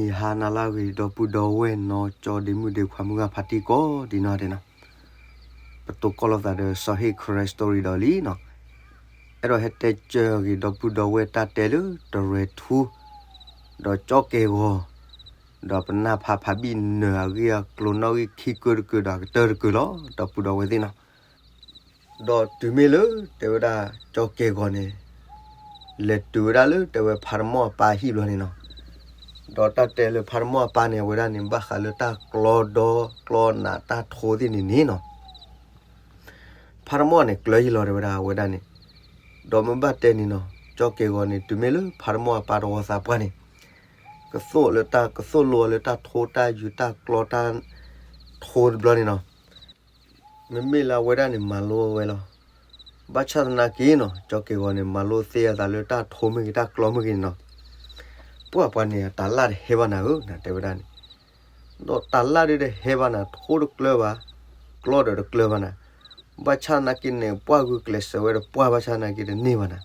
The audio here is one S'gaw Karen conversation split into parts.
ယဟါနၤလၢအဂ့ၤ ဒီပုၢ်ဒီဝဲၢ်နီၢ်ကၠီဒ့မုၣ်ဒ့ခွါမုၢ်ဂၤဖါတံၢ်ကိးဒံးနီၢ်ဒဲးနီၤ, ပတိၢ်ကီၢ်လိာ်သးဒီးစီၤဟ့ၣ် Karen Story ဒီးလံနီၤ, အဲၣ်ဒိးဟဲတဲစၢၤအဂ့ၢ် ဒီပုၢ်ဒီဝဲၢ်တၢ်တဲလၢတရဲထူ ဒီးကၠီကဲၢ်ဂီၤ, ဒီးပနၢ်ဖးဖးဘံၣ်နၢၤအဂ့ၢ်အကျိၤနီၣ်ဂံၢ်ခံကုတကုဒီးအကတၢၢ်တကုလီၤ ဒီပုၢ်ဒီဝဲၢ်သ့ၣ်နီၤ. ဒီးတုၤမ့ၢ်လၢတဲဝဲဒၣ်ကၠီကဲၢ်ဂီၤန့ၣ် လဲၤတုၤဝဲဒၣ်လၢတဲဝဲဖးတမီၢ်အပၢ်ဟံၣ်ဘျီန့ၣ်နီၤ, ဒီးတၢ်တဲလၢဖးတမီၢ်အပၢ်န့ၣ် အဝဲဒၣ်န့ၣ် ဘၣ်ဃးလၢတၢ်ကျီဒီကျီနးတၢ်ထိသ့ၣ်န့ၣ်န့ၣ်နီၤ, ဖးတမီၢ်န့ၣ် ကျၢၤယံၤလီၤတဲဝဲဒၣ်အဝဲဒၣ်န့ၣ်, ဒီးမ့ၢ်ဘၣ်တဲန့ၣ်နီၤ ကၠီကဲၢ်ဂီၤန့ၣ် တုၤမ့ၢ်လၢဖးတမီၢ်အပၢ်တဝီသးပှၢ်န့ၣ် ကသိၣ်လၢတၢ်ကသိၣ်လိအီၤလၢတၢ်ထိတၢ်ယူၤတၢ်ကျီတၢ်ထိတဘျီန့ၣ်နီၤ, မ့မ့ၢ်လၢအဝဲဒၣ်န့ၣ် မၤလိဝဲလီၤ. ဘၣ်ဆၣ်သနာ်က့နီၤ ကၠီကဲၢ်ဂီၤန့ၣ် မၤလိသ့အသးလၢတၢ်ထိမ့ၢ်ဂ့ၤ တၢ်ကျီမ့ၢ်ဂ့ၤန့ၣ်နီၤ, ပှၢ်ပှၢ်န့ၣ် တၢ်လၢ်တဟဲဘၣ်နၤဧၢ နတဲဝဲဒၣ်န့ၣ်, ဒီးတၢ်လၢ်ဒုးတဟဲဘၣ်နၤ ထိတကျၢၤဘၣ်, ကျီဒီးတကျၢၤဘၣ်နၤ, ဘၣ်ဆၣ်သနာ်က့န့ၣ် ပှၢ်ဂုာ်ကျဲးစၢးဝဲဒီးပှၢ် ဘၣ်ဆၣ်သနာ်က့တန့ၢ်ဘၣ်နၤ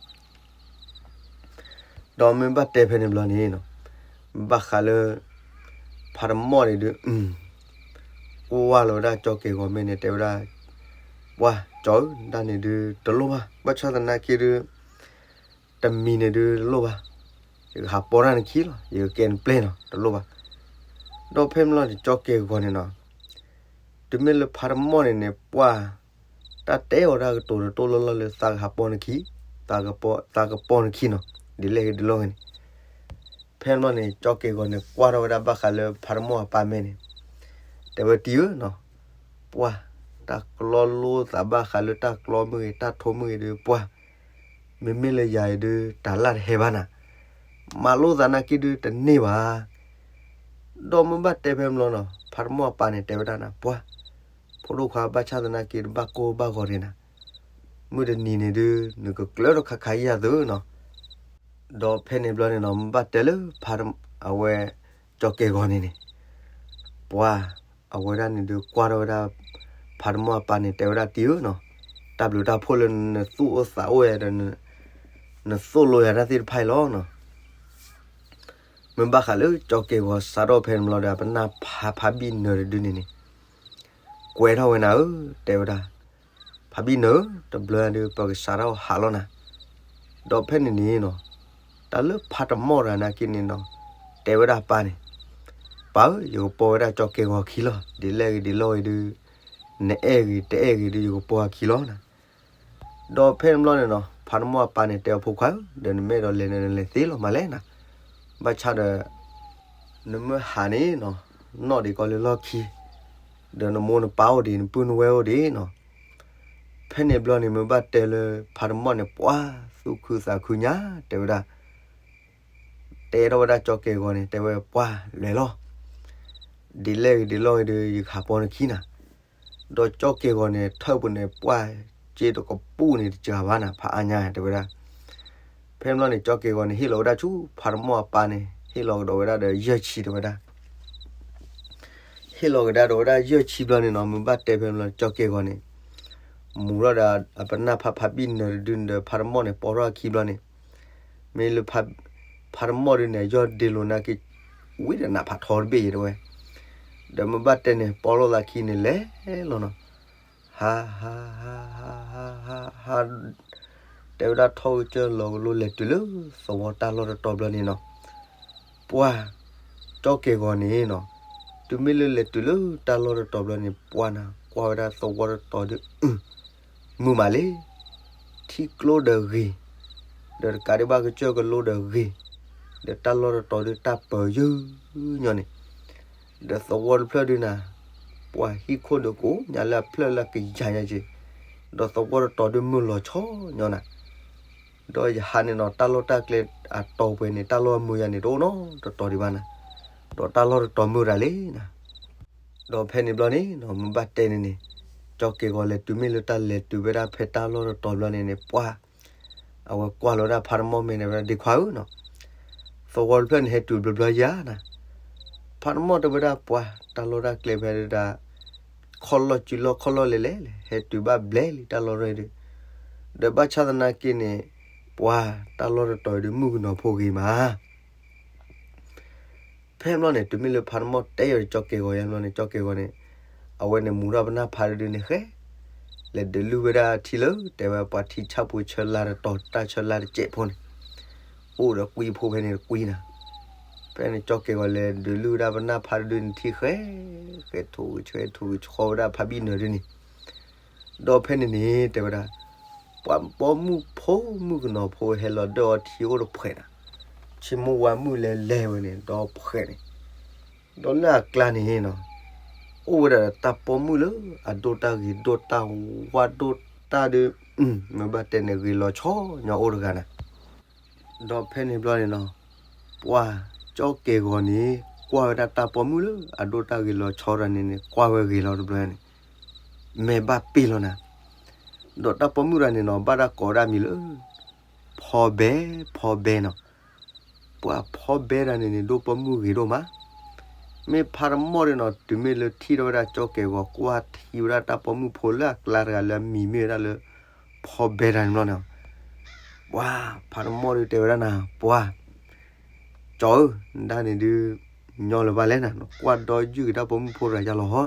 ဒီးမ့ၢ်ဘၣ်တဲဖဲန့ၣ်ဘျီန့ၣ်နီၤ, ဘၣ်ဃးလၢ ဖးတမီၢ်န့ၣ်ဒုး ကွၢ်လီၤဝဲဒၣ်ကၠီကဲၢ်ဂီၤမ့ၢ်န့ၣ် တဲဝဲဒၣ်, ပှၢ်ကၠီဧၢ တၢ်န့ၣ်ဒုးတလိၣ်ဘၣ်, ဘၣ်ဆၣ်သနာ်က့ဒုး တမံၤန့ၣ်ဒုးတလိၣ်ဘၣ်, ယကဟးပိာ်တၢ်နခံလီၤ, ယကကဲနပျဲၢ်နီၤ တလိၣ်ဘၣ်. ဒီးဖဲန့ၣ်ဘျီန့ၣ် ကၠီကဲၢ်ဂီၤန့ၣ်နီၤ, တုၤမ့ၢ်လၢဖးတမီၢ်န့ၣ်န့ၣ် ပှၢ် တၢ်တဲအီၤတၢ်ကတိၤတတိၢ်လီၢ်လီၢ်လၢသးကဟးပိာ်နခံ, သးကပိာ်နခံနီၤ, ဒ်လဲၣ်ဂ့ၤဒ်လဲၣ်ဂ့ၤန့ၣ်, ဖဲန့ၣ်ဘျီန့ၣ် ကၠီကဲၢ်ဂီၤန့ၣ် ကွၢ်ထီၣ်ဝဲဒၣ်ဘၣ်ဃးလၢဖးတမီၢ်အပၢ်မ့ၢ်န့ၣ်, တဲဝဲတံၤဧၢနီၤ, ပှၢ် တၢ်ကျီလိသးဘၣ်ဃးလၢတၢ်ကျီမ့ၢ်ဂ့ၤ တၢ်ထိမ့ၢ်ဂ့ၤဒုး ပှၢ် မ့မ့ၢ်လၢယၤအံၤဒုး တၢ်လၢ်တဟဲဘၣ်နၤ, မၤလိသးနာ်က့ဒုးတန့ၢ်ဘၣ်. ဒီးမ့ၢ်ဘၣ်တဲဖဲန့ၣ်ဘျီနီၤ ဖးတမီၢ်အပၢ်န့ၣ် တဲဝဲဒၣ်နၤ ပှၢ် ဖိဒိၣ်ခွါ ဘၣ်ဆၣ်သနာ်က့တဘၣ်ကိၢ်ဘၣ်ဂီၤဒံးနၤ, မုၢ်တနံၤန့ၣ်ဒုး နကကျၢၤထီၣ်ခါခါယၤသုနီၤ. ဒီးဖဲန့ၣ်ဘျီန့ၣ်နီၤ မ့ၢ်ဘၣ်တဲလၢ အဝဲ ကၠီကဲၢ်ဂီၤန့ၣ်န့ၣ်, ပှၢ် အဝဲဒၣ်န့ၣ်ဒုးကွၢ်ထီၣ်ဝဲဒၣ် ဖးတမီၢ်အပၢ်န့ၣ် တဲဝဲဒၣ်တံၤဧၢနီၤ, တၢ်ဘျုးတၢ်ဖှိၣ်လၢနသူၣ်အိၣ်သးအိၣ်ယၤဒီး နသိၣ်လိယၤတၢ်သ့ၣ်တဖၣ်အံၤလီၤနီၤ. မ့ၢ်ဘၣ်ဃးလၢကၠီကဲၢ်ဂီၤစးထီၣ်ဖဲန့ၣ်ဘျီဒီး ပနၢ်ဖးဖးဘံၣ်နၢၤတဒုန့ၣ်န့ၣ်, ကွဲးထီၣ်ဝဲနၤဧၢ တဲဝဲဒၣ်, ဖးဘံၣ်နၢၤ တဘျီဒုး ပကစးထီၣ်ဟးလီၤနၤ. ဒီးဖဲန့ၣ်န့ၣ်နီၤ, တၢ်လၢဖးတမီၢ်တဂၤနာ်က့န့ၣ်နီၤ, တဲဝဲဒၣ်ပၢ်န့ၣ်, ပၢ်ဧၢ ယကပိာ်ဝဲဒၣ်ကၠီကဲၢ်ဂီၤခံလီၤ, ဒ်လဲၣ်ဂ့ၤဒ်လဲၣ်ဂ့ၤဒုး, နအဲၣ်ဂ့ၤတအဲၣ်ဂ့ၤဒုး ယကပိာ်အခံလီၤနၤ. ဒီးဖဲန့ၣ်ဘျီန့ၣ်နီၤ ဖးတမီၢ်အပၢ်န့ၣ် တဲအဖိခွါဧၢ, ဒီးနမ့ၢ်အဲၣ်ဒိးလဲၤနလဲၤသ့လီၤမးလဲၣ်နၤ, ဘၣ်ဆၣ်ဒီး နမ့ၢ်ဟးန့ၣ်နီၤ, နီၣ်ဒံးကီးလၢလီၢ်ခံ, ဒီးနမိၢ်နပၢ်အိၣ်ဒံး နပုၢ်နဝဲၢ်အိၣ်ဒံးနီၤ. ဖဲန့ၣ်ဘျီန့ၣ် မ့ၢ်ဘၣ်တဲလၢ ဖးတမီၢ်န့ၣ် ပှၢ်သူၣ်ခုသးခုညါ တဲဝဲဒၣ်, တဲထီၣ်ဝဲဒၣ်ကၠီကဲၢ်ဂီၤန့ၣ် တဲဝဲပှၢ်လဲၤလီၤ, ဒ်လဲၣ်ဂ့ၤဒ်လဲၣ်ဂ့ၤဒီး ယကဟးပိာ်နခံနၤ. ဒီးကၠီကဲၢ်ဂီၤန့ၣ် ထၢၣ်ပူၤန့ၣ် ပှၢ်စ့တကပူၣ်န့ၣ် တစှၤဘၣ်နၤ ဖးအါညါတဲဝဲဒၣ်. ဖဲန့ၣ်ဘျီန့ၣ် ကၠီကဲၢ်ဂီၤန့ၣ် ဟ့ၣ်လီၤဝဲဒၣ်ဆူဖးတမီၢ်အပၢ်န့ၣ် ဟ့ၣ်လီၤကဒီးဝဲဒၣ်ဒီးယဲၢ်ဆံတဲဝဲဒၣ်. ဟ့ၣ်လီၤကဒါဒီးဝဲဒၣ်ယဲၢ်ဆံဘျီန့ၣ်နီၤ မ့ၢ်ဘၣ်တဲဖဲန့ၣ်ဘျီ ကၠီကဲၢ်ဂီၤန့ၣ် မူၤထီၣ်ဒီး အပနၢ်ဖးဖးဘံၣ်နၢၤတဒုန့ၣ်ဒီး ဖးတမီၢ်န့ၣ် ပိာ်ထီၣ်အခံဘျီန့ၣ် မ့ၢ်လၢ ဖးတမီၢ်ဒုန့ၣ် ယီၢ်ဒ့လိာ်နာ်က့ ဝံၤဒီးနးဖးထီတဘ့ၣ်အံၤတဲဝဲ, ဒီးမ့ၢ်ဘၣ်တဲန့ၣ် ပိာ်လိာ်သးခံန့ၣ်လဲၤလီၤနီၤ. ဟး ဟး ဟး ဟး ဟး ဟး ဟး တဲဝဲဒၣ်ထီၣ်ကစၢၢ်လီၤကလိလဲၤတုၤလၢသဝီတၢ်လီၢ်တတီၤဘျီန့ၣ်နီၤ. ပှၢ် ကၠီကဲၢ်ဂီၤန့ၣ်နီၤ, တုၤမ့ၢ်လၢလဲၤတုၤလၢတၢ်လီၢ်တတီၤဘျီန့ၣ် ပှၢ်နၤ ကွၢ်ဝဲဒၣ်သဝီတတီၤဒု မုာ်မးလံ, ထံကျိဒီးဂ့ၤ, ဒီးတကးဒံးဘၣ်ကစၢၢ်ကလိဒီးဂ့ၤ, ဒီးတၢ်လီၢ်တတီၤဒုတၢ်ပၢၤယၢၤညီန့ၣ်, ဒီးသဝီတဖျၢၣ်ဒုနၤ, ပှၢ်ဟံၣ်ခိၣ်ဒီးကိးညါလၢအဖျၢၣ်လၢအကယၤညါက့ၤ, ဒီးသဝီတတီၤဒုမုာ်လီၤဆီညီနၤ. ဒီးယဟးန့ၣ်နီၤ တၢ်လီၢ်တၢ်ကျဲအတီၤပှဲၤန့ၣ် တၢ်လီၢ်အမုာ်ယၤန့ၣ် တအိၣ်နီတတီၤဒံးဘၣ်နၤ, ဒီးတၢ်လီၢ်တတီၤမုာ်တၢ်လံနၤ. ဒီးဖဲန့ၣ်ဘျီန့ၣ်နီၤ မ့ၢ်ဘၣ်တဲန့ၣ်န့ၣ်, ကၠီကဲၢ်ဂီၤလဲၤတုၤမ့ၢ်လၢတၢ်လဲၤတုၤဝဲဒၣ်ဖဲတၢ်လီၢ်တတီၤဘျီန့ၣ်န့ၣ် ပှၢ် အဝဲကွၢ်လီၤဝဲဒၣ်ဖးတမီၢ်မ့ၢ်န့ၣ်ဝဲဒၣ် ဒ့ခွါဧၢနီၤ, သဝီတဖျၢၣ်န့ၣ် ဟဲတုၤဘျီဘျီယၤနၤ. ဖးတမီၢ်တဲဝဲဒၣ်ပှၢ် တၢ်လီၢ်တၢ်ကျဲဖဲဒၣ် ခီၣ်လီၢ်စုလီၢ်ခီၣ်လီၢ်လဲၤလဲၤလဲၤ ဟဲတုၤဘၣ်ဘျဲလံတၢ်လီၢ်တတီၤဒု, ဒီးဘၣ်ဆၣ်သနာ်က့န့ၣ် ပှၢ်တၢ်လီၢ်တတီၤဒု မုၣ်ကနီၤဖိဂ့ၤမး ဖဲ ဖဲဘျီန့ၣ် တုၤမ့ၢ်လၢဖါတမီၢ်တဲယီၤဒီးကၠီကဲၤဂီၤယါဘျီန့ၣ် ကၠီကဲၤဂီၤန့ၣ် အဝဲန့ၣ်မူထီၣ်ပနၢ်ဖါတဒုန့ၣ်ဃဲ လဲၤဒုးလုၢ်ဝဲဒၣ်ထံလၢ တဲဝဲပှၤထံဆၣ်ပူၤဆၢလါတတီၤတၢ်ဆၢလါတစဲးဖိန့ၣ် အိၣ်ဒီးကွံဖိဖဲန့ၣ်တကွံနၤ. ဖဲန့ၣ်ကၠီကဲၤဂီၤလဲၤဒုးလုၢ်ဝဲဒၣ်ပနၢ်ဖါတဒုန့ၣ်ထံဃဲ ဃဲထိၣ်ဂဲၤဆှဲထိၣ်ဂဲၤဆှီဝဲဒၣ်ဖါဘံၣ်နၢၤဒုန့ၣ် ဒီးဖဲန့ၣ်န့ၣ် တဲဝဲဒၣ် ပှၤပိာ်မုၣ်ဖိမုၣ်ကနီၤဖိဟဲလီၤဒၢၣ်အီထံအိၣ်တဖှဲးနၤ, ဆ့မိၢ်ဝါမုၣ်လဲၤလဲၤဝဲန့ၣ် ဒီဖှဲးန့ၣ်, ဒီးလၢအကျါန့ၣ်နီၤ အိၣ်ဝဲဒၣ်ဒီးတၢ်ပိာ်မုၣ်လၢအဒိၣ်တၢ်ဂ့ၤဒိၣ်တၢ်ဝါဒိၣ်တၢ်ဒီး မ့ၢ်ဘၣ်တဲန့ၣ်ဂ့ၤလီၤဆီညီအိၣ်တဂၤနၤ. ဒီးဖဲန့ၣ်ဘျီန့ၣ်နီၤ ပှၤကၠီကဲၤဂီၤန့ၣ် ကွၢ်ဝဲဒၣ်တၢ်ပိာ်မုၣ်လၢအဒိၣ်တၢ်ဂ့ၤလီၤဆီတဂၤန့ၣ်န့ၣ် ကွၢ်ဝဲဂ့ၤလီၤတဘျီန့ၣ် မဲာ်ဘၣ်ပ့ၢ်လီၤနၤ. ဒီးတၢ်ပိာ်မုၣ်တဂၤန့ၣ်နီၤ ဘၣ်တၢ်ကိးဒၣ်မံၤလၢ ဖီဘဲ ဖီဘဲနီၤ. ပှၤဖီဘဲတဂၤန့ၣ်န့ၣ် ဒိၣ်ပိာ်မုၣ်ဂ့ၤဒိၣ်မး, မ့ၢ်ဖါတမီၢ်ဒၣ်နီၤ တုၤမ့ၢ်လၢထံၣ်ထီၣ်ဝဲဒၣ်ကၠီကဲၤဂီၤ ကွၢ်ထံဝဲဒၣ်တၢ်ပိာ်မုၣ်ဖိလၢအကျါတဂၤလၢအမံၤမ့ၢ်ဝဲဒၣ်လၢ ဖီဘဲတဂၤန့ၣ်ဘျီန့ၣ် ပှၤဖါတမီၢ်ဒုးတဲဝဲဒၣ်နၤ ပှၤ ကၠီဧၢ, နဒၣ်န့ၣ်ဒုး ညီလၢၤဘၣ်လဲၣ်နၤ, နကွၢ်ဒီယုၢ်က့ၤတၢ်ပိာ်မုၣ်ဖိတဂၤယါလီၤဟီ,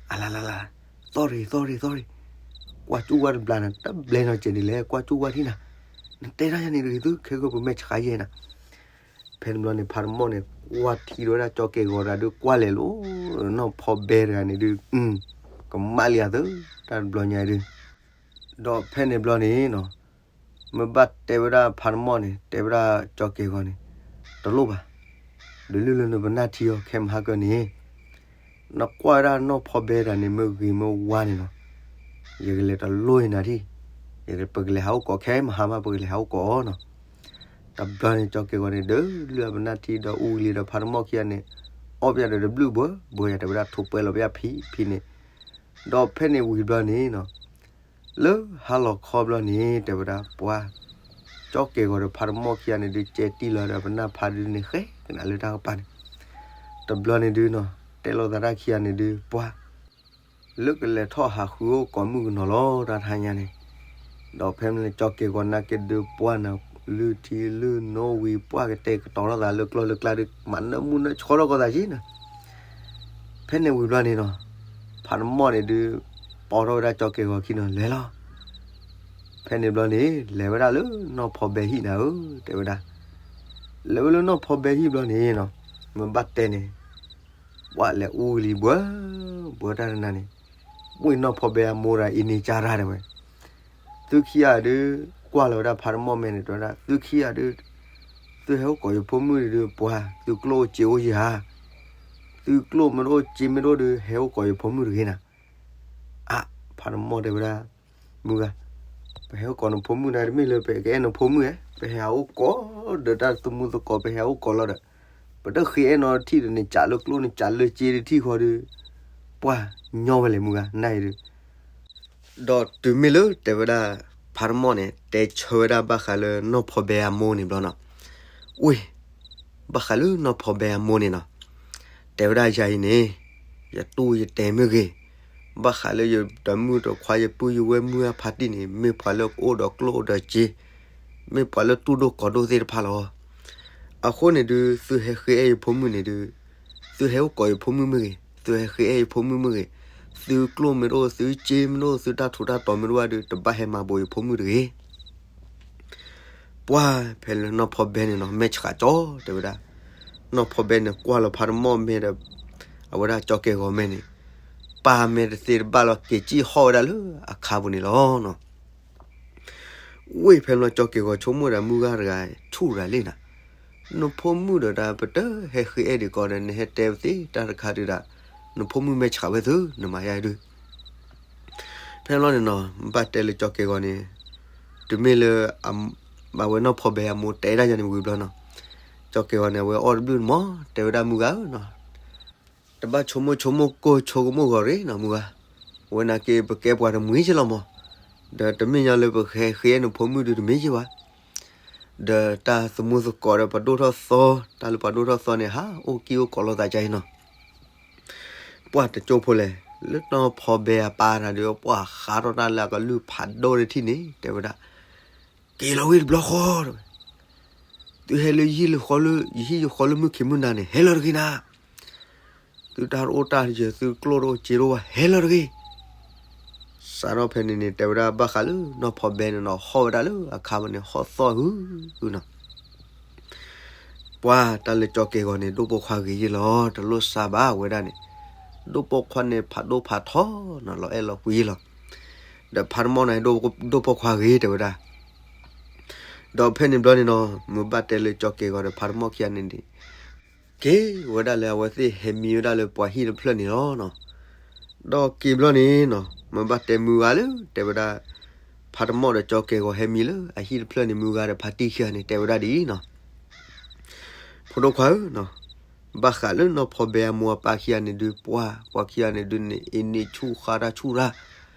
အလလလ, သီၣ်ရ့ၤ သီၣ်ရ့ၤ သီၣ်ရ့ၤ, ကွၢ်ကၠူၣ်ဝါတဘျီနၤ တဘျဲနီၤစဲးဒ်လဲၣ် ကွၢ်ကၠူၣ်ဝါထံၣ်နၤ, နတဲတၢ်ယါန့ၣ်တဂ့ၤသု ခဲကပမဲာ်ဆှးယဲနၤ. ဖဲန့ၣ်ဘျီန့ၣ် ဖါတမီၢ်န့ၣ် ကွၢ်ထံဝဲဒၣ်ကၠီကဲၤဂီၤတဂၤဒုး ကွၢ်လဲၤလိၤ နီၢ်ဖီဘဲတဂၤန့ၣ်ဒုး ကမၣ်လံအသၢ တၢ်တဘျီညါဒုး ဒီးဖဲန့ၣ်ဘျီန့ၣ်နီၤ မ့ၢ်ဘၣ်တဲဝဲဒၣ်ဖါတမီၢ်န့ၣ် တဲဝဲဒၣ်ကၠီကဲၤဂီၤန့ၣ် တလိၣ်ဘၣ်, ဒုးလုၢ်လၢနပနၢ်ထံအီၤခဲမဟါကၢန့ၣ် နကွၢ်ဝဲဒၣ်နီၢ်ဖီဘဲတဂၤန့ၣ် မ့ၢ်ဂ့ၤမ့ၢ်ဝါန့ၣ်နီၤ ယကလဲၤတလိၣ်နၤထံၣ်, ယကပကလဲၤဟးအိၣ်ကိးခဲမဟါမး ပကလဲၤဟးအိၣ်ကိးအီၤနီၤ. တဘျီန့ၣ် ကၠီကဲၤဂီၤန့ၣ် ဒုးလုၢ်အပနၢ်ထံဒီးအူလံၤဒီးဖါတမီၢ်ခံဂၤန့ၣ် အီၣ်ပယီၤဒီးတဘျုးဘှဲဘှဲယၤ တဲဝဲဒၣ်ထိးပှဲၤလီၤပယီၤဖံဖံန့ၣ်, ဒီးဖဲန့ၣ်ဝံၤဘျီန့ၣ်နီၤ လၢဟါလီၤခီဘျီန့ၣ် တဲဝဲဒၣ်ပှၤ ကၠီကဲၤဂီၤဒီးဖါတမီၢ်ခံဂၤန့ၣ်ဒုး ကဲတံၢ်လီၤဒီးပနၢ်ဖါဒုးန့ၣ်ဃဲကနၣ်လၢတၢ်ကပၤန့ၣ်, တဘျီန့ၣ်ဒုးနီၤ တဲလိာ်သးတၢ်ခံဂၤန့ၣ်ဒုး ပှၤ လၢကလဲၤထီၣ်ဟးဃုအိၣ်ကိးမုၣ်ကနီၤလီၤ တၢ်တဟါညါန့ၣ်, ဒီးဖဲမ့ၢ်လၢကၠီကဲၤဂီၤနာ်က့ဒုးပှၤနၤ လုၢ်ထံလုၢ်နိဝံၤ ပှၤကတဲာ်ကတီၤလိာ်သးလၢကျီၢ်လၢကျါဒုး မၤနၢမူနၢဆှီထီၣ်ကီးသးက့နၤ ဖဲန့ၣ်ဝံၤဘျီန့ၣ်နီၤ ဖါတမီၢ်န့ၣ်ဒုး ပိာ်ထီၣ်ဝဲဒၣ်ကၠီကဲၤဂီၤခံနီၤ လဲၤလီၤ. ဖဲန့ၣ်ဘျီန့ၣ် လဲၤဝဲဒၣ်လၢနီၢ်ဖီဘဲဟံၣ်နၤဧၢ တဲဝဲဒၣ်, လဲၤဝဲလၢနီၢ်ဖီဘဲဟံၣ်ဘျီန့ၣ်နီၤ မ့ၢ်ဘၣ်တဲန့ၣ် ပှၤလဲၤအူလံၤဘှဲ ဘှဲတၢ်တနၤန့ၣ် ဝ့ၢ်နီၢ်ဖီဘဲအမိၢ်ဒီးအံၤန့ၣ်ကၢ်ရၢ်တဲဝဲ, သုခံဂၤဒုး ကွၢ်လီၤဝဲဒၣ်ဖါတမီၢ်မဲာ်န့ၣ် တဲဝဲဒၣ် သုခံဂၤဒုး သုဟဲအိၣ်ကိးယဖိမုၣ်ဒုး ပှၤ သုကျိၣ်အိၣ်စ့အိၣ်ယၤ, သုကျိၣ်မ့ၢ်တအိၣ်စ့မ့ၢ်တအိၣ်ဒုး ဟဲအိၣ်ကိးယဖိမုၣ်တဂ့ၤနၤ. အါ ဖါတမီၢ်တဲဝဲဒၣ် မုၢ်ဂၤ ပဟဲအိၣ်ကိးနဖိမုၣ်ဒၣ် တမ့ၢ်လၢပကအဲၣ်နဖိမုၣ်ဧါ, ပဟဲဟးအိၣ်ကိးဒီးတၢ်သမူသကိး ပဟဲဟးအိၣ်ကိးလီၤဒီး ပတဃ့အဲၣ်နီၤတထံၣ်ဒီး နစးလၢကျိၣ်နစးလၢစ့တထံၣ်ဃီဒီး ပှၤညီဝဲလဲၣ်မုၢ်ဂၤ နၢ်အံၤဒုး ဒီးတုၤမ့ၢ်လၢတဲဝဲဒၣ် ဖါတမီၢ်န့ၣ် တဲဆၢဝဲဒၣ်ဘၣ်ဃးလၢနီၢ်ဖီဘဲအမိၢ်န့ၣ်ဘျီနီၤ, ဝ့ၢ် ဘၣ်ဃးလၢနီၢ်ဖီဘဲအမိၢ်န့ၣ်နီၤ, တဲဝဲဒၣ်ယၤအံၤန့ၣ် ယတူၢ်ယတဲမ့ၢ်ဂ့ၤ, ဘၣ်ဃးလၢယတမုၣ်တခွါ ယပုၢ်ယဝဲၢ်မုၢ်အဖါတံၢ်န့ၣ် မ့ၢ်ပှၤလၢကအိၣ်ဒီးကျိၣ်အိၣ်ဒီးစ့, မ့ၢ်ပှၤလၢတူၢ်ဒိၣ်ကီၤဒိၣ်သ့ၣ်တဖၣ်လီၤ. အဃိန့ၣ်ဒုး သုဟဲဃ့အဲၣ်ယဖိမုၣ်န့ၣ်ဒုး သုဟဲအိၣ်ကိးယဖိမုၣ်မ့ၢ်ဂ့ၤ, သုဟဲဃ့အဲၣ်ယဖိမုၣ်မ့ၢ်ဂ့ၤ, သုကျိၣ်မ့ၢ်တအိၣ် သုစ့မ့ၢ်တအိၣ် သုတၢ်ထူးတၢ်တီၤမ့ၢ်တအိၣ်ဒုး တဘၣ်ဟဲမၤဘူးယဖိမုၣ်တဂ့ၤ. ပှၤဖဲလၢနီၢ်ဖီဘဲန့ၣ်နီၤ မဲာ်ဆှးကၠီတဲဝဲဒၣ်, နီၢ်ဖီဘဲန့ၣ် ကွၢ်လီၤဖါတမီၢ်မဲာ်ဒီး အဝဲဒၣ်ကၠီကဲၤဂီၤမဲာ်န့ၣ် ပာ်မဲာ်တသ့တဘၣ်လီၤ က့ၤစံၣ်ဟီၣ်ဝဲဒၣ်လၢအခါပူၤန့ၣ်လီၤနီၤ. ဝ့ၢ်ဖဲလီၤကၠီက့ၤဂီၤဆိကမိၣ်ဒီးမုၢ်ဂၤတဂၤ ဆူၣ်ရၤလံနၤ, နဖိမုၣ်ဒီးတၢ်ပတဟဲဃ့အဲၣ်ဒံးကီးဒီး နဟဲတဲပသ့တၢ်တခါဒုးဒၣ်, နဖိမုၣ်မဲာ်ဆှးဝဲသု နမၤယါဒုး ဖဲလီၤန့ၣ်နီၤ ဘၣ်တဲလၢကၠီက့ၤဂီၤန့ၣ်, တုၤမ့ၢ်လၢ အဝဲနီၢ်ဖီဘဲအမိၢ်တဲဒၣ်ယၤန့ၣ်ဝံၤဘျီနီၤ, ကၠီက့ၤဂီၤန့ၣ် အဝဲအီၣ်တဘျုးန့ၣ်မး တဲဝဲဒၣ်မုၢ်ဂၤဧၢနီၤ တဘၣ်ဆိကမိၣ်ဆိကမိၣ်ကိၢ်ဆိကမိၣ်ဂီၤရ့နီၤမုၢ်ဂၤ, ဝဲနာ်က့ပကဲပှၤတမှံၤက့လီၤမး, ဒီးတမ့ၢ်ညီလၢပကဟဲဃ့အဲၣ်နဖိမုၣ်ဒုးတမ့ၢ်က့ဘၣ်, ဒီးတၢ်သမူသကိးဒီးပဒိၣ်ထီၣ်သီ, တၢ်လၢပှၤဒိၣ်ထီၣ်သီန့ၣ် ဟးအိၣ်ကံၢ်အိၣ်ကိးလိာ်သးကါအံၤနီၤ ပှၢ်တကၠိဖိလဲၣ်, လၢနီၢ်ဖီဘဲအပၢ်တၢ်ဒုး ပှၢ်ဃးထီၣ်တၢ်လၢအကလုၢ်ဖးဒိၣ်တထံၣ်န့ၣ် တဲဝဲဒၣ်, က့ၤလီၤဝံၤတဘျီဃီတဝဲ, သုဟဲလၢယဟံၣ်လၢဃီလၢ ယဟံၣ်ယဃီလၢမုၢ်ခံမုၢ်နၤန့ၣ် ဟဲလီၤတဂ့ၤနၤ. သုတၢ်တအိၣ်တၢ်ယၢၤ သုကျိၣ်တအိၣ်စ့တအိၣ်ဘၣ် ဟဲလီၤတဂ့ၤ. စးထီၣ်ဖဲန့ၣ်န့ၣ် တဲဝဲဒၣ်ဘၣ်ဃးလၢနီၢ်ဖီဘဲန့ၣ်နီၤ ဟီၣ်ဝဲဒၣ်လၢအခါမးန့ၣ် ဟီၣ်သီၣ်ဟုဟုနီၤ. ပှၤတၢ်လၢကၠီကဲၤဂီၤန့ၣ် ဒိၣ်ပိာ်ခွါဂ့ၤယ့ၢ်လီၤ တလိၣ်စါဘၣ်ဝဲဒၣ်န့ၣ်, ဒိၣ်ပိာ်ခွါန့ၣ် ဖးဒိၣ်ဖးထီနီၤ လီၤအဲၣ်လီၤကွံလီၤ. ဒီးဖးတမီၢ်န့ၣ် ဒိၣ်ပိာ်ခွါဂ့ၤတဲဝဲဒၣ်. ဒီးဖဲန့ၣ်ဘျီန့ၣ်နီၤ မုၢ်ဘၣ်တဲလၢကၠီကဲၤဂီၤဒီးဖးတမီၢ်ခံဂၤန့ၣ်န့ၣ် က့ၤဝဲဒၣ်လၢအဝဲသ့ၣ်ဟဲမံဝဲဒၣ်လၢပှၤဟံၣ်တဖျၢၣ်န့ၣ်လီၤနီၤ. ဒီးက့ၤဘျီန့ၣ်နီၤ မုၢ်ဘၣ်တဲမုၢ်ဂၤလၢ တဲဝဲဒၣ် ဖးတမီၢ်ဒီးကၠီကဲၤဂီၤဟဲမံလၢအဟံၣ်တဖျၢၣ်န့ၣ် မုၢ်ဂၤဒီးဖါတံၢ်ခံဂၤန့ၣ် တဲဝဲဒၣ်ဒ်အံၤနီၤ. ဖိဒိၣ်ခွါဧၢနီၤ, ဘၣ်ဃးလၢနီၢ်ဖီဘဲအမိၢ်အပၢ်ခံဂၤန့ၣ်ဒုး ပှၤ ပှၤခံဂၤန့ၣ်ဒုးန့ၣ် အ့န့ဆူၣ်ဃါတၢ်ဆူၣ်တၢ်,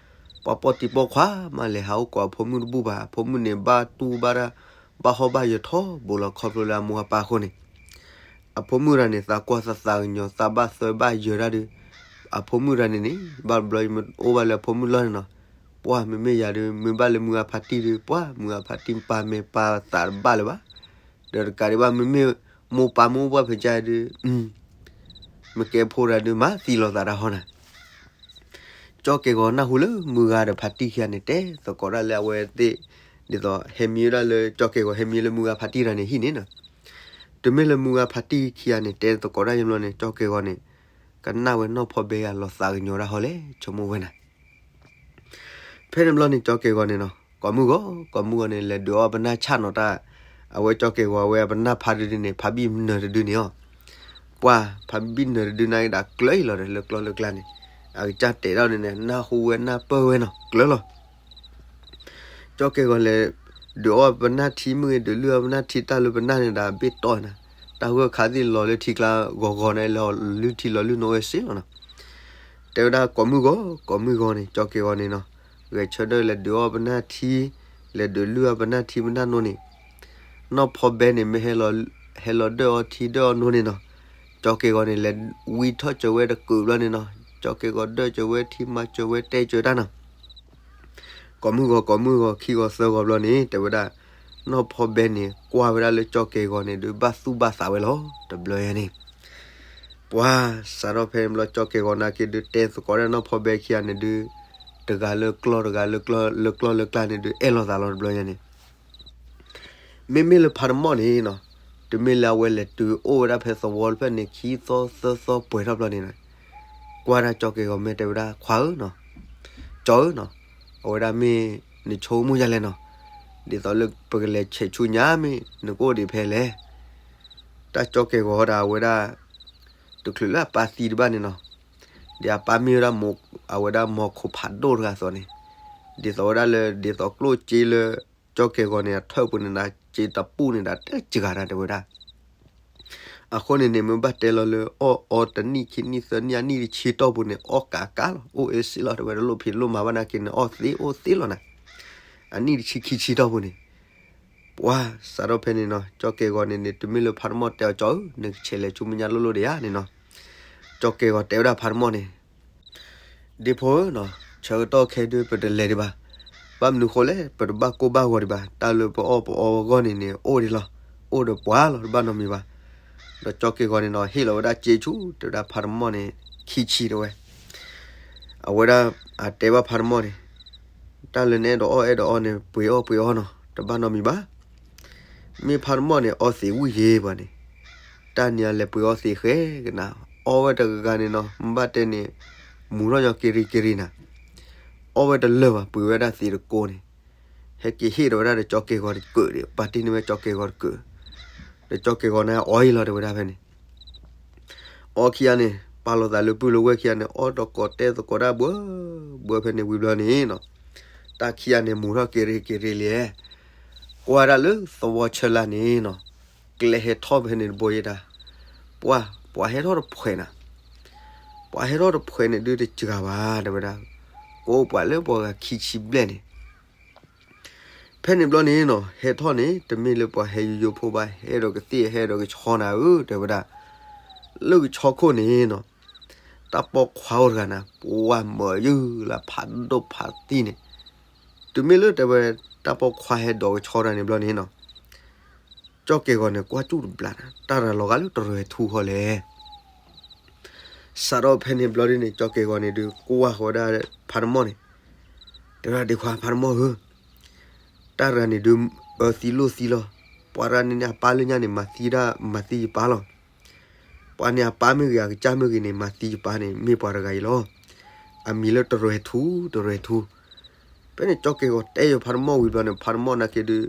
ပှၤပိာ်တံၤပိာ်ခွါမး လဲၤဟးအိၣ်ကိးအဖိမုၣ်တဘူၣ်ဘၣ်. အဖိမုၣ်န့ၣ် ဘၣ်တူၢ်ဘၣ်တၢ် ဘၣ်ဟီၣ်ဘၣ်ယၢၤထီဘိလီၤ ခီဖျိလၢအမိၢ်အပၢ်အဃိန့ၣ် အဖိမုၣ်တဂၤန့ၣ် သးကွၢ်သးသးကညီၤ သးဘၣ်သၢဘၣ်ယၢၤတၢ်ဒုး အဖိမုၣ်တဂၤန့ၣ်န့ၣ် ဘၣ်တဘျီယမ့ၢ်အိၣ်ဘၣ်လၢအဖိမုၣ်လီၢ်န့ၣ်နီၤ, ပှၤမ့မ့ၢ်ယၤဒုး မ့ၢ်ဘၣ်လၢမုၢ်ဂၤဖါတံၢ်ဒုး ပှၤမုၢ်ဂၤဖါတံၢ်ပာ်မဲာ်ပာ်သးတဘၣ်လၢၤဘၣ်. ဒီးတကးဒံးဘၣ် မ့မ့ၢ်မိၢ်ပၢ်မ့ၢ်အိၣ်ဘၣ်ဖဲကါဒုး မ့ၢ်ကဲဖိတဂၤဒုး မၤသံလီၤသးတၢ်ဟီနၤ. ကၠီကဲၤဂီၤနၢ်ဟူလၢမုၢ်ဂၤဒီးဖါတံၢ်ခံဂၤန့ၣ် တဲသကိးဒၣ်လၢအဝဲသ့ၣ် ဒ်သိးဟဲမံဝဲဒၣ်လၢ ကၠီကဲၤဂီၤဟဲမံလၢမုၢ်ဂၤဖါတံၢ်တဂၤန့ၣ်ဟံၣ်န့ၣ်နီၤ. တုၤမ့ၢ်လၢမုၢ်ဂၤဖါတံၢ်ခံဂၤန့ၣ် တဲသကိးဒၣ်ယံၤဘျီန့ၣ် ကၠီကဲၤဂီၤန့ၣ် ကနၣ်ဝဲနီၢ်ဖီဘဲဂၤလီၤသးကညီၤတၢ်ဟီလဲၣ် ဆိကမိၣ်ဝဲနၤ. ဖဲန့ၣ်ဘျီန့ၣ် ကၠီကဲၤဂီၤန့ၣ်နီၤ ကိးမုၢ်ဂီၤ ကိးမုၢ်ဂီၤန့ၣ် လဲၤဒုးအီၣ်ပနၢ်ဆၣ်နီၤတၢ်, အဝဲကၠီကဲၤဂီၤ အဝဲအပနၢ်ဖါတဒုန့ၣ် ဖါဘံၣ်နၢၤတဒုန့ၣ်အီၤ, ပှၤဖါဘံၣ်နၢၤတဒုန့ၣ်ကဒးကျၢၤအံၤလီၤဒီး လၢကျီလၢကျါန့ၣ်, အကစၢ်တဲာ်ထီၣ်န့ၣ်န့ၣ် နၢ်ဟူဝဲနၢ်ပၢၢ်ဝဲနီၤ ကျၢၤလီၤ. ကၠီကဲၤဂီၤလဲၤ ဒုးအီၣ်ပနၢ်ထံမ့ၢ်ဂ့ၤ ဒုးလုၢ်အီၣ်ပနၢ်ထံတၢ်လၢပနၢ်န့ၣ်ဒီး ဘ့ၣ်တီၢ်နၤ, တၢ်ဂၢၢ်ခါသ့ၣ်လီၤလၢထံကျါဂီၤဂီၤန့ၣ် လီၤလုၢ်ထံလီၤလုၢ်နိဝဲစ့လီၤနီၤ. တဲဝဲဒၣ်ကိးမုၢ်ဂီၤ ကိးမုၢ်ဂီၤန့ၣ် ကၠီကဲၤဂီၤန့ၣ်နီၤ, ဂဲၤဆၢထၢၣ်လဲၤဒုးအီၣ်ပနၢ်ထံ, လဲၤဒုးလုၢ်အီၣ်ပနၢ်ထံပနၢ်နိန့ၣ်, နီၢ်ဖီဘဲန့ၣ် မ့ၢ်ဟဲလီၤဒၢၣ်အီထံဒၢၣ်အီနိန့ၣ်နီၤ, ကၠီကဲၤဂီၤန့ၣ် လဲၤဝံထီၣ်စၢၤဝဲတကုးဘျီန့ၣ်နီၤ, ကၠီကဲၤဂီၤဒၢၣ်စၢၤဝဲထံမၤစၢၤဝဲတဲစၢၤတၢ်နီၤ. ကိးမုၢ်ဂီၤ ကိးမုၢ်ဂီၤ ခံဂီၤသၢဂီၤဘျီန့ၣ် တဲဝဲဒၣ် နီၢ်ဖီဘဲန့ၣ် ကွၢ်ဝဲဒၣ်လၢကၠီကဲၤဂီၤန့ၣ်ဒုး ဘၣ်သူၣ်ဘၣ်သးဝဲလီၤ တဘျီယဲန့ၣ်. ပှၤစးထီၣ်ဖဲန့ၣ်ဘျီ ကၠီကဲၤဂီၤနာ်က့ဒုး တဲသကိးဒၣ်နီၢ်ဖီဘဲခံဂၤန့ၣ်ဒုး တဂၤလၢကျီၢ်တဂၤလၢကျီၢ်လၢကျါန့ၣ်ဒုး အဲၣ်လိာ်သးလီၤတဘျီယဲန့ၣ်. မ့မ့ၢ်လၢဖါတမီၢ်န့ၣ်နီၤ, တုၤမ့ၢ်လၢအဝဲလဲၤတုၤအိၣ်ဝဲဒၣ်ဖဲသဝီတဖျၢၣ်န့ၣ် ခံသီသၢသီပှဲၤထီၣ်ဘျီန့ၣ်နီၤ, ကွၢ်ဒၣ်ကၠီကဲၤဂီၤမ့ၢ်တဲဝဲဒၣ် ခွါဧၢနီၤ, ကၠီဧၢနီၤ, အဝဲဒၣ်မ့ၢ်နဆိကမိၣ်ဒ်လဲၣ်နီၤ, ဒ်သိးလၢပကလဲၤဆဲးဆူညါမ့ၢ် နကအိၣ်ဒံးဖဲလဲၣ်. တၢ်ကၠီကဲၤဂီၤဒီးအဝဲဒၣ် တချုးလၢအပၢ်သံတဘၣ်န့ၣ်နီၤ, ဒ်အပၢ်မ့ၢ်ဝဲဒၣ် အဝဲဒၣ်မီၤခိၣ်ဖးဒိၣ်တဂၤအသိးန့ၣ်, ဒ်သိးဝဲဒၣ်လၢ ဒ်သိးကျိၣ်စ့လၢ ကၠီကဲၤဂီၤန့ၣ် အထၢၣ်ပူၤန့ၣ်ဒီး စ့တပူၣ်န့ၣ်ဒီး တစှၤတၢ်တဲဝဲဒၣ်. အဃိန့ၣ်န့ၣ် မ့ၢ်ဘၣ်တဲလီၤလၢအီၣ်အီတနံၣ် ခံနံၣ် သၢနံၣ် အနံၣ်တဆံတီၢ်ပူၤန့ၣ် အီၣ်ကးကးလီၤ အိၣ်အ့စ့လီၤ တဲဝဲဒၣ် လိၣ်ဖံးလိၣ်မၤဘၣ်နာ်က့န့ၣ် အီၣ်သ့အိၣ်သ့လီၤနၤ. အနံၣ်တဆံခံဆံတီၢ်ပူၤန့ၣ် ပှၤစးထီၣ်ဖဲန့ၣ်နီၤ ကၠီကဲၤဂီၤန့ၣ်န့ၣ် တုၤမ့ၢ်လၢဖါတမီၢ်တဲအီၤ ကၠီဧၢ နကဆဲးလဲၤဆူမဲာ်ညါလိၣ်လိၣ်ဒံးဧါန့ၣ်နီၤ. ကၠီကဲၤဂီၤတဲဝဲဒၣ်ဖါတမီၢ်န့ၣ် ဒ့ဖိဧၢနီၤ, ဆၢကတီၢ်ခဲဒုး ပတလဲၤဒံးဘၣ်. ဘၣ်မနုၤဃိလဲၣ် ပတဘၣ်ကိၢ်ဘၣ်ဂီၤဒံးဘၣ်. တၢ်လၢပအီၣ်ပအီအဂီၢ်န့ၣ်န့ၣ် အိၣ်ဒံးလီၤ, အိၣ်ဒီးပှၤလီၤ တဘၣ်နီတမံၤဘၣ်. ဒီးကၠီကဲၤဂီၤန့ၣ်နီၤ ဟ့ၣ်လီၤဝဲဒၣ်စ့ဆူ တဲဝဲဒၣ်ဖါတမီၢ်န့ၣ် ခံဆံတဲဝဲ. အဝဲဒၣ်အတဲဘၣ်ဖါတမီၢ်န့ၣ် တၢ်လၢနအဲၣ်ဒိးအီၣ်အဲၣ်ဒိးအီန့ၣ် ပှ့ၤအီၣ်ပှ့ၤအီနီၤ, တဘၣ်နီတမံၤဘၣ်. မ့ၢ်ဖါတမီၢ်န့ၣ် အီသံးဝံၣ်ယ့ၤပှၤန့ၣ်, တၢ်န့ၣ်အလဲၤပှ့ၤအီသံးဃဲကနၤ, အီဝဲတဂၤဂၤန့ၣ်နီၤ မ့ၢ်ဘၣ်တဲန့ၣ် မူၤထီၣ်ညီက့ၤရ့က့ၤရ့နၤ, အီဝဲတလၢာ်ဘၣ် ပှ့ၤဝဲဒၣ်သံးတကိးန့ၣ်, ဟဲက့ၤဟ့ၣ်ဒီးဝဲဒၣ်ဒီးကၠီကဲၤဂီၤတကုးဒီး ပာ်တ့ၢ်န့ၢ်ဝဲကၠီကဲၤဂီၤတကုး, ဒီးကၠီကဲၤဂီၤန့ၣ်အီအံၤလီၤတဲဝဲဒၣ်ဖဲန့ၣ် အီခံဂၤန့ၣ် ပာ်လီၤသးလၢပုၢ်လၢဝဲၢ်ခံဂၤန့ၣ် အီၣ်တကိးတဲသကိးဒၣ်ဘှၢဘှၢဖဲန့ၣ်ဝံၤဘျီန့ၣ်နီၤ, တၢ်ခံဂၤန့ၣ် မူၤထီၣ်က့ၤရ့က့ၤရ့လံ, ကွၢ်ဒၣ်လၢသဝီဆၢလၢ်န့ၣ်နီၤ, ကျဲဟဲထီၣ်ဖဲန့ၣ်တဘိယဲဒၣ်, ပှၤ ပှၤဟဲထီၣ်တဖှဲးနၤ, ပှၤဟဲထီၣ်တဖှဲးန့ၣ်ဒုးတစှၤဘၣ် တဲဝဲဒၣ်, ကအိၣ်ပှၤလၢပှၤဂၤခံဆံဘျဲၣ်န့ၣ် ဖဲန့ၣ်ဘျီန့ၣ်နီၤ ဟဲထီၣ်န့ၣ် တမ့ၢ်လၢပှၤဟဲယိယိဖိဘၣ် ဟဲဒီးကသ့ၣ်ဟဲဒီးကဆီနၤဧၢ တဲဝဲဒၣ်, လၢကဆီခိၣ်န့ၣ်နီၤ, တၢ်ပိာ်ခွါအိၣ်တဂၤနၤ ပှၤမၢယုၢ်လၢဖးဒိၣ်ဖးတံၢ်န့ၣ်, တုၤမ့ၢ်လၢတဲဝဲ တၢ်ပိာ်ခွါဟဲဒိးကဆီတၢ်န့ၣ်ဘျီန့ၣ်နီၤ, က ကၠီၣ်ကဲၤဂီၤန့ၣ် ကွၢ်ကၠူၣ်တဘျီန့ၣ် တၢ်ရၤလီၤဂာ်လၢတရဲၤထူဃီလဲၣ်. စးထီၣ်ဖဲန့ၣ်ဘျီဒ်န့ၣ် ကၠီၣ်ကဲၤဂီၤန့ၣ်ဒုး ကွၢ်ဃီၤဝဲဒၣ်ဖးတမီၢ်န့ၣ်, တဲဝဲဒၣ်ဒ့ခွါဖးတမီၢ်ဧၢ, တၢ်ရၤန့ၣ်ဒုး အၢသံလိၣ်သံလီၤ. ပှၤရၤန့ၣ်န့ၣ် အပၢ်လၢညါန့ၣ် မၤသံဒၣ်မၤသံယပၢ်လီၤ. ပှၤန့ၣ်အပၢ်မ့ၢ်ဂ့ၤ အကစၢ်မ့ၢ်ဂ့ၤန့ၣ် မၤသံယပၢ်န့ၣ် မ့ၢ်ပှၤတဂၤအံၤလီၤ. အမံၤလၢတရဲၤထူ, တရဲၤထူ. ဖဲန့ၣ်ကၠီၣ်ကဲၤဂီၤတဲယဖးတမီၢ်ဝံၤဘျီန့ၣ် ဖးတမီၢ်နာ်က့ဒုး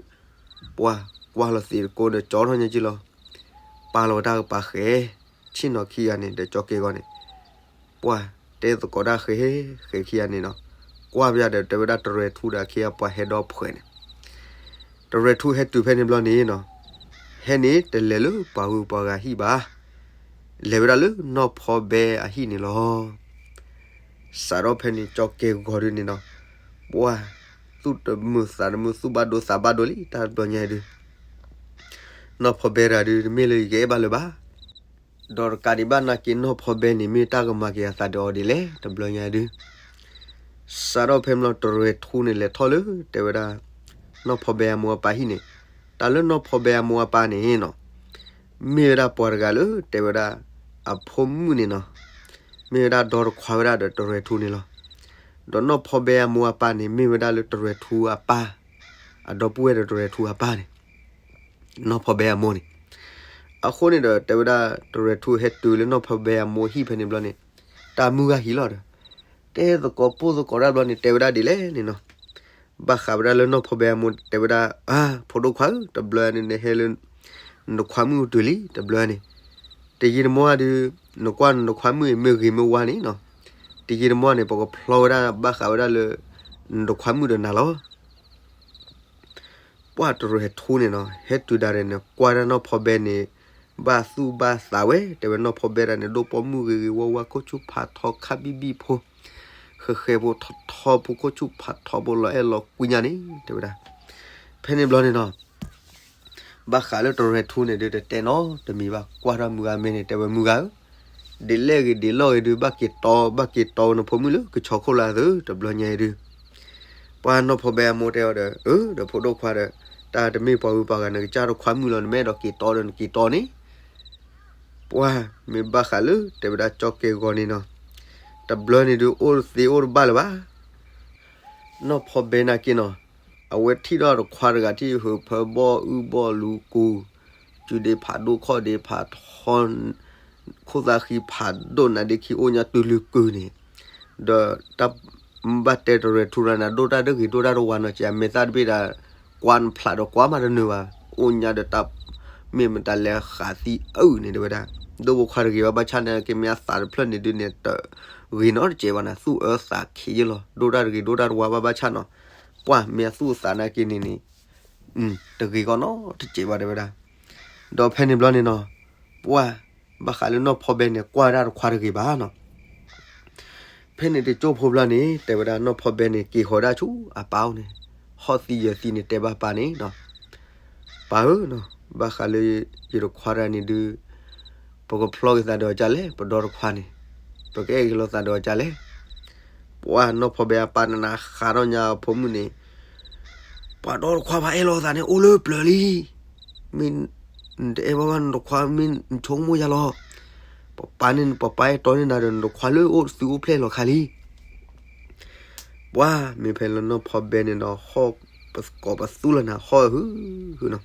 ပှၤကွၢ်လီၤသ့ၣ်တကိးဒီးကၠီထီၣ်ညါက့လီၤ. ပာ်လီၤဝဲတၢ်ကပၤဃဲၤ, ဆ့ၣ်နီၤခံဂၤန့ၣ် ဒီးကၠီၣ်ကဲၤဂီၤန့ၣ် ပှၤတဲသကိးတၢ်ဃဲၤ, ဃဲၤခံဂၤန့ၣ်နီၤ, ကွၢ်ပယီၤဒီးတဲဝဲဒၣ်တရဲၤထူဒီးအခ့အပှၤဟဲဒီဖှဲးန့ၣ်, တရဲၤထူဟဲတုၤဖဲန့ၣ်ဘျီန့ၣ်နီၤ, ဟဲန့ၣ်တလဲၤလၢပှၤဂုၤပှၤဂၤဟံၣ်ဘၣ်, လဲၤဝဲဒၣ်လၢနီၢ်ဖီဘဲအဟံၣ်န့ၣ်လီၤ. စးထီၣ်ဖဲန့ၣ်ကၠီၣ်ကဲၤဂီၤဒုးန့ၣ်နီၤ, ပှၤသူၣ်တမုာ်သးတမုာ် သူၣ်ဘၣ်ဒိသးဘၣ်ဒိလံ တၢ်တဘျီညါဒုး နီၢ်ဖီဘဲတဂၤဒုး တမ့ၢ်လၢယကအဲၣ်ဘၣ်လၢၤဘၣ်. ဒီးတကးဒံးဘၣ်နာ်က့ နီၢ်ဖီဘဲန့ၣ် မ့ၢ်တၢ်ကမၤက့ၤအသးဒီးအီၤဒ်လဲၣ် တဘျီညါဒုး စးထီၣ်ဖဲန့ၣ်ဘျီတရဲၤထူန့ၣ် လဲၤထီၣ်လၢတဲဝဲဒၣ် နီၢ်ဖီဘဲအမိၢ်အပၢ်ဟံၣ်န့ၣ်, တၢ်လၢနီၢ်ဖီဘဲအမိၢ်အပၢ်န့ၣ်နီၤ, မ့ၢ်ဝဲဒၣ်ပှၤတဂၤလၢတဲဝဲဒၣ် အဖိမုၣ်န့ၣ်နီၤ, မ့ၢ်ဝဲဒၣ်ဒီတခွါဝဲဒၣ်ဒီးတရဲၤထူန့ၣ်လီၤ. ဒီးနီၢ်ဖီဘဲအမိၢ်အပၢ်န့ၣ် မ့ၢ်ဝဲဒၣ်လၢတရဲၤထူအပၢ်, အဒီပုၢ်ဝဲၢ်ဒီးတရဲၤထူအပၢ်န့ၣ် နီၢ်ဖီဘဲအမိၢ်န့ၣ်. အဃိန့ၣ်ဒီး တဲဝဲဒၣ်တရဲၤထူဟဲတုၤလၢနီၢ်ဖီဘဲအမိၢ်ဟံၣ်ဖဲန့ၣ်ဘျီန့ၣ်, တၢ်မုၢ်ဂၤဟံးလီၤဒီး တဲသကိးပိၢ်သကိးတၢ်ဘျီန့ၣ် တဲဝဲဒၣ်ဒ်လဲၣ်န့ၣ်နီၤ, ဘၣ်ဃးဝဲဒၣ်လၢနီၢ်ဖီဘဲအမိၢ်တဲဝဲဒၣ်, အါ ဖိဒိၣ်ခွါဧၢ, တဘျီန့ၣ်နဟဲလၢ နတခွါမုၣ်တုၤလံ တဘျီန့ၣ်, တယံာ်တမီၢ်ဒုး နကွၢ်နတခွါမုၣ်အံၤ မ့ၢ်ဂ့ၤမ့ၢ်ဝါန့ၣ်နီၤ, တယံာ်တမီၢ်န့ၣ် ပကဖျီဝဲဒၣ်ဘၣ်ဃးဝဲဒၣ်လၢ နတခွါမုၣ်ဒီးနၤလီၤ. ပှၢ်တရဲၤထူန့ၣ်နီၤ ဟဲတုၤဒၣ်န့ၣ် ကွၢ်ဒၣ်နီၢ်ဖီဘဲန့ၣ် ဘၣ်သူၣ်ဘၣ်သးဝဲ, တဲဝဲနီၢ်ဖီဘဲဒၣ်န့ၣ် ဒိၣ်ပိာ်မုၣ်ဂ့ၤဂ့ၤဝါဝါ ခိၣ်ဆူၣ်ဖးထီခါဘံၣ်ဘံၣ်ဖိ, ဃဲဃဲဖိထီထီဖိခိၣ်ဆူၣ်ဖးထီဖိလီၤအဲၣ်လီၤကွံညါန့ၣ် တဲဝဲဒၣ်. ဖဲန့ၣ်ဘျီန့ၣ်နီၤ ဘၣ်ဃးလၢတရဲၤထူန့ၣ်ဒုး တတဲနီတမံၤဘၣ်, ကွၢ်ထီၣ်မုၢ်ဂၤမဲာ်န့ၣ် တဲဝဲမုၢ်ဂၤဧၢ, ဒ်လဲၣ်ဂ့ၤဒ်လဲၣ်ဂ့ၤဒုး ဘၣ်က့ၤတီ ဘၣ်က့ၤတီနဖိမုၣ်လၢကဆီခိၣ်လာ်သု တဘျီညါအံၤဒုး ပှၢ်နီၢ်ဖီဘဲအမိၢ်တဲအီၤဒီး အၢ ဒီးဖိဒိၣ်ခွါဒီး တၢ်တမ့ၢ်ပှၤဂုၤပှၤဂၤ နကစၢ်တခွါမုၣ်လီၤ, နမ့ၢ်အဲၣ်ဒိးက့ၤတီဒီးနက့ၤတီန့ၣ်, ပှၢ်မ့ၢ်ဘၣ်ဃးလၢတဲဝဲဒၣ်ကၠီၣ်ကဲၤဂီၤန့ၣ်နီၤ, တဘျီန့ၣ်ဒုး အိၣ်သ့အိၣ်တဘၣ်လၢၤဘၣ်. နီၢ်ဖီဘဲနာ်က့နီၤ, အဝဲထံၣ်ထီၣ်တခွါတဂၤထံၣ် ဟုးဖၢဘီၣ်အုၣ်ဘီၣ်လူၤကူၤ, စုဒ့ဖးဒိၣ်ခီၣ်ဒ့ဖးထီ, ခိၣ်သၣ်ဃံဖးဒိၣ်နးဒ့ခံ အိၣ်ညါတုၤလုၢ်ကုၢ်န့ၣ်, ဒီးတၢ်ဘၣ်တဲတရဲၤထူရၤနၤ ဒိၣ်တၢ်တဂ့ၤဒိၣ်တၢ်တဝါနီၤ ကမဲာ်သၣ်တဘ့ၣ်ဒၣ် ကွၢ်နဖျးဒီးကွၢ်မးတနၢၤဘၣ်, အိၣ်ညါဒီးတၢ် မ့ၢ်မတၤလဲၣ်ဃးသံအုၣ်န့ၣ်တဲဝဲဒၣ်, ဒိၣ်ဖိခွါတဂ့ၤဘၣ်ဘၣ်ဆၣ်န့ၣ် ကမ့ၢ်အသးတဖျၢၣ်န့ၣ်ဒုးန့ၣ် တဂ့ၤနီတစဲးဘၣ်နၤ သူၣ်အၢသးခံယ့ၢ်လီၤ, ဒိၣ်တၢ်တဂ့ၤဒိၣ်တၢ်တဝါဘၣ်ဘၣ်ဆၣ်နီၤ, ပှၢ်မ့ၢ်အသူၣ်အသးနာ်က့န့ၣ်န့ၣ် တဂ့ၤကီနီတစဲးဘၣ်တဲဝဲဒၣ်. ဒီးဖဲန့ၣ်ဘျီန့ၣ်နီၤ, ပှၢ်ဘၣ်ဃးလၢနီၢ်ဖီဘဲန့ၣ် ကွၢ်ဝဲဒၣ်တခွါတဂ့ၤဘၣ်နီၤ. ဖဲန့ၣ်တကၠိၢ်ဖိဘျီန့ၣ် တဲဝဲဒၣ်နီၢ်ဖီဘဲန့ၣ် က့ၤဃီၤဒၣ်ဆူအပၢ်အိၣ်န့ၣ်, ဟီၣ်သံယၢၤသံန့ၣ် တဲဘၣ်ပၢ်န့ၣ်နီၤ, ပၢ်ဧၢ, ဘၣ်ဃးလၢယတခွါတဂၤန့ၣ်ဒုး ပကဖျီက့ၤသးဒီးအီၤဒ်လဲၣ်, ပဒီတခွါန့ၣ် ပကအဲၣ်က့ၤလိာ်သးဒီးအီၤဒ်လဲၣ်. ပှၢ်နီၢ်ဖီဘဲအပၢ်နးနးဃးထီၣ်ညါအဖိမုၣ်န့ၣ်, ပှၤဒီတခွါဘၣ်အဲၣ်လိာ်သးန့ၣ် အိၣ်လၢပျၢၤလံ, မ့ၢ်နတအဲၣ်ဘၣ်ဘၣ်နတခွါ မ့ၢ်နဆိကမိၣ်ယၤလီၤ. ပပၢ်န့ၣ် ပပၢ်အဲၣ်တီန့ၢ်နၤဒီး နတခွါလၢအိၣ်သုအိၣ်ဖျဲၣ်လီၤခါလံ. ပှၢ်မ့ၢ်ဖဲလၢနီၢ်ဖီဘဲန့ၣ်ဒီး ဟီၣ်ပသကိးပသူလီၤနၤ ဟီၣ်ဟုဟုနီၤ.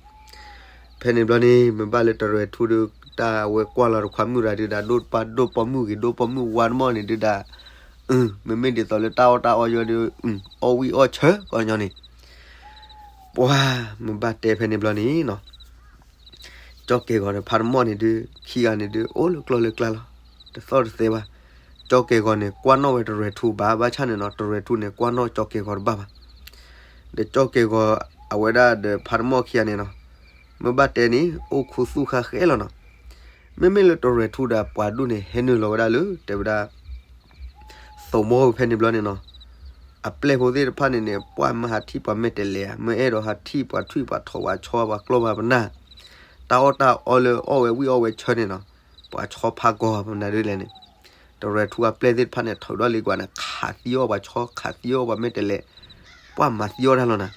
ဖဲန့ၣ်ဘျီန့ၣ် မ့ၢ်ဘၣ်လၢတရဲၤထူဒုး တၢ်အဝဲကွၢ်လီၤတခွါမုၣ်တဂၤဒုးဒၣ် ဒိၣ်ပၢ်ဒိၣ်ပိာ်မုၣ်ဂ့ၤ ဒိၣ်ပိာ်မုၣ်ဝါတမီၢ်န့ၣ်ဒုးဒၣ်, မ့မ့ၢ်ဒ်သိးလၢတၢ်အီၣ်တၢ်အီယီဒုး အီၣ်ဝံၣ်အီၣ်ဆၢကီးညီန့ၣ်, ပှၢ်မ့ၢ်ဘၣ်တဲဖဲန့ၣ်ဘျီန့ၣ်နီၤ ကၠီၣ်ကဲၤဂီၤဒီးဖးတမီၢ်န့ၣ်ဒုး ခံဂၤန့ၣ်ဒုး အိၣ်လၢကျီၢ်လၢကျါလီၤ. တသီၣ်တသဲဘၣ်. ကၠီၣ်ကဲၤဂီၤန့ၣ် ကွၢ်နီၣ်ဝဲတရဲၤထူဘၣ် ဘၣ်ဆၣ်န့ၣ်နီၤ တရဲၤထူန့ၣ် ကွၢ်နီၣ်ကၠီၣ်ကဲၤဂီၤတဘၣ်ဘၣ်. ဒီးကၠီၣ်ကဲၤဂီၤအဝဲဒၣ်ဒီးဖးတမီၢ်ခံဂၤန့ၣ်နီၤ မ့ၢ်ဘၣ်တဲန့ၣ် အိၣ်ခူသူၣ်ဃာ်ဃဲလီၤနီၤ. မ့မ့ၢ်လၢတရဲၤထူဒီးပှၤဒူၣ်န့ၣ် ဟဲနုာ်လီၤဝဲဒၣ်လၢ တဲဝဲဒၣ် သိးမီၢ်ဖဲန့ၣ်ဘျီန့ၣ်နီၤ အပျဲၢ်ဖိသ့ၣ်တဖၣ်န့ၣ်န့ၣ် ပှၢ်မ့ၢ်ဟးထံၣ်ပှၤမဲာ်တဲးလဲးဧါ မ့ၢ်အဲၣ်ဒိးဟးထံၣ်ပှၤထွံၣ်ပှၤထိးပှၤဆီပှၤကျီၢ်ပှၤပနၢ် တၢ်အီၣ်တၢ်အီလၢအီၣ်ဝဲဝံၣ်အီၣ်ဝဲဆၢန့ၣ်နီၤ ပှၤဆီဖးကီၢ်ပနၢ်ဒ်လဲၣ်န့ၣ် တရဲၤထူအပျဲၢ်သ့ၣ်တဖၣ်န့ၣ် ထုးဒီၣ်လံကွၢ်န့ၣ် ခးသံအီၣ်ပှၤဆီ ခးသံအီၣ်ပှၤမဲာ်တဲးလဲး ပှၢ်မၤသံအီၣ်တၢ်လီၤနၤ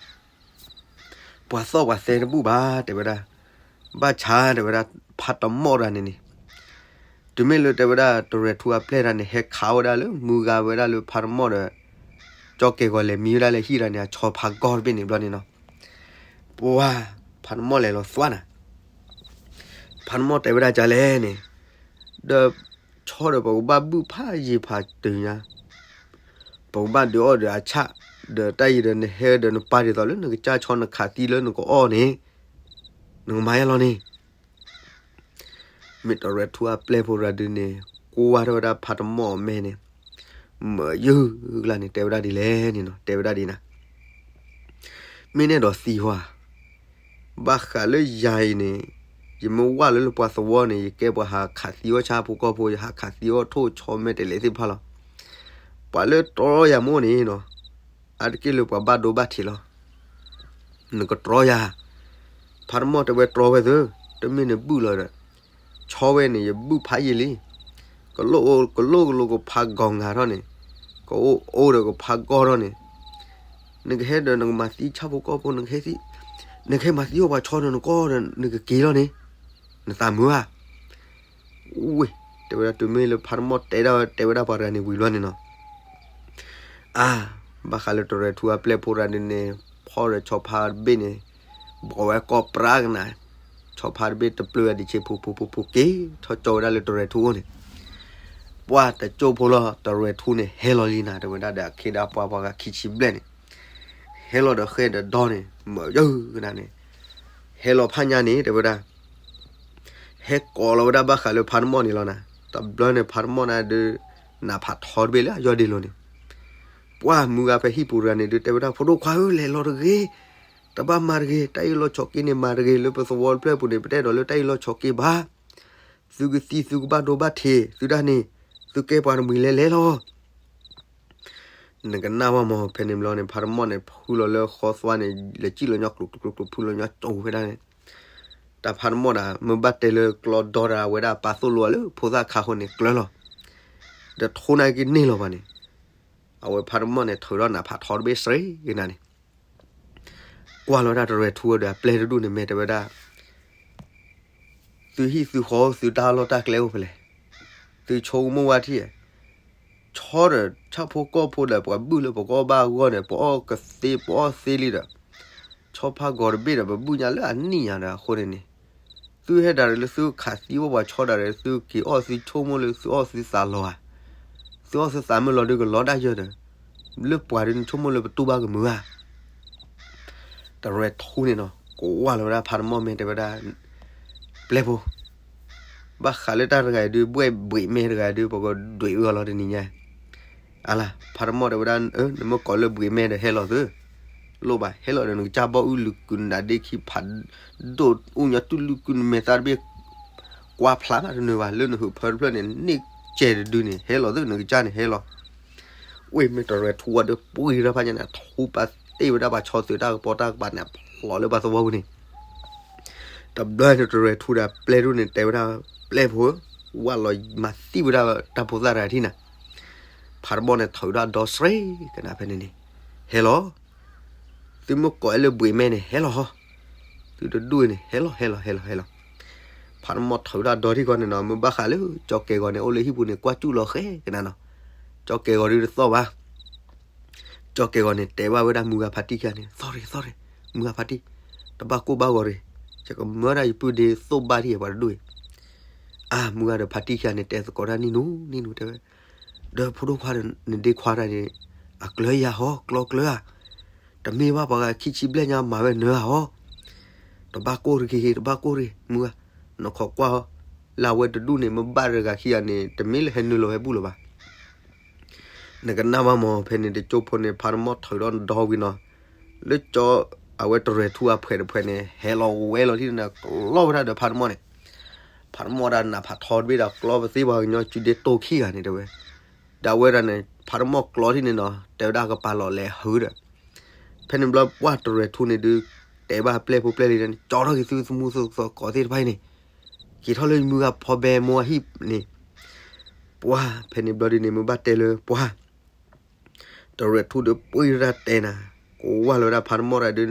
ပှၤသီၣ်ပှၤသဲတဘူၣ်ဘၣ် တဲဝဲဒၣ်. ဘၣ်ဆၣ်တဲဝဲဒၣ် ဖးတမီၣ်တဂၤန့ၣ်န့ၣ်, တုၤမ့ၢ်လၢတဲဝဲဒၣ်တရဲၤထူအပျဲၢ်တဂၤန့ၣ် ဟဲခးဝဲဒၣ်လၢမုၢ်ဂၤဝဲဒၣ်လၢဖးတမီၣ်ဒီး ကၠီကဲၤဂီၤလဲၤမံဝဲဒၣ်လၢဟံၣ်တဂၤန့ၣ် အဆီဖးဂီၢ်တဘ့ၣ်န့ၣ်ဘျီန့ၣ်နီၤ, ပှၤ ဖးတမီၣ်လဲၤလီၤသွါနၤ, ဖးတမီၣ်တဲဝဲဒၣ်ဒ်လဲၣ်န့ၣ်, ဒီးဆီဒီးပကဘၣ်ဘုၣ်ဖးယံာ်ဖးတုၤညါ, ပကဘၣ်ဒုးအီၣ်ဒီးအဆၣ်, ဒီးတၢ်အံၤဒီးနဟဲဒီးနပာ်ဒ်သိးလၢနကစၢ်ဆီနခးသံလၢနကအီၣ်န့ၣ်, နကမၤယါလီၤန့ၣ် မ့ၢ်တရဲၤထူအပျဲၢ်ဖိတဂၤဒုန့ၣ် ကွၢ်ထီၣ်ဝဲဒၣ်ဖးတမီၣ်အမဲာ်န့ၣ်, မ့ၢ်ယုၢ်ကျါန့ၣ် တဲဝဲဒၣ်ဒ်လဲၣ်န့ၣ်နီၤ, တဲဝဲဒၣ်ဒ်နၤ, မ့ၢ်န့ၣ်ဒီးသံဟါ, ဘၣ်ဃးလၢယၤအံၤန့ၣ်, ယမ့ၢ်ဝၢ်လၢလၢပှၤသဝီန့ၣ် ယကဲပှၤဟးခးသံအီၣ်ဆၣ်ဖိကီၢ်ဖိ, ယဟးခးသံအီၣ်ထိၣ်ဆီမဲာ်တဲးလဲးသ့ၣ်တဖၣ်လီၤ. ပှၤလၢတြီယၤမိၢ်န့ၣ်နီၤ, အါတက့ၢ်လၢပှၤဘၣ်ဒိဘၣ်ထံးလီၤ. နကတြီယၤ, ဖးတမီၣ်တဲဝဲတြီဝဲသု, တမ့ၢ်နဘုၣ်လီၤဒီး, ဆီဝဲန့ၣ် ယဘုၣ်ဖးယံာ်လံ, ကလိၣ်ကလိၣ်ကလိၣ်ကဖးဂီၤငါထီၣ်န့ၣ်, ကအိၣ်အိၣ်ဒီးကဖးဂီၢ်ထီၣ်န့ၣ်, နကဟဲဒီးနကမၤသံဆၣ်ဖိကီၢ်ဖိ, နကဟဲသံ, နကဟဲမၤသံအီၣ်ပှၤဆီဒီးနကီၢ်ဒီးနကက့ၤလီၤန့ၣ်, နသးမုာ်ဧါ. ဝ့ၢ်, တဲဝဲဒၣ်တုၤမ့ၢ်လၢဖးတမီၣ်တဲဒၣ်ဝဲ တဲဝဲဒၣ်ပှၤတဂၤန့ၣ်ဝံၤဘျီန့ၣ်နီၤ, အါ, ဘၣ်ဃးလၢတရဲၤထူအပျဲၢ်ဖိတဂၤန့ၣ်န့ၣ်, ဖီၣ်ဒီးဆီဖါတဘ့ၣ်န့ၣ်, ဘီၣ်ဝဲကီၢ်ပြးကနၤ, ဆီဖါတဘ့ၣ်တပျၢ်အဒံးဆ့ ဖူဖူဖူဖူက့ၤထီၣ်ကၠီဝဲဒၣ်လၢတရဲၤထူအအိၣ်န့ၣ်, ပှၤတကၠိဖိလီၤ တရဲၤထူန့ၣ် ဟဲလီၤလံနၤ တဲဝဲဒၣ်ဒီးအခ့ဒၣ်ပှၤပှၤဂၤခံဆံဘျဲၣ်န့ၣ်, ဟဲလီၤဒီးဃဲဒီးဒီန့ၣ် မ့ၢ်ယုၢ်ကနၤန့ၣ်, ဟဲလီၤဖးညါန့ၣ် တဲဝဲဒၣ် ဟဲကိးလီၤဝဲဒၣ်ဘၣ်ဃးလၢဖးတမီၣ်န့ၣ်လီၤနၤ, တဘျီန့ၣ် ဖးတမီၣ်န့ၣ်ဒုး နးဖးထီတဘ့ၣ်လၢအယီၢ်ဒ့လိၤန့ၣ်, ပှၤမုၢ်ဂၤဖဲဟံၣ်ပူၤတဂၤန့ၣ်ဒုး တဲဝဲဒၣ် ဖိဒိၣ်ခွါဧၢ လဲၤလီၤတဂ့ၤ, တဘၣ်မၤတဂ့ၤ, တၢ်အ့ၣ်လိာ်ဆိးက့န့ၣ် မၤတဂ့ၤ လၢပသဝီတဖျၢၣ်ပူၤန့ၣ် ပတအဲၣ်ဒိးလၢတၢ်အ့ၣ်လိာ်ဆိးက့ဘၣ်, သုကသံသုကဘၣ်ဒိဘၣ်ထံး သုဒၣ်န့ၣ်, သုကဲပှၤတမှံၤလဲၤလဲၤလီၤ နကနၣ်ဝဲမ့ၢ် ဖဲန့ၣ်ဘျီန့ၣ် ဖးတမီၣ်န့ၣ် ဖုလီၤလၢဃီသွါန့ၣ် လဲၤစံၣ်လီၤညီကျိၤကျိၤကျိၤကျိၤ ဖုလီၤညီကၠိၤဖဲဒၣ်န့ၣ်, တၢ်ဖးတမီၣ်ဒၣ် မ့ၢ်ဘၣ်တဲလၢကျီဒီတၢ်ဝဲဒၣ်ပာ်သိၣ်လိအီၤလၢဖိသၣ်ခါဃိန့ၣ် ကျၢၤလီၤ, ဒီးထိၣ်နၢ်က့ၤန့ၢ်လီၤဘၣ်န့ၣ်, အဝဲဖးတမီၣ်န့ၣ် ထုးထီၣ်နးဖးထီတဘ့ၣ်စ့ကနၤန့ၣ် ကွၢ်လီၤဝဲဒၣ်တရဲၤထူဒီးအပျဲၢ်တဒူၣ်န့ၣ် မ့ၢ်တဲဝဲဒၣ်, သုဟံၣ်သုဃီ သုတၢ်လီၢ်တၢ်ကျဲအိၣ်ဖဲလဲၣ်, သုဆိကမိၣ်ဝဲထံၣ်, ဆီဒီးဆၣ်ဖိကီၢ်ဖိဒီး ပှၤဘုၣ်လၢပကအီၣ်ဘၣ်အဂီၢ်န့ၣ် ပအီၣ်ကသ့ ပအီၣ်သ့လံဒီး, ဆီဖါဂီၤတဘ့ၣ်ဒီး ပဘုၣ်ညါလၢအနံၣ်ညါဒီးအဃိန့ၣ်န့ၣ်, သုဟဲဒၣ်ရၢၣ်လၢသုခးသံအိၣ်ပှၤဆီဒၣ်ရၢၣ် သုက့ၤအီၣ်သုဆိကမိၣ်လၢသုအီၣ်သုသးလီၤဧါ, သုအီၣ်သုသးမုၢ်လီၤဒုးကလီတၢ်ယၢၢ်ဒီး, လၢပှၤဒုးနဆိကမိၣ်လၢပတူၢ်ဘၣ်ကမုာ်ဧါ တရဲၤထူန့ၣ်နီၤ ကိးဝဲလီၤဝဲဒၣ်ဖးတမီၣ် မ့ၢ်တဲဝဲဒၣ်, ပျဲၢ်ဖိ, ဘၣ်ဃးလၢတၢ်တဂၤအံၤဒုး ဘှဲၣ်ဘှံးမဲတဂၤအံၤဒုး ပကဒွံးဝဲအီၤလီၤတနံၤညါ, အလၤ ဖးတမီၣ်တဲဝဲဒၣ် နမ့ၢ်ကိးလၢဘှံးမဲဒီး ဟဲလီၤသု, လိၣ်ဘၣ် ဟဲလီၤဒီးနကစၢ်ဘီၣ်အုၣ်လုၢ်ကုနဒၣ်ဒ့ခံဖးဒိၣ် အူညါတူၢ်လုၢ်ကုနမဲာ်သၣ်တဘ့ၣ် ကွၢ်ဖျါမးတနၢၤဘၣ် လၢနဟုးဖၢတဖျၢၣ်န့ၣ် န့ၢ်ကဲတဒုန့ၣ် ဟဲလီၤသု နကစၢ်န့ၣ်ဟဲလီၤ, ဝ့ၢ်မ့ၢ်တရဲၤထူဝဲဒီး ပှံၤရၢဖးညါန့ၣ် ထူပာ်တ့ၢ်ဝဲဒၣ်ပှၤဆီသုးတၢ်ကပီၤတၢ်ကပၤန့ၣ် အဖျိးလၢပှၤသဝီပူၤန့ၣ်, တဘျီန့ၣ်တရဲၤထူဒီးပျဲၢ်ထူန့ၣ် တဲဝဲဒၣ်, ပျဲၢ်ဖိဧၢ, ဝဲလီၤမၤသံဝဲဒၣ်တၢ်ဖိသၣ်တဂၤထံၣ်နၤ, ဖးတမီၣ်န့ၣ် ထုးဒၣ်ဒီစ့ကနၤဖဲန့ၣ်န့ၣ်, ဟဲလီၤ သုမ့ၢ်ကိးအဲၣ်လၢဘှံးမဲန့ၣ် ဟဲလီၤဟီ, သုတဒူၣ်န့ၣ် ဟဲလီၤ ဟဲလီၤ ဟဲလီၤ ဟဲလီၤ, ဖးတမီၣ်ထုးဒၣ်ဒီထံၣ်ခီန့ၣ်နီၤ မ့ၢ်ဘၣ်ဃးလၢ ကၠီကဲၤဂီၤန့ၣ် အိၣ်လၢဟံၣ်ပူၤန့ၣ် ကွၢ်စူၣ်လီၤဃဲကနၤနီၤ, ကၠီကဲၤဂီၤဒုးတသီၣ်ဘၣ် ကၠီကဲၤဂီၤန့ၣ် တဲဘၣ်ဝဲဒၣ်မုၢ်ဂၤဖါတံၢ်ခံဂၤန့ၣ် သီၣ်ရ့ၣ် သီၣ်ရ့ၣ်, မုၢ်ဂၤဖါတံၢ်, တဘၣ်ကိၢ်ဘၣ်ဂီၤရ့ၣ်, ယကမၢဒၣ်ယပုၢ်ဒ့သိၣ်ဘၣ်ထံၣ်ပှၤတဒူၣ်အံၤ, အါ မုၢ်ဂၤဒီးဖါတံၢ်ခံဂၤန့ၣ် တဲသကိးတၢ်နံၣ်နူ နံၣ်နူတဲဝဲ, ဒီးဖိဒိၣ်ခွါဒီးနဒ့ခွါတဂၤန့ၣ်, အကျၢၤယၤဟီ ကျီကျၢၤဧါ, တမ့ၢ်ဘၣ်ပှၤဂၤခံဆံဘျဲၣ်ညါမၤဝဲနၢၤဧါဟီ တဘၣ်ကိၢ်တဂ့ၤ တဘၣ်ကိၢ်တဂ့ၤ မုၢ်ဂၤ, နခိးကွၢ်ဟီ, လၢအဝဲတဒူၣ်န့ၣ် မ့ၢ်ဘၣ်တဂၤခံဂၤန့ၣ် တမ့ၢ်လၢဟဲနုာ်လီၤဝဲဘူၣ်လၢၤဘၣ် နကနၣ်ဘၣ်မ့ၢ် ဖဲန့ၣ်တကၠိဖိန့ၣ် ဖးတမီၣ်ထုးဒီးဒီဝံၤနီၤ, လၢကၠီ အဝဲတရဲၤထူအဖှဲးတဖှဲးန့ၣ် ဟဲလီၤဝဲလီၤထံၣ်န့ၣ် ကျီဝဲဒၣ်ဒီးဖးတမီၣ်န့ၣ်, ဖးတမီၣ်ဒၣ်နးဖးထီတဘ့ၣ်ဒီးကျီပသ့ပှၤကညီစုဒ့တိၢ်ခံဂၤန့ၣ်တဲဝဲ, ဒၣ်ဝဲဒၣ်န့ၣ် ဖးတမီၣ်ကျီထံၣ်န့ၣ်နီၤ တဲဝဲဒၣ်ကပာ်လီၤလဲၤဟုဒီး, ဖဲန့ၣ်ဘျီပှၢ်တရဲၤထူန့ၣ်ဒုး, တဲဘၣ်ပျဲၢ်ဖိပျဲၢ်လံၤန့ၣ် ကၠီထီၣ်က့ၤသုသမူသကိးသ့ၣ်တဖၣ်အံၤန့ၣ်, က့ၤထီၣ်လၢမုၢ်ဂၤဖီဘဲမိၢ်အဟံၣ်န့ၣ်, ပှၢ်ဖဲန့ၣ်ဘျီဒ်န့ၣ် မ့ၢ်ဘၣ်တဲလၢပှၢ် တရဲၤထူဒီးပှ့ၤတၢ်တဲနၤ, ကိးဝဲလီၤဝဲဒၣ်ဖးတမီၣ်တဂၤဒီး,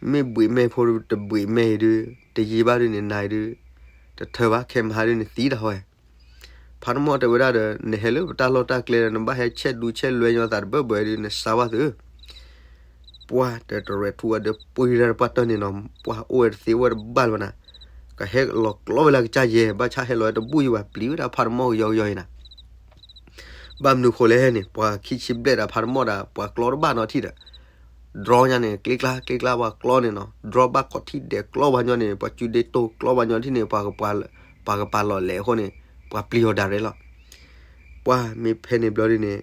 မ့ၢ်ဘှံးမဲာ်ဖိတဘှံးမဲာ်အံၤဒုး တယံာ်ဘၣ်ဒုးန့ၣ် နၤအံၤဒုး တထၢဘၣ် ခဲမဟါဒုးန့ၣ်သံတၢ်ဟီဝဲ. ဖါတမီၣ်တဲဝဲဒၣ်ဒီး နဟဲလၢပတၢ်လီၢ်တၢ်ကျဲဒီး နဘၣ်ဟဲဆဲးဒူဆဲးလွဲညီသးတဘၢဘၢဒုး နစါဘၣ်သု ပှၢ်တတရဲၣ်ထူဝဲဒီးပှ့ၤဒၣ်တပှၢ်တၢၢ်န့ၣ်နီၤ ပှၢ်အိၣ်ဝဲတသ့အိၣ်ဝဲတဘၣ်လၢၤဘၣ်နၤ, ကဟဲလီၤကျီဝဲလၢကစၢ်ယဲၢ် ဘၣ်ဆၣ်ဟဲလီၤဝဲတဘူၣ်ယံၤဘၣ် ပျံၤဝဲဒၣ်ဖါတမီၣ်ကယီကယီအံၤနၤ. ဘၣ်မနုၤဃိလဲၣ်န့ၣ် ပှၤခံဆံဘျဲၣ်ဒီးဖါတမီၣ်ဒီး ပှၤကျီတဘၣ်နီတထံၣ်ဒီး ဒြီညါန့ၣ် ကျ့ကျါကျ့ကျါပှၤကျီန့ၣ်နီၤ ဒြီဘၣ်ကိးထံၣ်ဒဲးကျီပှၤညီန့ၣ် ပှၤစုဒ့တိၢ်ကျီပှၤညီထံၣ်န့ၣ် ပှၤကပာ်လီၤလဲၤအဃိန့ၣ် ပှၤပျံၤအီၤဒၣ်ရဲၣ်လီၤ. ပှၢ်မ့ၢ်ဖဲန့ၣ်ဘျီဒ်န့ၣ်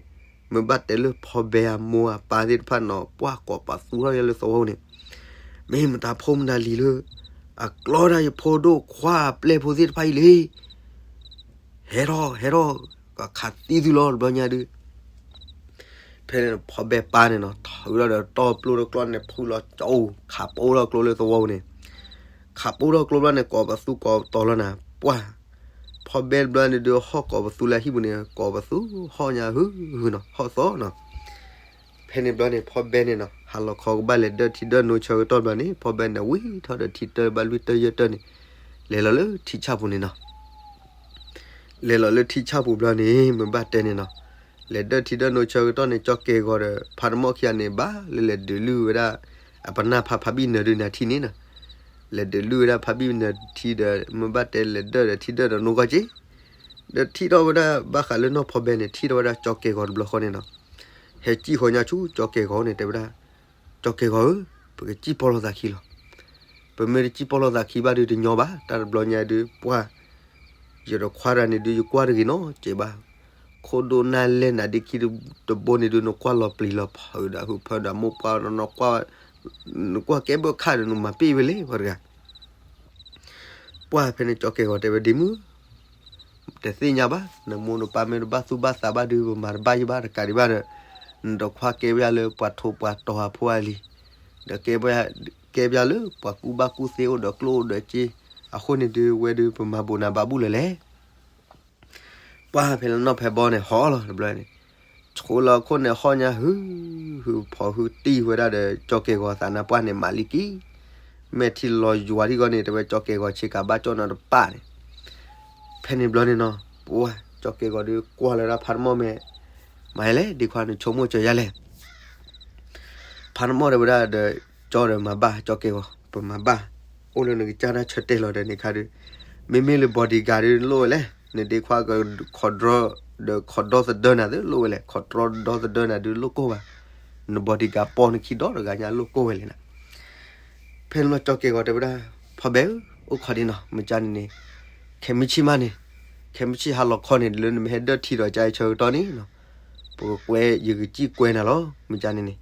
မ့ၢ်ဘၣ်တဲလၢဖီဘဲအမိၢ်အပၢ်သ့ၣ်တဖၣ်နီၤ ပှၢ်ကိးပသူထီၣ်ယဲလၢသဝီန့ၣ် မ့ၢ်မတၤဖိမတၤလံၤလၢ အကျီဒၣ်ယဖိဒိၣ်ခွါအပျဲၢ်ဖိသ့ၣ်တဖၣ်အံၤလံ ဟဲထီၣ် ဟဲထီၣ် ကခးသံသုလီၤတဘျီညါဒုး ဖဲန့ၣ်ဖီဘဲပၢ်န့ၣ်နီၤ ထီၣ်ဝဲဒီးတီၢ်ပျိတကျီန့ၣ် ဖုလီၤကၠီအိၣ် ခးပိၢ်ထီၣ်ကျိလၢသဝီပူၤန့ၣ် ခးပိၢ်ထီၣ်ကျိဘျီန့ၣ် ကိးပသူကိးပတီၤလီၤနၤ ပှၢ် ဖီဘဲတဘျီန့ၣ်ဒုး ဟီၣ်ကိးပသူလၢဟံၣ်ပူၤန့ၣ် ကိးပသူဟီၣ်ညါဟုဟုနီၤ ဟီၣ်သီနီၤ ဖဲန့ၣ်ဘျီန့ၣ် ဖီဘဲန့ၣ်နီၤ ဟးလီၤခီကဘၣ်လဲၤဒၢၣ်ထံဒၢၣ်နိဆၢကတီၢ်ဘျီန့ၣ် ဖီဘဲန့ၣ်ဝံၤထီၣ်ဒီးထံတၢၢ်ဘၣ်လွံၢ်တၢၢ်ယဲၢ်တၢၢ်န့ၣ် လဲၤလီၤလၢထံဆၣ်ပူၤန့ၣ်နီၤ လဲၤလီၤလၢထံဆၣ်ပူၤဘျီန့ၣ် မ့ၢ်ဘၣ်တဲန့ၣ်နီၤ လဲၤဒၢၣ်ထံဒၢၣ်နိဆၢကတီၢ်န့ၣ် ကၠီကဲၤဂီၤဒီး ဖါတမီၣ်ခံဂၤန့ၣ် ဘၣ်လၢလဲၤဒုးလုၢ်ဝဲဒၣ် အပနၢ်ဖါဖါဘံၣ်နၢၤဒုးနၤထံန့ၣ်နီၤ လဲၤဒုးလုၢ်ဝဲဒၣ်ဖါဘံၣ်နၢၤထံဒီး မ့ၢ်ဘၣ်တဲလဲၤဒၢၣ်ဒီးထံဒၢၣ်ဒီးနိကီၢ်က့ ဒီးထံၣ်ထီၣ်ဝဲဒၣ်ဘၣ်ဃးလၢနီၢ်ဖီဘဲန့ၣ် ထံၣ်ထီၣ်ဝဲဒၣ်ကၠီကဲၤဂီၤတဘျီဃီန့ၣ်နီၤ ဟဲစံၣ်ဃီညါဆူကၠီကဲၤဂီၤန့ၣ် တဲဝဲဒၣ် ကၠီကဲၤဂီၤဧၢ ပကစံၣ်ပီၢ်လိာ်သးခံလီၤ ပမ့ၢ်တစံၣ်ပီၢ်လိာ်သးခံဘၣ်ဒုးတညီဘၣ် တၢ်တဘျီညါဒုး ပှၢ် ယတခွါတဂၤန့ၣ်ဒုး ယကွၢ်တဂ့ၤနီတစဲးဘၣ် ခိၣ်ဒိၣ်နၢ်လဲၢ်နၤဒ့ခံတဘိန့ၣ်ဒုး နကွၢ်လီၤပျံၤလီၤဖုးဒီးဟုးဖၢဒီးမိၢ်ပှၢ်နီၢ်နီၢ်ကွၢ် နကွၢ်ကဲဘၢခၣ်ဒီးနမၤပ့ၢ်ဝဲလဲၣ်ပှၤတဂၤ ပှၢ်ဖဲန့ၣ်ကၠီကဲၤဂီၤတဲဝဲဒ်မုၢ် တသ့ၣ်ညါဘၣ် နမိၢ်နပၢ်မ့ၢ်တဘၣ်သူၣ်ဘၣ်သးဘၣ်ဒုး ပမၤတဘၣ်ယဘၣ်တကးဒံးဘၣ်ဒီး နတခွါကဲဝဲလၢပှၤထိးပှၤတီၤအဖိအလံၤ ဒီးကဲ ကဲဘၣ်လၢပှၤကူၣ်ဘၣ်ကူၣ်သ့အိၣ်ဒီးကျိၣ်အိၣ်ဒီးစ့ အဃိန့ၣ်ဒုး ဝဲဒုးပမၤဘူးနၤဘၣ်ဘူးလၢၤလဲၣ် ပှၢ်ဖဲလၢနီၢ်ဖဲဘီန့ၣ်ဟီၣ်လီၤတဘျီန့ၣ် ဆိလီၤခိၣ်န့ၣ်ဟီၣ်ညါဟု ဟုဖီၣ်ဟုတံၢ်ဝဲဒၣ်ဒီး ကၠီကဲၤဂီၤသးနါပှၢ်န့ၣ် မၤလံကံ မဲာ်ထံလီၤယွၤထံဂီၢ်န့ၣ် တဲဝဲကၠီကဲၤဂီၤဆ့ကၤဘၣ်ကၠီနီၤတပၣ်န့ၣ် ဖဲန့ၣ်ဘျီန့ၣ်နီၤ ပှၢ်ကၠီကဲၤဂီၤဒုးကွၢ်လၢဒၣ်ဖါတမီၣ်မဲာ် မၤယလဲၣ် ဒ့ခွါနဆိကမိၣ်စၢၤယၤလဲၣ် ဖါတမီၣ်တဲဝဲဒၣ်ဒီး ကၠီဒီးမၤဘၣ် ကၠီကဲၤဂီၤ ပမၤဘၣ် အိၣ်လၢနကစၢ်တၢ်ဆၢတဲာ်လီၤဒီးန့ၣ်ခါဒုး မ့မ့ၢ်လၢ bodyguard ဒုးလိၣ်ဝဲလဲၣ် နဒ့ခွါက ခိးဒြီ ဒီးခိးဒီသဒၢနၤသုလိၣ်ဝဲလဲၣ် ခိးတြီဒီသဒၢနၤဒုးလိၣ်ကိၢ်ဘၣ် န bodyguard ပီနခံဒီတဂၤညါလိၣ်ကိၢ်ဝဲလဲၣ်နၤ ဖဲန့ၣ်ဘျီကၠီကဲၤဂီၤတဲဝဲဒၣ် ဖီဘဲဧၢ အိၣ်ခိးဒံးနီၤ မ့ၢ်ကၢ်န့ၣ်န့ၣ် ခဲမုၢ်ဆ့ၣ်မးန့ၣ် ခဲမုၢ်ဆ့ၣ်ဟါလီၤခီန့ၣ် လၢနမ့ၢ်ဟဲဒၢၣ်ထံဒီးကၠီဆၢကတီၢ်န့ၣ်နီၤ ပကကွဲ ယကစံၣ်ကွဲနၤလီၤ မ့ၢ်ကၢ်န့ၣ်န့ၣ်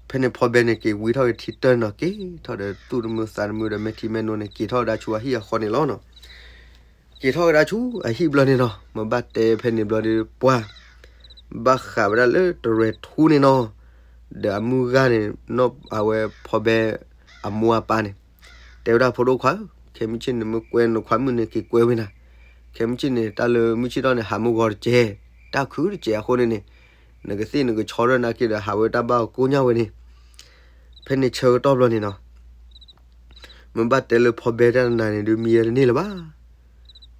ဖဲန့ၣ်ဖီဘဲန့ၣ်က့ၤဝံထီၣ်က့ၤထံတၢၢ်နီၤ က့ၤထီၣ်ဒီးသူၣ်တမုာ်သးတမုာ်ဒီးမဲာ်ထံမဲာ်နိန့ၣ် က့ၤထီၣ်ဝဲဒၣ်ဆူအဟံၣ်အဃီန့ၣ်လီၤနီၤ က့ၤထီၣ်ဝဲဒၣ်ဆူအဟံၣ်ဘျီန့ၣ်နီၤ မ့ၢ်ဘၣ်တဲဖဲန့ၣ်ဘျီဒုးပှၢ် ဘၣ်ဃးဝဲဒၣ်လၢတရဲၣ်ထူန့ၣ်နီၤ ဒီးအမုၢ်ဂၤန့ၣ် နီၢ်အဝဲဖီဘဲ အမိၢ်အပၢ်န့ၣ် တဲဝဲဒၣ်ဖိဒိၣ်ခွါဧၢ ခဲမုၢ်ဆ့ၣ်န့ၣ်မ့ၢ်ကွဲနခွါမုၣ်န့ၣ်က့ၤကွဲဝဲနၤ ခဲမုၢ်ဆ့ၣ်န့ၣ် တၢ်လၢမုၢ်ဆ့ၣ်ထီၣ်န့ၣ် ဟးမုၢ်ဂီၤတကဲး တၢ်ခုတကဲးအဃိန့ၣ်န့ၣ် နကသ့ၣ်နကဆီရၢၢ်နာ်က့ဒီး ဟးဝဲတၢ်ဘၣ်အကိညၢ်ဝဲန့ၣ် ဖဲန့ၣ်ဆၢကတီၢ်ဘျီန့ၣ်နီၤ မ့ၢ်ဘၣ်တဲလၢဖီဘဲတၢ်တနၤန့ၣ်ဒုး မံဝဲတန့ၢ်လၢၤဘၣ်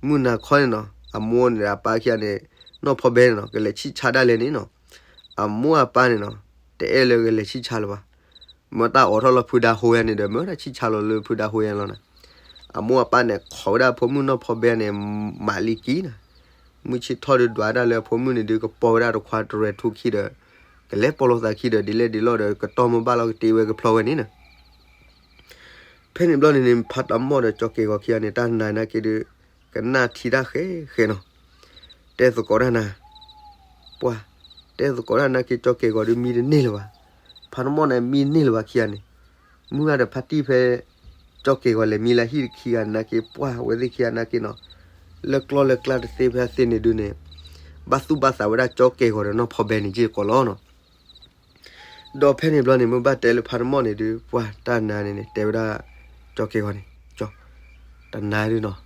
မုၢ်နၤခီန့ၣ်နီၤ အမိၢ်န့ၣ်အပၢ်ခံဂၤန့ၣ် နီၢ်ဖီဘဲန့ၣ်နီၤ ကလဲၤဆံၣ်ဆါဒၣ်လဲာ်န့ၣ်နီၤ အမိၢ်အပၢ်န့ၣ်နီၤ တအဲၣ်လၢကလဲၤဆံၣ်ဆါလၢၤဘၣ် မ့ၢ်တၢ်အိးထီၣ်လီၤဖုဒါဟိယါန့ၣ်ဒီး မ့ၢ်ဝဲဒၣ်ဆံၣ်ဆါလီၤလၢဖုဒါဟိယါန့ၣ်လီၤနၤ အမိၢ်အပၢ်န့ၣ် ခိးဝဲဒၣ်အဖိမုၣ်နီၢ်ဖီဘဲန့ၣ် မၤလံကံနၤ မုၢ်ဆ့ၣ်ထီၣ်ဒုးဒွးဒၣ်လၢအဖိမုၣ်န့ၣ်ဒုး ကပီဝဲဒၣ်တခွါတရဲၣ်ထူခံဒီး ကလဲၤပီၢ်လိာ်သးခံဒီး ဒ်လဲၣ်ဒ်လဲၣ်ဒီး ကတီၢ်မ့ၢ်ဘၣ်လီၤကတ့ဝဲကဖျီဝဲန့ၣ်နၤ ဖဲန့ၣ်ဘျီန့ၣ်န့ၣ် ဖါတမီၣ်ဒီးကၠီကဲၤဂီၤခံဂၤန့ၣ် တၢ်နၤနာ်က့ဒုး ကနၣ်ထံတၢ်ဃဲဃဲနီၤ တဲသကိးတၢ်နၤ ပှၢ် တဲသကိးတၢ်နာ်က့ ကၠီကဲၤဂီၤဒုးမံတန့ၢ်လၢၤဘၣ် ဖါတမီၣ်န့ၣ်မံတန့ၢ်လၢၤဘၣ်ခံဂၤန့ၣ် မုၢ်ဂၤဒီးဖါတံၢ်ဖဲ ကၠီကဲၤဂီၤလဲၤမံလၢဟံၣ်ခံဂၤနာ်က့ ပှၢ်ဝဲသ့ၣ်ခံဂၤနာ်က့နီၤ လၢကျီၢ်လၢကျါတသ့ဖဲသ့န့ၣ်ဒုးန့ၣ် ဘၣ်သူၣ်ဘၣ်သးဝဲဒၣ်ကၠီကဲၤဂီၤဒီးနီၢ်ဖီဘဲန့ၣ်က့ၢ်ကီးလီၤနီၤ ဒီးဖဲန့ၣ်ဘျီန့ၣ် မ့ၢ်ဘၣ်တဲလၢဖါတမီၣ်န့ၣ်ဒုး ပှၢ်တၢ်နၤန့ၣ်န့ၣ် တဲဝဲဒၣ် ကၠီကဲၤဂီၤန့ၣ် ကၠီ တနၤဒုးနီၤ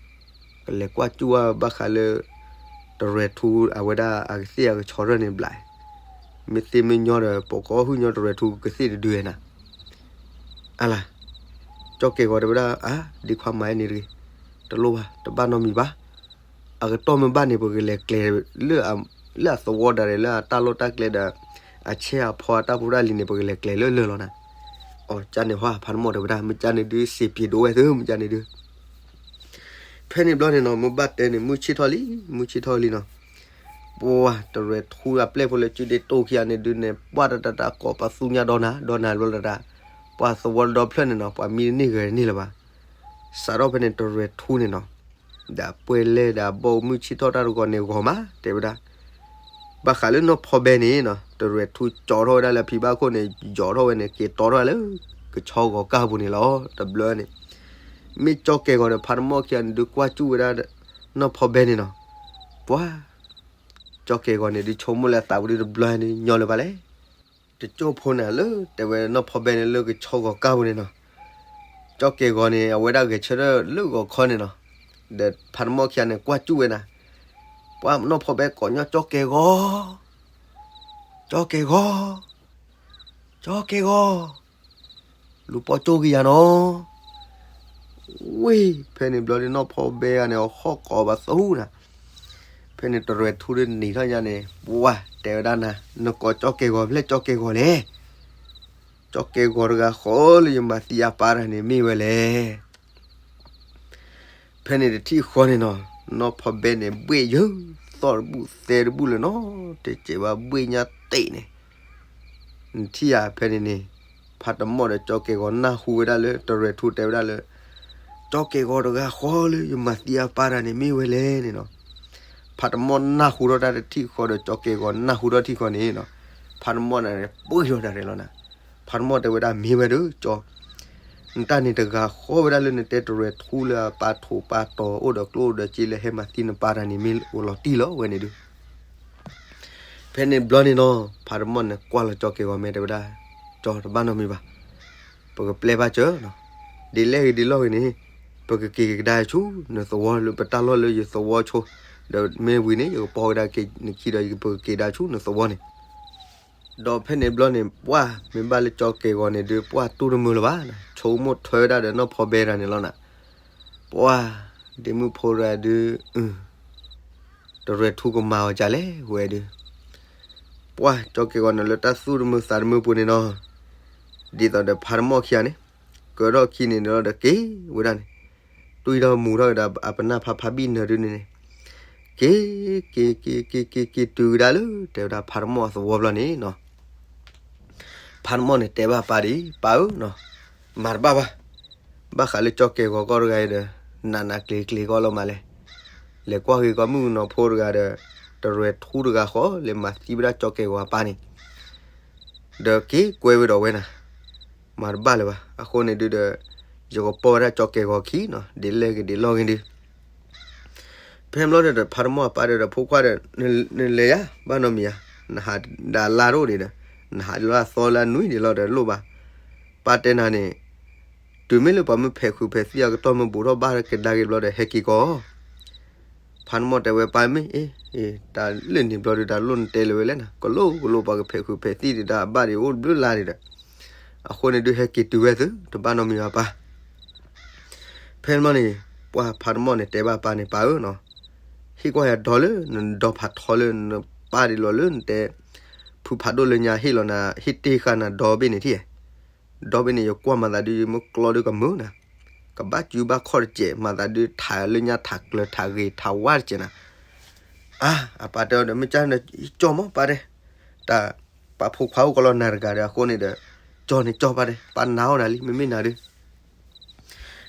ကလဲၤကွၢ်စူၣ်ဝဲဘၣ်ဃးလၢ တရဲၣ်ထူအဝဲဒၣ်အကသ့ၣ်အကဆီရၢၢ်န့ၣ်ဘျး မ့ၢ်သ့မ့ၢ်ညီဒီး ပိာ်ကီၢ်ဟုၣ်ညီတရဲၣ်ထူကသ့ၣ်တဒုးနၤ အလၤ, ကၠီကဲၢ်ဂီၤတဲဝဲဒၣ် အါ ဒ့ခွါမၤဝဲန့ၣ်တဂ့ၤ, တလိၣ်ဘၣ် တဘၣ်နီတမံၤဘၣ်. အကတီၢ်မ့ၢ်ဘၣ်န့ၣ် ပကလဲၤကျဲၤလၢ လၢအသဝီဒၣ်ရဲၣ် လၢအတၢ်လီၢ်တၢ်ကျဲဒီး အဆဲးအဖီအတၢ်ဖိတၢ်လံၤန့ၣ် ပကလဲၤကျဲၤလၢလၢာ်လီၤနၤ. အီၤ ကန့ၣ်ဟီ ဖါတမီၣ်တဲဝဲဒၣ် မ့ၢ်ကန့ၣ်ဒုး စ့ပျ့ၤဒိဝဲသု မ့ၢ်ကန့ၣ်ဒုး ဖဲန့ၣ်ဘျီန့ၣ်နီၤ မ့ၢ်ဘၣ်တဲန့ၣ် မုၢ်ဆ့ၣ်ထီၣ်လံ မုၢ်ဆ့ၣ်ထီၣ်လံနီၤ. ပှၤတရဲၣ်ထူအပျဲၢ်ဖိလၢစုဒ့တိၢ်ခံဂၤန့ၣ်ဒုးန့ၣ် ပှၤတတၢ်တၢ်ကိးပသူညါဒီနၤ ဒီနၤဘျီတတၢ်, ပှၤသဝီဒီဖျၢၣ်န့ၣ်နီၤ ပှၤမံတန့ၢ်ဂဲၤတန့ၢ်လၢၤဘၣ်. စးထီၣ်ဖဲန့ၣ်တရဲၣ်ထူန့ၣ်နီၤ ဒီးပှဲၤလဲၣ်ဒီးအဘီမုၢ်ဆ့ၣ်ထီၣ်တၢ်တဂီၤန့ၣ်ဂီၤမး တဲဝဲဒၣ် ဘၣ်ဃးလၢနီၢ်ဖီဘဲန့ၣ်နီၤ တရဲၣ်ထူကၠီထီၣ်ဝဲဒၣ်လၢအဖံဘၣ်ခိၣ်န့ၣ် ယီၤထီၣ်ဝဲန့ၣ် က့ၤတီထီၣ်ဝဲလၢ ကဆီဂီၤကၢ်ပူၤန့ၣ်လီၤ တဘျီန့ၣ်. မ့ၢ်ကၠီကဲၢ်ဂီၤဒီးဖါတမီၣ်ခံဂၤန့ၣ်ဒုး ကွၢ်စူၣ်ဝဲဒၣ် နီၢ်ဖီဘဲန့ၣ်နီၤ. ပှၤ ကၠီကဲၢ်ဂီၤန့ၣ်ဒုး ဆိကမိၣ်လၢအသးပူၤဒုးတဘျီန့ၣ် ညီလၢၤဘၣ်လဲၣ်. တကၠိၢ်ဖိန့ၣ်လၢ တဲဝဲနီၢ်ဖီဘဲန့ၣ်လၢ ကဆီဂီၤကၢ်ပူၤန့ၣ်နီၤ. ကၠီကဲၢ်ဂီၤန့ၣ် အဝဲဒၣ်ဂဲၤဆၢထၢၣ်လၢဂီၤခီန့ၣ်နီၤ. ဒီးဖါတမီၣ်ခံဂၤန့ၣ် ကွၢ်စူၣ်ဝဲနၤ. ပှၤနီၢ်ဖီဘဲကိးညီ ကၠီကဲၢ်ဂီၤ, ကၠီကဲၢ်ဂီၤ, ကၠီကဲၢ်ဂီၤ, လူၤပိာ်ကၠိၣ်က့ၤယၤနီၤ. ဝ့ၢ် ဖဲန့ၣ်ဘျီဒုးနီၢ်ဖီဘဲဂၤန့ၣ် အဟီၣ်ကိးပသူနၤ. ဖဲန့ၣ်တရဲၣ်ထူဒုးနံၤထီၣ်ညါန့ၣ် ပှၤတဲဝဲဒၣ်နၤ နကိးကၠီကဲၢ်ဂီၤဖဲလဲၣ် ကၠီကဲၢ်ဂီၤလဲၣ်. ကၠီကဲၢ်ဂီၤတဂၤဃီလၢယမၤသံအပၢ်တဂၤန့ၣ်မ့ၢ်ဝဲလဲၣ်. ဖဲန့ၣ်တထံၣ်ဃီန့ၣ်နီၤ နီၢ်ဖီဘဲန့ၣ် ဘှ့ၣ်ယၢ သီၣ်တဘူၣ်သဲတဘူၣ်လၢၤနီၤ တစဲးဘၣ်ဘှ့ၣ်ညါတ့ၢ်န့ၣ် နထံၣ်ဧါ ဖဲန့ၣ်န့ၣ် ဖါတမီၣ်ဒီးကၠီကဲၢ်ဂီၤနၢ်ဟူဝဲဒၣ်လၢ တရဲၣ်ထူတဲဝဲဒၣ်လၢ ကၠီကဲၢ်ဂီၤတဂၤဃီလၢယမၤသံအပၢ်တဂၤန့ၣ်မ့ၢ်ဝဲလဲၣ်န့ၣ်နီၤ. ဖါတမီၣ်နၢ်ဟူထီၣ်တၢ်တထံၣ်ဃီဒီး ကၠီကဲၢ်ဂီၤနၢ်ဟူထီၣ်ထံၣ်ဃီန့ၣ်နီၤ ဖါတမီၣ်န့ၣ်ပှ့ၤထီၣ်တၢ်ရဲၣ်လီၤနၤ. ဖါတမီၣ်တဲဝဲဒၣ်မ့ၢ်ဝဲဒီး ကၠီ နတၢ်န့ၣ်တဂၤဃီဝဲဒၣ်လၢနတဲတရဲၣ်ထူလၢအပာ်ထူးပာ်တီၤအိၣ်ဒီးကျိၣ်ဒီးစ့လၢဟဲမၤသံနပၢ်တဂၤန့ၣ် မ့ၢ်အိၣ်လီၤတံၢ်လီၤဝဲန့ၣ်ဒုး ဖဲန့ၣ်ဘျီန့ၣ်နီၤ ဖါတမီၣ်န့ၣ်ကွၢ်လီၤကၠီကဲၢ်ဂီၤမဲာ်တဲဝဲဒၣ် ကၠီတဘၣ်နီတမံၤဘၣ်. ပကပျဲဘၣ်စၢၤနီၤ. ဒ်လဲၣ်ဂ့ၤဒ်လဲၣ်ဂ့ၤန့ၣ် ပကက့ၤကဒါဆူ နသဝီလၢပတၢ်လီၢ်လၢယသဝီဆိ ဒီးမ့ၢ်ဝံၤန့ၣ် ယကပိာ်ကဒါက့ၤနခံဒီး ပကက့ၤဒါဆူနသဝီန့ၣ် ဒီးဖဲန့ၣ်ဘျီန့ၣ် ပှၤမ့ၢ်ဘၣ်လၢကၠီကဲၢ်ဂီၤန့ၣ်ဒုး ပှၤတူၢ်တမုာ်လၢၤဘၣ်နၤ ဆိကမိၣ်ထွဲဝဲဒၣ်ဒီးနီၢ်ဖီဘဲတဂၤန့ၣ်လီၤနၤ. ပှၤ ဒ့မုၣ်ဖိတဂၤဒုး တရဲၣ်ထူကမၤအီၤဒ်လဲၣ်ဝဲဒုး ပှၤကၠီကဲၢ်ဂီၤန့ၣ်လၢတၢ်သူၣ်တမုာ်သးတမုာ်ပူၤန့ၣ်နီၤ ဒ်သိးဒီးဖါတမီၣ်ခံဂၤန့ၣ် ကၢထီၣ်ခံန့ၣ်ဒီးက့ၤဝဲဒၣ်န့ၣ် တွံၢ်ထီၣ်မူထီၣ်က့ၤဒီးအပနၢ်ဖါဖါဘံၣ်နၢၤဒုန့ၣ်န့ၣ် က့ၤ က့ၤ က့ၤ က့ၤ က့ၤတုၤကဒါလၢ တဲဝဲဒၣ်ဖါတမီၣ်အသဝီဘျီန့ၣ်နီၤ ဖါတမီၣ်န့ၣ်တဲဘၣ်ပၢ်ဒ်အံၤ ပၢ်ဧၢနီၤ မၤတဘၣ်ဘၣ်. ဘၣ်ဃးလၢကၠီကဲၢ်ဂီၤကီၢ်တဂၤအံၤဒီး နးနးကျ့ၤကျ့ၤကီၢ်လီၤမးလဲၣ်. လဲၤကွၢ်ဂ့ၤကီၢ်မုၣ်ကနီၤဖိတဂၤဒီး တရဲၣ်ထူတဂၤဃီလၢမၤသံဝဲဒၣ်ကၠီကဲၢ်ဂီၤအပၢ်န့ၣ် ဒီးက့ၤကွဲဝဲဒီးဝဲနၤ မၤတဘၣ်လၢၤဘၣ်. အဃိန့ၣ်ဒုဒီး ယကပိာ်ဝဲဒၣ်ကၠီကဲၢ်ဂီၤခံနီၤ ဒ်လဲၣ်ဂ့ၤဒ်လဲၣ်ဂ့ၤဒု ဖဲဘျီဒီး ဖါတမီၢ်အပၢ်ဒီး ဖိခွါဒီး နလဲၤယၤ ဘၣ်နီတမံၤဧါ, နဟးဒၣ်လါတအိၣ်ဒံးဒီး နဟးလၢအသီလၢအနွံဒံးလီၤဒီးလိၣ်ဘၣ်. ပၢ်တဲနၤန့ၣ် တုၤမ့ၢ်လၢပှၤမ့ၢ်ဖဲးဃုာ်ဖဲးသံၣ်အကတီၢ်မ့ၢ်ဘူးထီၣ်ဘၣ်ကဒါက့ၤဘျီဒီး ဟဲက့ၤကီး ဖါတမီၢ်တဲဝဲပၢ်မ့ၢ်အ့, တၢ်လၢန့ၣ်ဘျီဒီးတၢ်လိၣ်နတဲလၢၤဝဲလဲၣ်နၤ, ကလိၣ်ကလိၣ်ပှၤကဖဲးဃုာ်ဖဲးသံၣ်ဒံးတၢ်အဘၣ်ဒံးအိၣ်တဘျုးလါဒံးဒီး, အဃိန့ၣ်ဒုးဟဲက့ၤတုၤဝဲသု တဘၣ်နီတမံၤဘၣ်ပၢ်. ဖဲန့ၣ်ဘျီန့ၣ် ပှၤဖါတမီၢ်န့ၣ်တဲဘၣ်ပၢ်န့ၣ် ပၢ်ဧၢနီၤ, ဟ့ၣ်ကွၢ်ယၤဒီလၢနဒီဖးထီလၢနပၢ်ဒံးလီၤလၢနတဲ ဖုဖးဒိၣ်လၢညါဟ့ၣ်လီၤနၤ ဟ့ၣ်တ့ၢ်ဃာ်နၤဒီဘ့ၣ်န့ၣ်ထံၣ်ဧါ. ဒီဘ့ၣ်န့ၣ် ယကွၢ်မၤသးဒုး ယမ့ၢ်ကျီဒုးကမုာ်နၤ, ကဘၣ်စုဘၣ်ခီၣ်တစဲး မၤသးဒုးထးလၢညါထးကျၢၤထးဂ့ၤထးဝါတစဲးနၤ. အါ အပၢ်တဲအီၤဒီး မ့ၢ်ကၢ်နကၠီမးပၢ်တဲ, တၢ်ပာ်ဖိခွါအိၣ်ကီးလီၤနၤတဂၤဒီး အဃိန့ၣ်ဒီး ကၠီန့ၣ်ကၠီပၢ်တဲ ပၢ်နာ်အီၤနၤလံ မ့မ့ၢ်နၤဒုး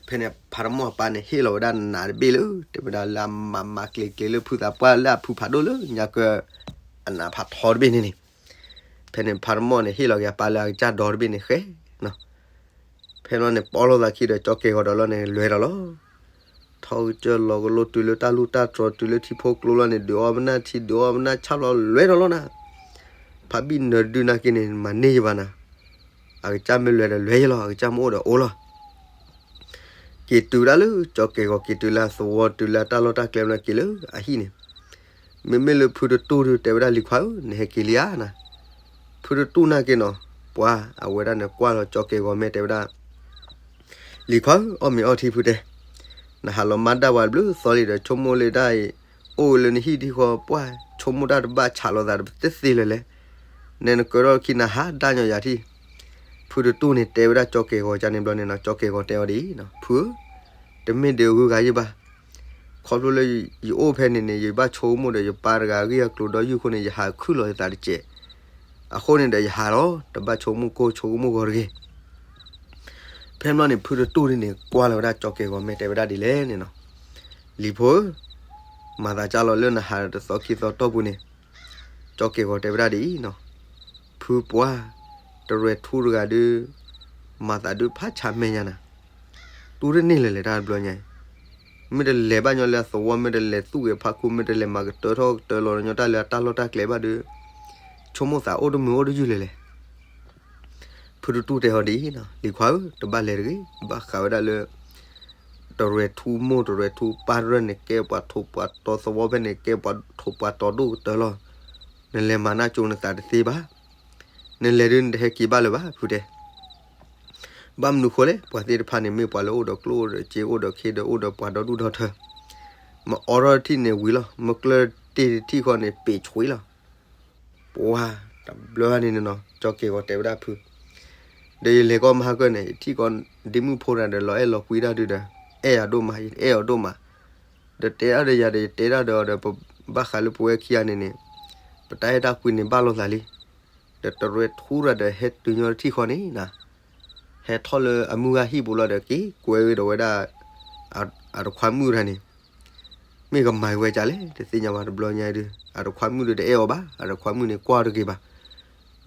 ဖဲန့ၣ် ဖါတမီၢ်အပၢ်န့ၣ် ဟ့ၣ်လီၤဝဲဒၣ်နးတဘ့ၣ်လၢ တဲဝဲဒၣ်လၢအမၤမၤကျ့ၤကျ့ၤလၢဖုသးပှၢ်လၢအဖုဖးဒိၣ်လၢညါကၢ အနးဖးထီတဘ့ၣ်န့ၣ်န့ၣ်, ဖဲန့ၣ် ဖါတမီၢ်န့ၣ် ဟ့ၣ်လီၤက့ၤအပၢ်လၢအကစၢ်ဒီတဘ့ၣ်န့ၣ်ဃဲနီၤ. ဖဲန့ၣ် ပီၣ်လိာ်သးခံဒီး ကၠီကဲၤဂီၤဒီးလီၤန့ၣ် လဲၤဒီးလီၤ. ထီၣ်ကစၢၢ်လီၤကလိတုၤလၢတၢ်လူၢ်တၢ်တြီၤ တုၤလၢထံဖိကျိလီၤန့ၣ် ဒုးအီၣ်ပနၢ်ထံ ဒုးအီၣ်ပနၢ်ဆၣ်လီၤ လဲၤဒီးလီၤနၤ. ဖးဘံၣ်နၢၤဒုးနာ်က့န့ၣ် မၤန့ၢ်ယဘၣ်နၤ. အကစၢ်မ့ၢ်လဲၤဒီးလဲၤယလီၤ အကစၢ်မ့ၢ်အိၣ်ဒီးအိၣ်လီၤ. က့ၤတုၤဒၣ်လၢ ကၠီကဲၤဂီၤ က့ၤတုၤလၢအသဝီ တုၤလၢအတၢ်လီၢ်တၢ်ကျဲဘျီက့ၤလၢအဟံၣ်န့ၣ်, မ့မ့ၢ်လၢဖုတတူၢ်ဒုး တဲဝဲဒၣ်လံၤခွါဧၢ နဟဲက့ၤလံဧါနၤ. ဖုတတူၢ်နာ်က့နီၤ, ပှၤအဝဲဒၣ်န့ၣ် ကွၢ်လီၤကၠီကဲၤဂီၤမ့ၢ်တဲဝဲဒၣ် လံၤခွါဧၢ, အီၣ်မ့ၤအီထံဖုတဲ, နဟးလီၤမၤဒၣ်ပှၤတဘျုးသီလံဒီး ဆိကမိၣ်လၢတၢ်အံၤ အိၣ်လၢနဟံၣ်ထံဃီ ပှၢ်ဆိကမိၣ်တၢ်တဘၣ်ဆးလိာ်သးတသ့လၢၤလဲၣ်. နဲနကၢထီၣ်ခံနၤဟးဒၣ်ညီယၤထံၣ်. ဖုတတူၢ်န့ၣ်တဲဝဲဒၣ်ကၠီကဲၤဂီၤကန့ၣ်ဘျီန့ၣ်နီၤ, ကၠီကဲၤဂီၤတဲအီၤဒ်အံၤ, ဖုဧၢ, တမ့ၢ်ဒုးဂုၤဂၤယဘၣ်. ခီဖျိလၢယအိၣ်ဖဲန့ၣ်န့ၣ် ယဘၣ်ဆိကမိၣ်ဒီးယပၢ်တဂၤအဂ့ၢ်အကျိၤဒီးယုၢ်အဃိန့ၣ် ယဟးခုၣ်လီၤယသးတစဲး. အဃိန့ၣ်ဒီးယဟးလီၤ, တဘၣ်ဆိကမိၣ်ကိၢ်ဆိကမိၣ်ဂီၤတဂ့ၤ. ဖဲန့ၣ်ဘျီန့ၣ် ဖုတတူၢ်န့ၣ်န့ၣ် ကွၢ်လီၤဝဲဒၣ်ကၠီကဲၤဂီၤမ့ၢ်တဲဝဲဒၣ်ဒ်လဲၣ်န့ၣ်နီၤ, လံၤဖိဧၢ, မၤသးကၢ်လီၤလၢနဟးတသီခံသီတီၢ်ပူၤန့ၣ်, ကၠီကဲၤဂီၤတဲဝဲဒၣ်ဒ်အံၤနီၤ, ဖုပှၢ်, တရဲၣ်ထူတဂၤဒုး မၤသးဒုးဖးဆးမဲာ်ညါနၤ, တူၢ်တန့ၢ်လၢၤလဲၣ်တၢ်တဘျီညါအံၤ. မ့ၢ်တလဲၤဘၣ်ညီလၢအသဝီ မ့ၢ်တလဲၤသူၣ်ဂ့ၤဖးခူ မ့ၢ်တလဲၤမၤကတၢၢ်ထီၣ်ကတၢၢ်လီၤညီတၢ်လၢအတၢ်လီၢ်တၢ်ကျဲဘၣ်ဒီး ဆိကမိၣ်သးအိၣ်တမုာ်အိၣ်တယုၢ်လၢၤလဲၣ်. ဖုတတူၢ်တဲအီၤဒ်အံၤနီၤ, လံၤခွါဧၢ, တဘၣ်လဲၤတဂ့ၤ, ဘၣ်ဃးဝဲဒၣ်လၢ တရဲၣ်ထူမိၢ်တရဲၣ်ထူပၢ်တရၢၢ်န့ၣ် ကဲပှၤထိးပှၤတီၤသဝီဖဲန့ၣ် ကဲပှၤထိးပှၤတီၤဒိၣ်ကတၢၢ်လီၤ. နလဲၤမၤနၢ်ကၠိနသးတသ့ဘၣ်. နလဲၤဒုးနတဟဲက့ၤဘၣ်လၢၤဘၣ် ဖုတဲ. ဘၣ်မနုၤဃိလဲၣ်, ပှၤသ့ၣ်တဖၣ်န့ၣ် မ့ၢ်ပှၤလၢအိၣ်ဒီးကျိၣ်အိၣ်ဒီးစ့အိၣ်ဒီးခ့ဒီးအိၣ်ဒီးပှၤဒီဒူၣ်ဒီထၢ, မ့ၢ်အိးထီၣ်တထံၣ်န့ၣ်ဝံၤလီၤ, မ့ၢ်ကျၢၢ်တ့ၢ်တထံၣ်ဃီန့ၣ် ပ့ၤဆွံလီၤ. ပှၤတဘျီန့ၣ်န့ၣ်နီၤ, ကၠီကဲၤဂီၤတဲဝဲဒၣ်ဖု, ဒီးယလဲၤကီမဟါကၢၢ်န့ၣ် ယထံၣ်ကီဒ့မုၣ်ဖိတဂၤဒီး လီၤအဲၣ်လီၤကွံတၢ်ဒုးဒီး အဲၣ်အဒိၣ်မး, ယအဲၣ်အီၤဒိၣ်မး, ဒီးတဲဒၣ်ဒီးယၤဒီး ယတဲဒၣ်ဒီးအီၤဒီး ပဘၣ်ဃးလၢပဝဲခံဂၤန့ၣ်န့ၣ် ပတၢ်အဲၣ်တၢ်ကွံန့ၣ်ဘၣ်လိာ်သးလံ. ဒီးတရဲၣ်ထူတဂၤဒီး ဟဲတုၤညီတထံၣ်ဃီန့ၣ်နၤ, ဟဲထီၣ်လၢအမုၢ်ဂၤဟံၣ်ပူၤလီၤဒီး က့ၤကွဲဝဲဒီးဝဲဒၣ် အတခွါမုၣ်တဂၤန့ၣ်, မ့ၢ်ကမၤဝဲဒ်လဲၣ် တသ့ၣ်ညါဘၣ်တဘျီညါဒုး အတခွါမုၣ်ဒုးတအဲၣ်အီၤဘၣ်, အတခွါမုၣ်န့ၣ်ကွၢ်တဂ့ၤဘၣ်.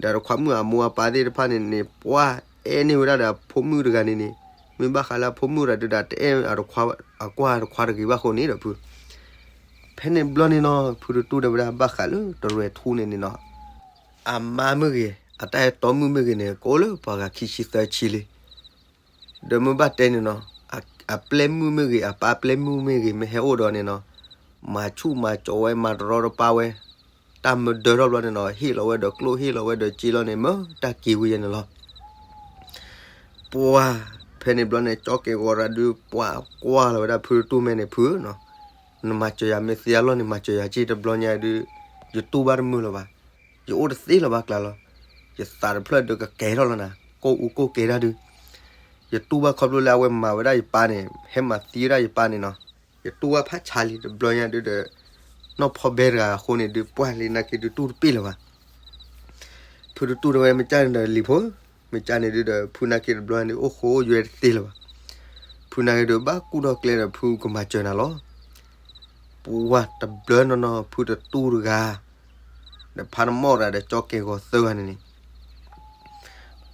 ဒီးအတခွါမုၣ်အမိၢ်အပၢ်သ့ၣ်တဖၣ်န့ၣ်န့ၣ် ပှၤအဲၣ်န့ၢ်ဝဲဒၣ်ဒီးအဖိမုၣ်တဂၤန့ၣ်န့ၣ်, မ့ၢ်ဘၣ်ဃးလၢအဖိမုၣ်တဂၤဒုးဒီး တအဲၣ်အတခွါ, အကွၢ်အတခွါတဂ့ၤဘၣ်အဃိန့ၣ်ဒီးဖု ဖဲန့ၣ်ဘျီန့ၣ်နီၤ ဖုတတူၢ်တဲဝဲဒၣ်ဘၣ်ဃးလၢတရဲၣ်ထူန့ၣ်န့ၣ်နီၤ, အမါမ့ၢ်ဂ့ၤ, အတၢ်အဲၣ်တီမုၣ်မ့ၢ်ဂ့ၤန့ၣ် ကအိၣ်လၢပှၤဂၤခံဆံသၢဆံလံ. ဒီးမ့ၢ်ဘၣ်တဲန့ၣ်နီၤ, အပျဲၢ်မုၣ်မ့ၢ်ဂ့ၤ, အပၢ်ပျဲၢ်မုၣ်မ့ၢ်ဂ့ၤ, မ့ၢ်ဟဲအိၣ်ဒီးန့ၣ်နီၤ, မၤဆူၣ်မၤကၠီၤဝဲ, မၤတရီတပါဝဲ, တၢ်မၢဒၢထီၣ်ဘျီန့ၣ်နီၤ, ဟ့ၣ်လီၤဝဲဒီးကျိၣ် ဟ့ၣ်လီၤဝဲဒီးစ့လီၤန့ၣ် မ့ၢ်တၢ်က့ၤဝံၤယဲန့ၣ်လီၤ. ပှၤ, ဖဲန့ၣ်ဘျီန့ၣ် ကၠီကဲၤဂီၤတၢ်ဒုး ပှၤကွၢ်လီၤဝဲဒၣ်ဖုတတူၢ်မဲာ်န့ၣ် ဖုဧၢနီၤ, နမၤစၢၤယၤမ့ၢ်သ့အလီၢ်န့ၣ် မၤစၢၤယၤက့ၢ်တဘျီညါဒုး, ယတူၢ်ဘၣ်တမုာ်လၢၤဘၣ်, ယအိၣ်တသ့လၢၤဘၣ်ကျါလီၤ. ယသးတဖျၢၣ်ဒုးကကဲၤထီၣ်လီၤနၤ, ကိၢ်အူကိၢ်ကဲၤတၢ်ဒုး, ယတူၢ်ဘၣ်ခီဖျိလၢအဝဲမၤဝဲဒၣ်ယပၢ်န့ၣ် ဟဲမၤသံဝဲဒၣ်ယပၢ်န့ၣ်နီၤ, ယတူၢ်ဘၣ်ဖးဆါလံတဘျီညါဒုးဒီး, နီၢ်ဖီဘဲတဂၤအဃိန့ၣ်ဒုး ပှၤလံနာ်က့ဒုးတူၢ်တပ့ၢ်လၢၤဘၣ်. ဖုတတူၢ်တဲဝဲမ့ၢ်ကၢ်န့ၣ်ဒီးလံၤဖိ, မ့ၢ်ကၢ်န့ၣ်ဒုးဒီး ဖုနာ်က့တဘျီန့ၣ် အိၣ်ဃိယွဲတသ့လၢၤဘၣ်. ဖုနာ်က့ဒုးဘၣ်ကူၣ်ထီၣ်ကျဲဒီး ဖုကမၤစၢၤနၤလီၤ. ပှၤတဘျီနီၤနီၤ ဖုတတူၢ်တဂၤ ဒီးဖါတမီၢ်တဂၤဒီးကၠီကဲၤဂီၤသၢဂၤန့ၣ်န့ၣ်,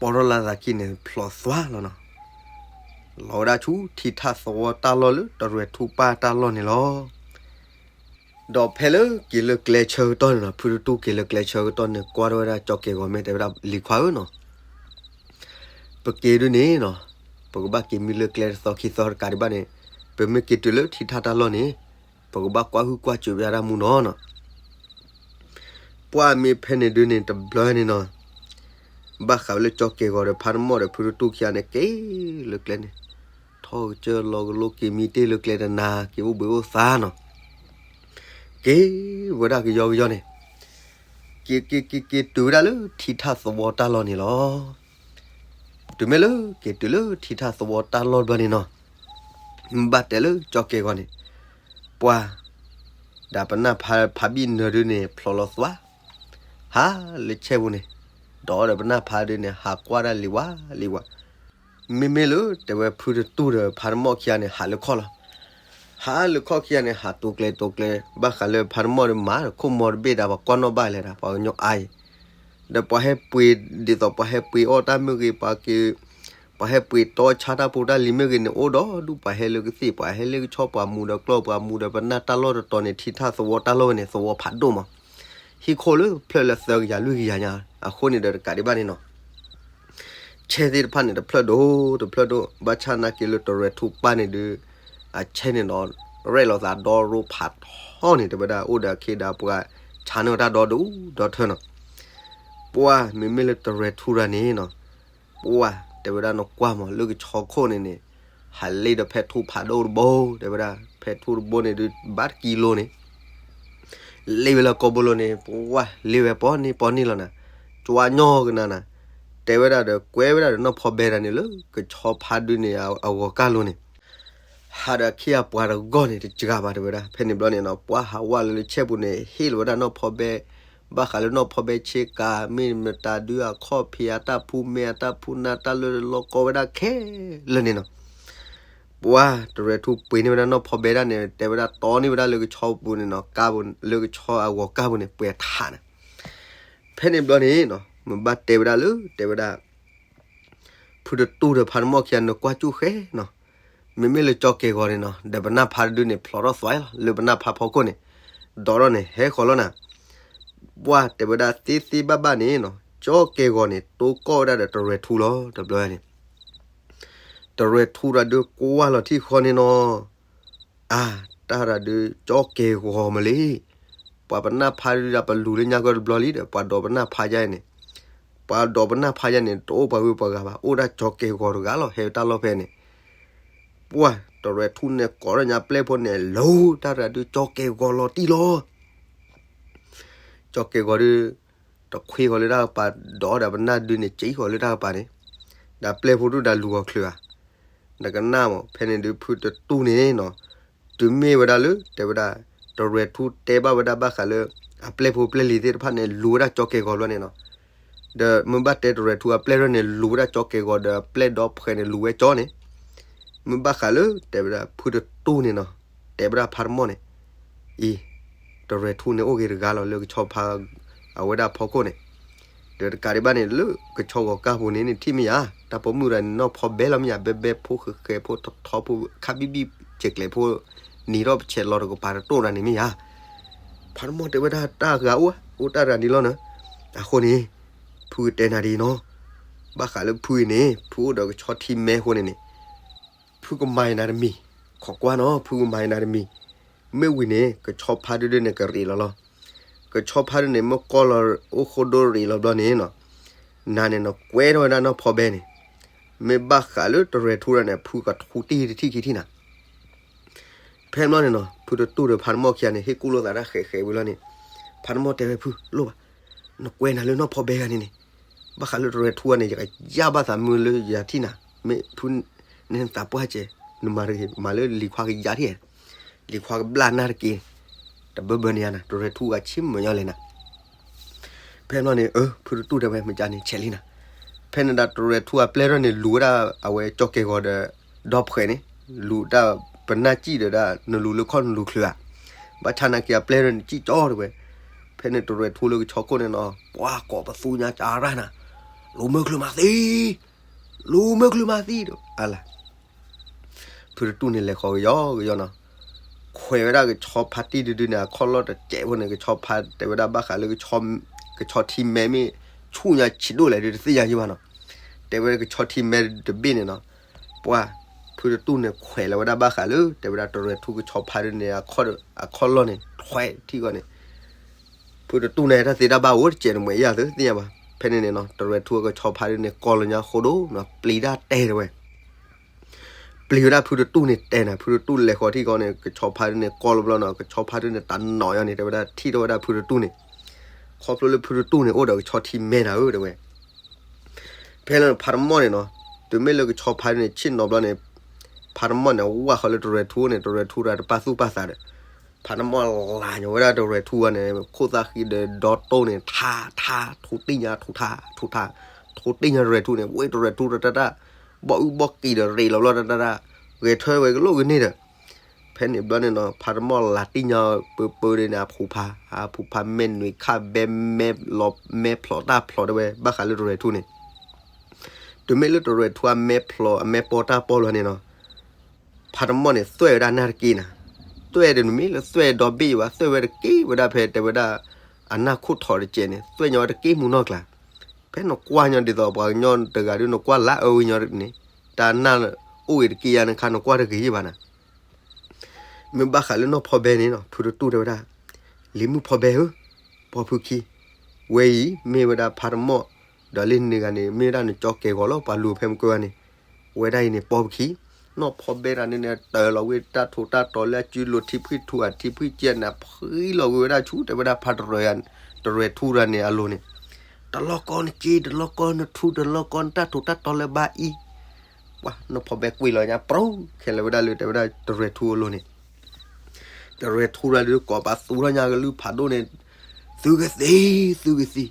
ပိာ်ထီၣ်လၢသးခံန့ၣ် ဖျိးသွါလီၤနီၤ. လီၤဝဲဒၣ်ဆူထံထၣ်သဝီတၢ်လီၢ်လၢတရဲၣ်ထူပၢ်တၢ်လီၢ်န့ၣ်လီၤ. ဒီးဖဲလၢက့ၤလၢကျဲဆၢကတီၢ်န့ၣ်နီၤ, ဖုတတူၢ်က့ၤလၢကျဲဆၢကတီၢ်န့ၣ် ကွၢ်ထီၣ်ဝဲဒၣ်ကၠီကဲၤဂီၤမ့ၢ်တဲဝဲဒၣ်လံၤခွါဧၢနီၤ, ပက့ၤဒုးန့ၣ်နီၤ, ပကဘၣ်က့ၤမံလၢကျဲတသီခံသီတကးဒံးဘၣ်န့ၣ်, ပမ့ၢ်က့ၤတုၤလၢထံထၣ်တၢ်လီၢ်န့ၣ်, ပကဘၣ်ကွၢ်ဟုၣ်ကွၢ်စၢၤဝဲဒၣ်မူနီၤနီၤ. ပှၤမ့ၢ်ဖဲန့ၣ်ဒုးန့ၣ်တဘျီန့ၣ်နီၤ, ဘၣ်ဃးဝဲလၢကၠီကဲၤဂီၤဒီးဖါတမီၢ်ဒီးဖုတတူၢ်ခံဂၤန့ၣ် က့ၤလၢကျဲန့ၣ်, ထီၣ်ကစၢၢ်လီၤကလိက့ၤမံတ့ၢ်လၢကျဲတနၤ က့ၤအိၣ်ဘှံးအိၣ်သါနီၤ. က့ၤဝဲဒၣ်ကယီကယီန့ၣ်, က့ၤက့ၤက့ၤက့ၤတုၤဝဲဒၣ်လၢထံထၣ်သဝီတၢ်လီၢ်န့ၣ်လီၤ. တုၤမ့ၢ်လၢက့ၤတုၤလၢထံထၣ်သဝီတၢ်လီၢ်ဘျီန့ၣ်နီၤ, ဘၣ်တဲလၢကၠီကဲၤဂီၤန့ၣ်, ပှၤ ဒီးပနၢ်ဖးဖးဘံၣ်နၢၤဒုးန့ၣ် ဖျိးလီၤသွါ, ဟးလၢဆဲပူၤန့ၣ်, ဒီးဒီးပနၢ်ဖးဒုးန့ၣ် ဟးကွၢ်ဒၣ်လံၤဝါလံၤဝါ, မ့မ့ၢ်လၢတဲဝဲဖုတတူၢ်ဒီးဖါတမီၢ်ခံဂၤန့ၣ် ဟးလၢခီၣ်လီၤ. ဟးလၢခီၣ်ခံဂၤန့ၣ် ဟးတိၤကျဲတိၤကျဲ ဘၣ်ဃးလၢဖါတမီၢ်ဒီးမၤခိၣ်မီၤတဘ့ၣ်ဒၣ် ပှၤကွၢ်နီၣ်ဘၣ်လဲၣ်ဒၣ် ပှၤကညီအါအံၤ, ဒီးပှၤဟဲပှ့ၤ ဒ်သိးပှၤဟဲပှ့ၤအီၣ်တၢ်မ့ၢ်ဂ့ၤ, ပှၤဟဲပှ့ၤတီဆါတၢ်ဖိတၢ်လံၤမ့ၢ်ဂ့ၤန့ၣ် အိၣ်ဒီးဒူၣ်ပှၤဟဲလၢကသ့ၣ် ပှၤဟဲလၢကဆီ ပှၤမူဒီးကျီၢ် ပှၤမူဒီးပနၢ်တၢ်လီၢ်တတီၤန့ၣ် ထံထၣ်သဝီတၢ်လီၢ်ဝဲန့ၣ် သဝီဖးဒိၣ်မး, ဟံၣ်ခိၣ်လၢဖျၢၣ်လၢသၢကယၤလွံၢ်ကယၤညါ, အဃိန့ၣ်ဒီးတကးဒံးဘၣ်န့ၣ်နီၤ ဆဲသ့ၣ်တဖၣ်န့ၣ် တဖျၢၣ်ဒိၣ်တဖျၢၣ်ဒိၣ် ဘၣ်ဆၣ်နာ်က့လၢတရဲၣ်ထူပၢ်န့ၣ်ဒုး အဆဲန့ၣ်ဒီး ရဲၣ်လီၤသးဒီရိဖးထီန့ၣ် တဲဝဲဒၣ်အိၣ်ဒီးအခ့ဒီးပှၤဆါန့ၢ်ဝဲတၢ်ဒီဒူၣ်ဒီထၢနီၤ. ပှၤမ့မ့ၢ်လၢတရဲၣ်ထူတဂၤန့ၣ်နီၤ, ပှၤတဲဝဲဒၣ်နကွၢ်မး လၢကဆီခိၣ်န့ၣ်န့ၣ် ဟးလ့ၣ်ဒီးဖဲထူၣ်ဖးဒိၣ်တဘိ တဲဝဲဒၣ် ဖဲထူၣ်တဘိန့ၣ်ဒုး ဘၣ်တကံလိၤန့ၣ် လ့ၣ်ဝဲလၢကိာ်ဘိလိၤန့ၣ် ပဝၢ်လ့ၣ်ဝဲပီၢ်န့ၣ်ပီၢ်န့ၣ်လီၤနၤ, ကွၢ်ညီကနၤနၤ, တဲဝဲဒၣ်ဒီးကွဲဝဲဒၣ်ဒီးနီၢ်ဖီဘဲတၢ်န့ၣ်လၢ ကဆီဖါဒုန့ၣ်အဂီၤကၢ်လိၤန့ၣ် ဟးဒီးအခ့အပှၤတဂီၢ်န့ၣ် တစှၤဘၣ်တဲဝဲဒၣ်. ဖဲန့ၣ်ဘျီန့ၣ်နီၤ ပှၤဟးဝဲလၢဆဲပူၤန့ၣ် ဟ့ၣ်လီၤဝဲဒၣ်နီၢ်ဖီဘဲ, ဘၣ်ဃးလၢနီၢ်ဖီဘဲဆ့ကၤ မ့ၢ်မတၤဒုးအခီၣ်ဖံးအတၢ်ဖူမ့ၢ်အတၢ်ဖူနၢ်တၢ်လၢလီၤကီဝဲဒၣ်ခဲလၢာ်န့ၣ်နီၤ. ပှၤတရဲၤထူပှ့ၤန့ၢ်ဝဲဒၣ်နီၢ်ဖီဘဲဒၣ်န့ၣ် တဲဝဲဒၣ်တီန့ၢ်ဝဲဒၣ်လၢကဆီပူၤန့ၣ်နီၤ ကါပူၤ လၢကဆီအဂီၤကၢ်ပူၤန့ၣ် ပှဲၤထးနၤ. ဖဲန့ၣ်ဘျီန့ၣ်နီၤ မ့ၢ်ဘၣ်တဲဝဲဒၣ်လၢ တဲဝဲဒၣ် ဖုတတူၢ်ဒီးဖါတမီၢ်ခံဂၤန့ၣ် ကွၢ်ကၠူၣ်ဃဲနီၤ, မ့မ့ၢ်လၢကၠီကဲၤဂီၤန့ၣ်နီၤ ဒီးပနၢ်ဖါတဒုန့ၣ် ဖျိးထီၣ်သွဲလီၤ လၢပနၢ်ဖါဖီခိၣ်န့ၣ်, ဒီးထီၣ်န့ၣ် ဟဲဃီၤလီၤနၤ. ပှၤတဲဝဲဒၣ်သ့သ့ဘၣ်ဘၣ်န့ၣ်နီၤ ကၠီကဲၤဂီၤန့ၣ် တိကီၢ်ဝဲဒၣ်ဒီးတရဲၤထူလီၤ တဘျီန့ၣ် တရဲၤထူတၢ်ဒုးကွၢ်လီၤထံၣ်ဃီန့ၣ်နီၤ အါ, တၢ်တၢ်ဒုးကၠီကဲၤဂီၤမးလံ. ပှၤပနၢ်ဖါဒုးဒၣ်ပလူၤလၢညါကီၢ်တဘျီလံဒီး ပှၤဒီးပနၢ်ဖါယါအံၤန့ၣ်, ပှၤဒီးပနၢ်ဖါယါန့ၣ် တအိၣ်ပှၤဂုၤပှၤဂၤဘၣ် အိၣ်ဒၣ်ကၠီကဲၤဂီၤတဂၤလီၤ ဟဲတၢ်လီၢ်ဖဲန့ၣ်. ပှၤတရဲၤထူန့ၣ်ကိးထီၣ်ညါပျဲၢ်ဖိန့ၣ် လူၤတၢ်တၢ်ဒုး ကၠီကဲၤဂီၤလီၤတံၢ်လီၤ ကၠီကဲၤဂီၤဒုး တခွ့ဃီၤလၢတၢ်ကပၤ ဒီးဒီးပနၢ်ဒုးန့ၣ် ကၠံဃီၤလၢတၢ်ကပၤန့ၣ်, ဒီးပျဲၢ်ဖိဒုးဒီးလူၤဂီၤချုးဧါ, နကနၣ်မး ဖဲန့ၣ်ဒုးဖုတတူၢ်န့ၣ်နီၤ, တုၤမ့ၢ်ဝဲဒၣ်လၢ တဲဝဲဒၣ် တရဲၤထူတဲဘၣ်ဝဲဒၣ်ဘၣ်ဃးလၢ အပျဲၢ်ဖိပျဲၢ်လံၤသ့ၣ်တဖၣ်န့ၣ် လူၤဝဲဒၣ်ကၠီကဲၤဂီၤဘျီန့ၣ်နီၤ, ဒီးမ့ၢ်ဘၣ်တဲတရဲၤထူအပျဲၢ်ရၢၢ်န့ၣ် လူၤဝဲဒၣ်ကၠီကဲၤဂီၤဒီးပျဲၢ်ဒီဖှဲးန့ၣ် လူၤဝဲကၠီန့ၣ်, မ့ၢ်ဘၣ်ဃးလၢ တဲဝဲဒၣ်ဖုတတူၢ်န့ၣ်နီၤ, တဲဝဲဒၣ်ဖါတမီၢ်န့ၣ်, အံၤ, တရဲၤထူန့ၣ်အိၣ်ဂ့ၤတဂၤလီၤလၢကဆီဖါ အဝဲဒၣ်ဖီခိၣ်န့ၣ်, ဒီးတကးဒံးဘၣ်န့ၣ် လၢကဆီဂီၤကၢ်ပူၤန့ၣ်န့ၣ် ထံၣ်မ့ၢ်ယါ, တၢ်ပိာ်မုၣ်တဂၤန့ၣ် နီၢ်ဖီဘဲလီၤမ့ၢ်ယါ, ဘဲဘဲဖိဃဲးဃဲးဖိထီထီဖိ ခါဘံၣ်ဘံၣ်စဲးကျဲးဖိ, နံၤထီၣ်ပဆဲးလီၤတကပၤတတိၢ်တဂၤန့ၣ်မ့ၢ်ယါ, ဖါတမီၢ်တဲဝဲဒၣ်တၢ်ဂၤအိၣ်, အိၣ်တၢ်တဂၤန့ၣ်လီၤနၤ, အဃိန့ၣ်, ဖုကတဲနၤဒ်အံၤနီၤ, ဘၣ်ဃးလၢဖုအံၤန့ၣ် ဖုအိၣ်ဒီးကဆီထံမဲအဃိန့ၣ်န့ၣ် ဖုကမၤအံၤနၤတမံၤ, ခိးကွၢ်နီၤ ဖုကမၤအံၤနၤတမံၤ, မ့ၢ်ဝံၤန့ၣ် ကဆီဖါဒုဒုန့ၣ်ကရံးလီၤလီၤ, ကဆီဖါဒုန့ၣ် မ့ၢ်ကီၢ်လီၤအိၣ်ဃိဒိရံးလီၤဘျီန့ၣ်နီၤ, နၤန့ၣ်နကွဲထီၣ်ဝဲဒၣ်နီၢ်ဖီဘဲန့ၣ်, မ့ၢ်ဘၣ်ဃးလၢတရဲၤထူဒၣ်န့ၣ် ဖုကထူတံၢ်တထံၣ်ခံထံၣ်နၤ ဖဲဘျီန့ၣ်နီၤ ဖုတတူၢ်ဒီးဖါတမီၢ်ခံဂၤန့ၣ် ဟ့ၣ်ကူၣ်လိာ်သးတၢ်ဃဲးဃဲးဝံၤလီၤန့ၣ်, ဖါတမီၢ်တဲဝဲဖုလိၣ်ဘၣ်, နကွဲနၤလၢနီၢ်ဖီဘဲဂၤန့ၣ်န့ၣ်, ဘၣ်ဃးလၢတရဲၤထူဂၤန့ၣ် ယကယၢ်ဘၣ်သးမုာ်လၢယၤထံၣ်နၤ, မ့ၢ်ဖုန့ၣ်သးပှၢ်စဲး, နမၤတဂ့ၤ မၤလၢလံၤခွါကယၤထံၣ်, လံၤခွါကဘျၣ်နၢ်တက့ၢ်, တဘၢဘၢန့ၣ်ယါနၤ တရဲၤထူဂၤဆ့ၣ်မုာ်ညီလဲၣ်နၤ ဖဲဘျီန့ၣ် အၢ ဖုတတူၢ်တဲဝဲမ့ၢ်ကန့ၣ်ဆဲးလံနၤ, ဖဲန့ၣ်ဒၣ်တရဲၤထူအပျဲၢ်ထီၣ်န့ၣ် လူၤဝဲဒၣ်အဝဲကၠီကဲၤဂီၤဒီး ဒီဖှဲးန့ၣ်, လူၤတၢ်ပနၢ်စံၣ်ဒီးဒၣ် နလူၤလၢခီၣ်နလူၤချုးဧါ, ဘၣ်ဆၣ်နာ်က့အပျဲၢ်ထီၣ်န့ၣ် စံၣ်ကၠီတဲဝဲ, ဖဲန့ၣ်တရဲၤထူလၢကဆီခိၣ်န့ၣ်နီၤ ပှၤကိးပသူညါကရၢ်နၤ, လူၤမၢချုးမၤသံ, လူၤမၢချုးမၤသံဒီး အလၢ ဖုတတူၢ်န့ၣ်လဲၤဃီၤကယီကယီနီၤ, ခွဲးဝဲဒၣ်ကဆီဖါတံၢ်ဒုဒုန့ၣ် အခီၣ်လီၢ်တစဲးဖိန့ၣ် ကဆီဖါတဲဝဲဒၣ်ဘၣ်ဃးလၢ ကဆီထံမဲမ့ၢ်ဆူၣ်ညါဆံးဒိၣ်လဲၣ်ဒုးတသ့ၣ်ညါယံၤဘၣ်နီၤ, တဲဝဲကဆီထံမဲတဘ့ၣ်န့ၣ်နီၤ, ပှၤ ဖုတတူၢ်န့ၣ်ခွဲးလီၤဝဲဒၣ်ဘၣ်ဃးလၢ တဲဝဲဒၣ်တရဲၤထူကဆီဖါဒုန့ၣ် အခီၣ်လီၢ်န့ၣ် ထွဲထံၣ်ဂီၢ်န့ၣ် ဖုတတူၢ်န့ၣ်တၢ်သ့တၢ်ဘၣ်အိၣ်တစဲးန့ၣ် မ့ၢ်ယၤသ့ၣ်ညါဘၣ်, ဖဲန့ၣ်န့ၣ်နီၤ တရဲၤထူကဆီဖါဒုန့ၣ် ကီၢ်လၢညါဃိဒိၣ်နီၤ ပျံၤတၢ်တဲတဲဝဲ ပျံၤဝဲဒၣ်ဖုတတူၢ်န့ၣ်တဲနၤ, ဖုတတူၢ်လဲၤဃီၤထံၣ်ကီၢ်န့ၣ် ကဆီဖါဒုန့ၣ်ကီၢ်လီၤဘျီနီၤ, ကဆီဖါဒုန့ၣ်တၢ်နီၤယါန့ၣ် တဲဝဲဒၣ်ထံၣ်ထီၣ်ဝဲဒၣ်ဖုတတူၢ်န့ၣ်, ခီဖျိလၢဖုတတူၢ်န့ၣ် အိၣ်ဒီးကဆီထံမဲနၤဧၢ တဲဝဲ ဖဲလၢဖါတမီၢ်န့ၣ်နီၤ, တုၤမ့ၢ်လၢကဆီဖါဒုန့ၣ် ဆ့ၣ်နီၤဘျီန့ၣ်, ဖါတမီၢ်န့ၣ် ဝၢ်ဃီလၢတရဲၤထူန့ၣ် တရဲၤထူတၢ်တပာ်သူၣ်ပာ်သးဒီး, ဖါတမီၢ်လၤညီဝဲဒၣ်တရဲၤထူဝဲန့ၣ် ခိၣ်သၣ်ဃံဒီးဒီတိၢ်န့ၣ် ထါထါ ထူတံၢ်ညါ ထူထါ ထူထါ, ထူတံၢ်ညါတရဲၤထူန့ၣ် ဝဲတရဲၤထူတၢ်တၢ်တၢ်, ဘီၣ်အုၣ်ဘီၣ်ကံၤဒီးရ့းလီၤဘျီတၢ်တၢ်တၢ်, ဂဲၤထၢဝဲကလိၣ်ကန့ၢ်ဒီး ဖဲန့ၣ်ဘျီန့ၣ်နီၤ ဖါတမီၢ်လၤတံၢ်ညါပၢပၢဒ်န့ၣ် အဖုဖါ, အဖုဖါမဲာ်နွံခၣ်ဘဲမဲာ်ဖျိးတၢ်ဖျိးတဲဝဲ ဘၣ်ဃးလၢတရဲၤထူန့ၣ်, တုၤမ့ၢ်လၢတရဲၤထူအမဲာ်ဖျိး အမဲာ်ပီးတၢ်ပီးလီၤန့ၣ်နီၤ, ဖါတမီၢ်န့ၣ် သွဲၣ်ဝဲဒၣ်နၢ်တက့ၢ်နၤ, သွဲၣ်ဒီးနမ့ၢ်လၢသွဲၣ်ဒီဘ့ၣ်ယဘၣ် သွဲၣ်ဝဲတက့ၢ်ဝဲဒၣ်ဖဲတဲဝဲဒၣ် အနၢ်ခိၣ်ထီးတကဲးန့ၣ် သွဲၣ်ညီဝဲတက့ၢ်မူနီၢ်ကျါ ဖဲနကွၢ်ညီဒ်သိးပှၤကညီတဂၤဒုး နကွၢ်လၢအၢဝံၤညီန့ၣ်, တၢ်နၢ်အိၣ်ဂ့ၤတက့ၢ်ယါနခါ နကွၢ်တဂ့ၤယဘၣ်နၤ. မ့ၢ်ဘၣ်ဃးလၢနီၢ်ဖီဘဲန့ၣ်နီၤ ဖုတတူၢ်တဲဝဲဒၣ်, လံၤမုၣ်ဖီဘဲဧၢ, ပိာ်ဖုခံ, ဝဲအံၤ မ့ၢ်ဝဲဒၣ်ဖါတမီၢ်, ဒီးလၢန့ၣ်ဂၤန့ၣ် မ့ၢ်ဝဲဒၣ်နကၠီကဲၤဂီၤလီၤ ပှၤလူၤဖဲမုၢ်ကၢဂၤန့ၣ်, ဝဲဒၣ်အံၤန့ၣ် ပိာ်ဖုခံ, နီၢ်ဖီဘဲတၢ်န့ၣ်န့ၣ် တၢၤလီၤဝဲတၢ်ထူးတၢ်တီၤလၢအစုလိၤထံဖှံထူအထံဖှံကဲန့ၣ် ဖှံလီၤဝဲဝဲဒၣ်ဆူ တဲဝဲဒၣ်ဖးတရၢၤ, တရၢၤထူတၢ်န့ၣ်အလိၤန့ၣ်, တလီၤကီနက့ တလီၤကီနထူ တလီၤကီနတၢ်ထူးတၢ်တီၤလၢဘါအံၤ, ပှၤနီၢ်ဖီဘဲကွံာ်လီၤညါ ပြူၤ ခဲလၢာ်ဝဲဒၣ်လၢတဲဝဲဒၣ်တရၢၤထူအလိၤန့ၣ် တရၢၤထူတၢ်ဒုးကိးပသူထီၣ်ညါကလုၢ်ဖးဒိၣ်န့ၣ်, သုကသံ, သုကသံ,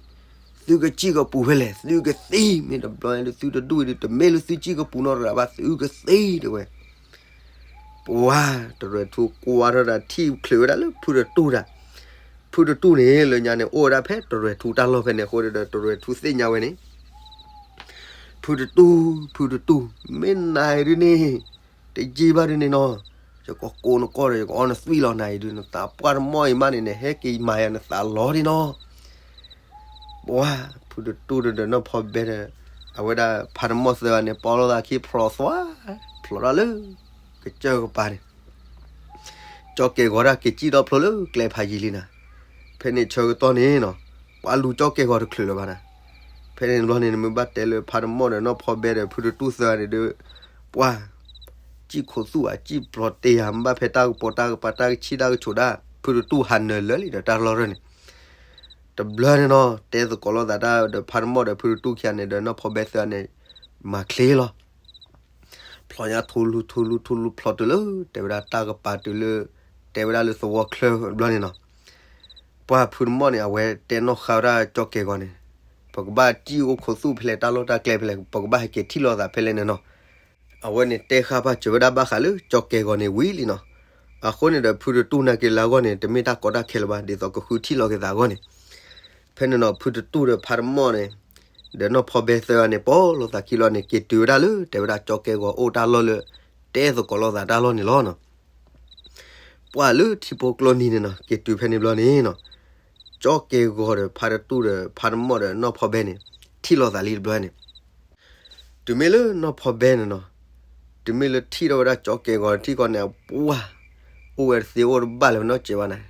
သုကစံၣ်ကပူၤဖဲလဲၣ်, သုကသံ, မ့ၢ်တဘျီန့ၣ်ဒုးသုတဒူၣ်အံၤဒုး တမ့ၢ်လၢသုစံၣ်ကပူၤနီတဂၤဘၣ် သုကသံ တဲဝဲ. ပှၤတရၢၤထူကွၢ်ထီၣ်တၢ်ထံၣ်ချုးဝဲဒၣ်လၢဖုတတူၢ်တၢ်, ဖုတတူၢ်န့ၣ်လၢညါန့ၣ် အိၣ်ဝဲဒၣ်ဖဲတရၢၤထူတၢ်လီၢ်ဖဲန့ၣ်အဃိဒီး တရၢၤထူသ့ၣ်ညါဝဲန့ၣ် ဖုတတူၢ်, ဖုတတူၢ်, မ့ၢ်နၤအံၤဒုးန့ၣ်, တယံာ်ဘၣ်ဒုးန့ၣ်နီၤ, ယကကိးနကီၢ်ဒီး ယကအီနသွံၣ်လီၤနၤအံၤဒုး နသးပှၢ်တမီၢ်အံၤမးန့ၣ် နဟဲက့ၤမၤယၤနသးလီၤဒ်နီၤ. ပှၤဖုတတူၢ်ဒီးနီၢ်ဖီဘဲဒီး အဝဲဒၣ်ဖးတမီၢ်သၢဂၤန့ၣ် ပီလိာ်သးခံဖျိးသွါ, ဖျိးထီၣ်လၢ ကစၢၢ်ကပၤန့ၣ် ကၠီကဲၣ်ဂီၤဒၣ်က့ၤစံၣ်ထီၣ်ဖျိလၢကျဲဖးယံၤလံနၤ. ဖဲန့ၣ်ဆၢကတီၢ်န့ၣ်နီၤ, ပှၤလူၤကၠီကဲၣ်ဂီၤတချုးလၢၤဘၣ်နၤ. ဖဲန့ၣ်တဘျီန့ၣ် နမ့ၢ်ဘၣ်တဲလၢဖးတမီၢ်ဒီးနီၢ်ဖီဘဲဒီးဖုတတူၢ်သၢဂၤန့ၣ်ဒီး ပှၤ စံၣ်ခိၣ်သူၣ်ဧါ စံၣ်ပျီၤတ့ဧါ မ့ၢ်ဘၣ်ဖဲတၢ်ကပိာ်တၢ်ကပၤတၢ်ကဆံၣ်တၢ်ကဆိးဒၣ် ဖုတတူၢ်ဟးနၢၤလၢာ်လံဒီးတၢ်လီၢ်ရၢၢ်န့ၣ် တဘျီန့ၣ်နီၤ တဲသကိးလိာ်သးတၢ်ဒီးဖးတမီၢ်ဒီးဖုတတူၢ်ခံဂၤန့ၣ်ဒီးနီၢ်ဖီဘဲသၢဂၤန့ၣ် မၤချ့လီၤ. ဖျိးညါထူလူထူလူထူလူဖျိးတုၤလၢ တဲဝဲဒၣ်တၢ်ကပၤတုၤလၢ တဲဝဲဒၣ်လၢသဝီချၢတဘျီန့ၣ်နီၤ. ပှၤဖုတမီၢ်န့ၣ် အဝဲတဲနီၣ်ဃာ်ဝဲဒၣ်ကၠီကဲၣ်ဂီၤန့ၣ်, ပကဘၣ်စံၣ်အိၣ်ခိၣ်သူၣ်ဖဲလဲၣ် တၢ်လီၢ်တၢ်ကျဲဖဲလဲၣ် ပကဘၣ်ဟဲက့ၤထံၣ်လိာ်သးဖဲလဲၣ်န့ၣ်နီၤ. အဝဲန့ၣ်တဲဃာ်ပာ်စၢၤဝဲဒၣ်ဘၣ်ဃးလၢကၠီကဲၣ်ဂီၤန့ၣ်ဝံၤလံနီၤ. အဃိန့ၣ်ဒီးဖုတတူၢ်နာ်က့ၤလၢအဂီၢ်န့ၣ် တမ့ၢ်တၢ်ကီတၢ်ခဲလၢၤဘၣ် ဒ်သိးကဃုထံၣ်လိာ်က့ၤသးအဂီၢ်န့ၣ် ဖဲန့ၣ်နီၤ ဖုတတူၢ်ဒီးဖးတမီၢ်န့ၣ် ဒီးနီၢ်ဖီဘဲသၢဂၤန့ၣ် ပီလိာ်သးခံလီၤန့ၣ် က့ၤတုၤဝဲဒၣ်လၢ တဲဝဲဒၣ်ကၠီကဲၣ်ဂီၤအိၣ်တၢ်လီၢ်လၢ တဲသကိးလိာ်သးတၢ်လီၢ်န့ၣ်လီၤနီၤ. ပှၤလၢထံဖိကျိနံၤန့ၣ်နီၤ က့ၤတုၤဖဲန့ၣ်ဘျီန့ၣ်နီၤ, ကၠီကဲၣ်ဂီၤဒီးဖးတတူၢ်ဒီးဖးတမီၢ်ဒီးနီၢ်ဖီဘဲန့ၣ် ထံၣ်လိာ်သးလံတဘျီန့ၣ် တုၤမ့ၢ်လၢနီၢ်ဖီဘဲန့ၣ်နီၤ, တုၤမ့ၢ်လၢထံၣ်ထီၣ်ဝဲဒၣ်ကၠီကဲၣ်ဂီၤထံၣ်ဃီန့ၣ် ပှၤ အိၣ်ဝဲတသ့အိၣ်တဘၣ်လၢၤနီတစဲးဘၣ်န့ၣ်,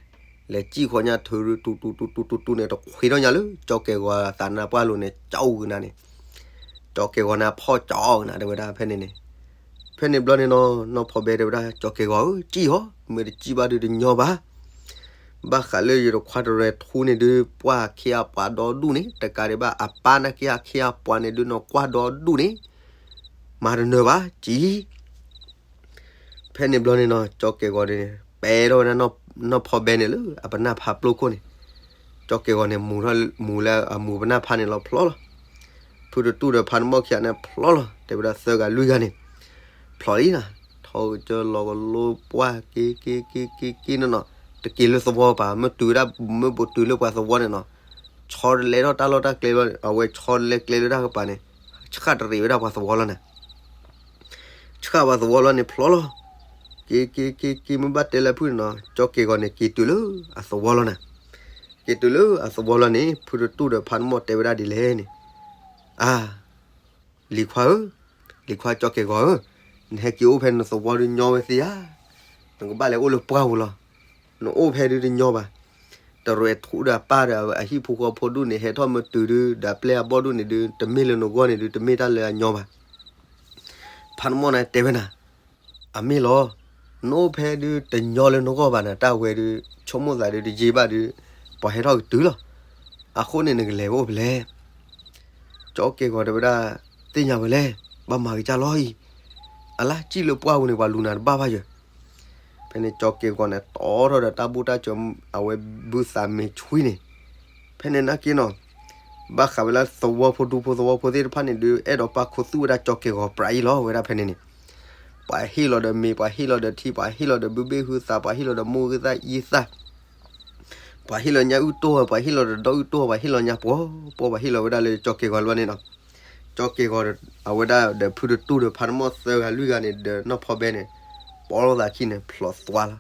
လဲၤစံၣ်ဃီညါထုးရူတူတူတူတူတူန့ၣ် တခွ့ထီၣ်ညါလၢကၠီကဲၣ်ဂီၤသးနါပှၢ်လိၤန့ၣ် ကၠီကနၤန့ၣ်, ကၠီကဲၣ်ဂီၤန့ၣ်ဖီၣ်ကၠီကနၤတဲဝဲဒၣ်ဖဲန့ၣ်န့ၣ်, ဖဲန့ၣ်ဘျီန့ၣ်နီၤ နီၢ်ဖီဘဲတဲဝဲဒၣ် ကၠီကဲၣ်ဂီၤဧၢ စံၣ်ဟီ, မ့ၢ်တစံၣ်ဘၣ်ဒုးတညီဘၣ် ဘၣ်ဃးလၢယတခွါတရဲၣ်ထူန့ၣ်ဒုး ပှၤခ့အပှၤဒီဒူၣ်န့ၣ် တကးဒံးဘၣ် အပၢ်နာ်က့အခ့အပှၤန့ၣ်ဒုး နကွၢ်ဒီဒူၣ်န့ၣ် မၤတနၢၤဘၣ် ကံၤ. ဖဲန့ၣ်ဘျီန့ၣ်နီၤ ကၠီကဲၣ်ဂီၤန့ၣ် ပဲထီၣ်ဝဲဒၣ်နီၢ်ဖီဘဲန့ၣ်လၢအပနၢ်ဖးပျိခိၣ်န့ၣ်, ကၠီကဲၣ်ဂီၤန့ၣ် မူထီၣ်မူလၢအမူပနၢ်ဖးန့ၣ်လီၤဖျိလီၤ. ဖုတတူၢ်ဒီးဖးတမီၢ်ခံဂၤန့ၣ်ဖျိလီၤ တဲဝဲဒၣ်သၢဂၤလွံၢ်ဂၤန့ၣ် ဖျိလံနီၤ, ထီကစၢၢ်လီၤကလိပှၢ်က့ၤက့ၤက့ၤက့ၤက့ၤနီၤနီၤ, တက့ၤလၢသဝီဘၣ် မ့ၢ်တုၤဝဲဒၣ် မ့ၢ်ဘိးတုၤလၢပှၤသဝီန့ၣ်နီၤ, ဆီတလဲထီၣ်တၢ်လီၢ်တၢ်ကျဲဘျီန့ၣ် အဝဲဆီတလဲကျဲလၢတၢ်ကပၤန့ၣ် ဆှၣ်တရံးဝဲဒၣ်ပှၤသဝီလီၤန့ၣ် ဆှၣ်ပှၤသဝီလီၤန့ၣ်ဖျိလီၤ. က့ၤက့ၤက့ၤက့ၤ မ့ၢ်ဘၣ်တဲလၢဖုန့ၣ်နီၤ ကၠီကဲၣ်ဂီၤန့ၣ်က့ၤတုၤလၢအသဝီလီၤန့ၣ်, က့ၤတုၤလၢအသဝီလီၤန့ၣ် ဖုတတူၢ်ဒီးဖးတမီၢ်တဲဝဲဒၣ်ဒ်လဲၣ်န့ၣ်, အါ လံၤခွါဧၢ, လံၤခွါကၠီကဲၣ်ဂီၤဧၢ, နဟဲက့ၤအိၣ်ဖဲနသဝီဒုးညီဝဲသ့ဧါ, နကဘၣ်လဲၤအိၣ်လၢပှၢ်ပူၤလီၤ. နအိၣ်ဖဲဒုးတညီဘၣ်. တရဲၣ်ထူဒီးအပၢ်ဒီးအဟံၣ်ဖိဃီဖိဒူၣ်န့ၣ် ဟဲထီၣ်မ့ၢ်တုၤဒုး ဒီးပျဲၢ်အဘီၣ်ဒူၣ်န့ၣ်ဒုး တမ့ၢ်လၢနဂီၢ်န့ၣ်ဒုး တမ့ၢ်တၢ်လၢအညီဘၣ်. ဖးတမီၢ်န့ၣ်တဲဝဲနၤ, အမ့ၢ်လီၤ. နအိၣ်ဖဲဒုးတညီလၢနဂီၢ်ဘၣ်နၤ တၢ်ဝဲဒုး ဆိကမိၣ်သးဒုးတယံာ်ဘၣ်ဒုး ပှၤဟဲထီၣ်ကတုၤလီၤ. အဃိန့ၣ်နကလဲၤအိၣ်ဖဲလဲၣ်. ကၠီကဲၣ်ဂီၤတဲဝဲဒၣ်, သ့ၣ်ညါဝဲလဲၣ်, ဘၣ်မၤကစၢ်လီၤအံၤ. အလါစံၣ်လၢပှၢ်ပူၤန့ၣ် ပှၤလူၤနၤတဘၣ်ဘၣ်ယၢၤ. ဖဲန့ၣ်ကၠီကဲၣ်ဂီၤန့ၣ် တီထီၣ်ဒီးတၢ်ဘူၣ်တၢ်စၢၤ အဝဲဘုသးမ့ၢ်ဆွံန့ၣ်, ဖဲန့ၣ်နာ်က့နီၤ, ဘၣ်ဃးဝဲလၢသဝီဖိဒူဖိသဝီဖိသ့ၣ်တဖၣ်န့ၣ်ဒုး အဲၣ်ဒိးပာ်ခူသူၣ်ဝဲဒၣ်ကၠီကဲၣ်ဂီၤပြးအံၤလီၤ ဝဲဒၣ်ဖဲန့ၣ်န့ၣ် ပှၤဟ့ၣ်လီၤဒီးမ့ၤ ပှၤဟ့ၣ်လီၤဒီးထံ ပှၤဟ့ၣ်လီၤဒီးဘုဘ့ၣ်ဟုသး ပှၤဟ့ၣ်လီၤဒီးမိၢ်ဂံၢ်သၣ်အံသၣ် ပှၤဟ့ၣ်လီၤညါအုၣ်တိၢ် ပှၤဟ့ၣ်လီၤဒီးဒီအုၣ်တိၢ် ပှၤဟ့ၣ်လီၤညါပှီၤပှီၤ ပှၤဟ့ၣ်လီၤဝဲဒၣ်လၢကၠီကဲၣ်ဂီၤလီၤန့ၣ်နီၤ. ကၠီကဲၣ်ဂီၤ အဝဲဒၣ်ဒီးဖုတတူၢ်ဒီးဖးတမီၢ်သၢဂၤလွံၢ်ဂၤန့ၣ်ဒီးနီၢ်ဖီဘဲန့ၣ် ပီလိာ်သးခံန့ၣ် ဖျိးသွါလီၤ.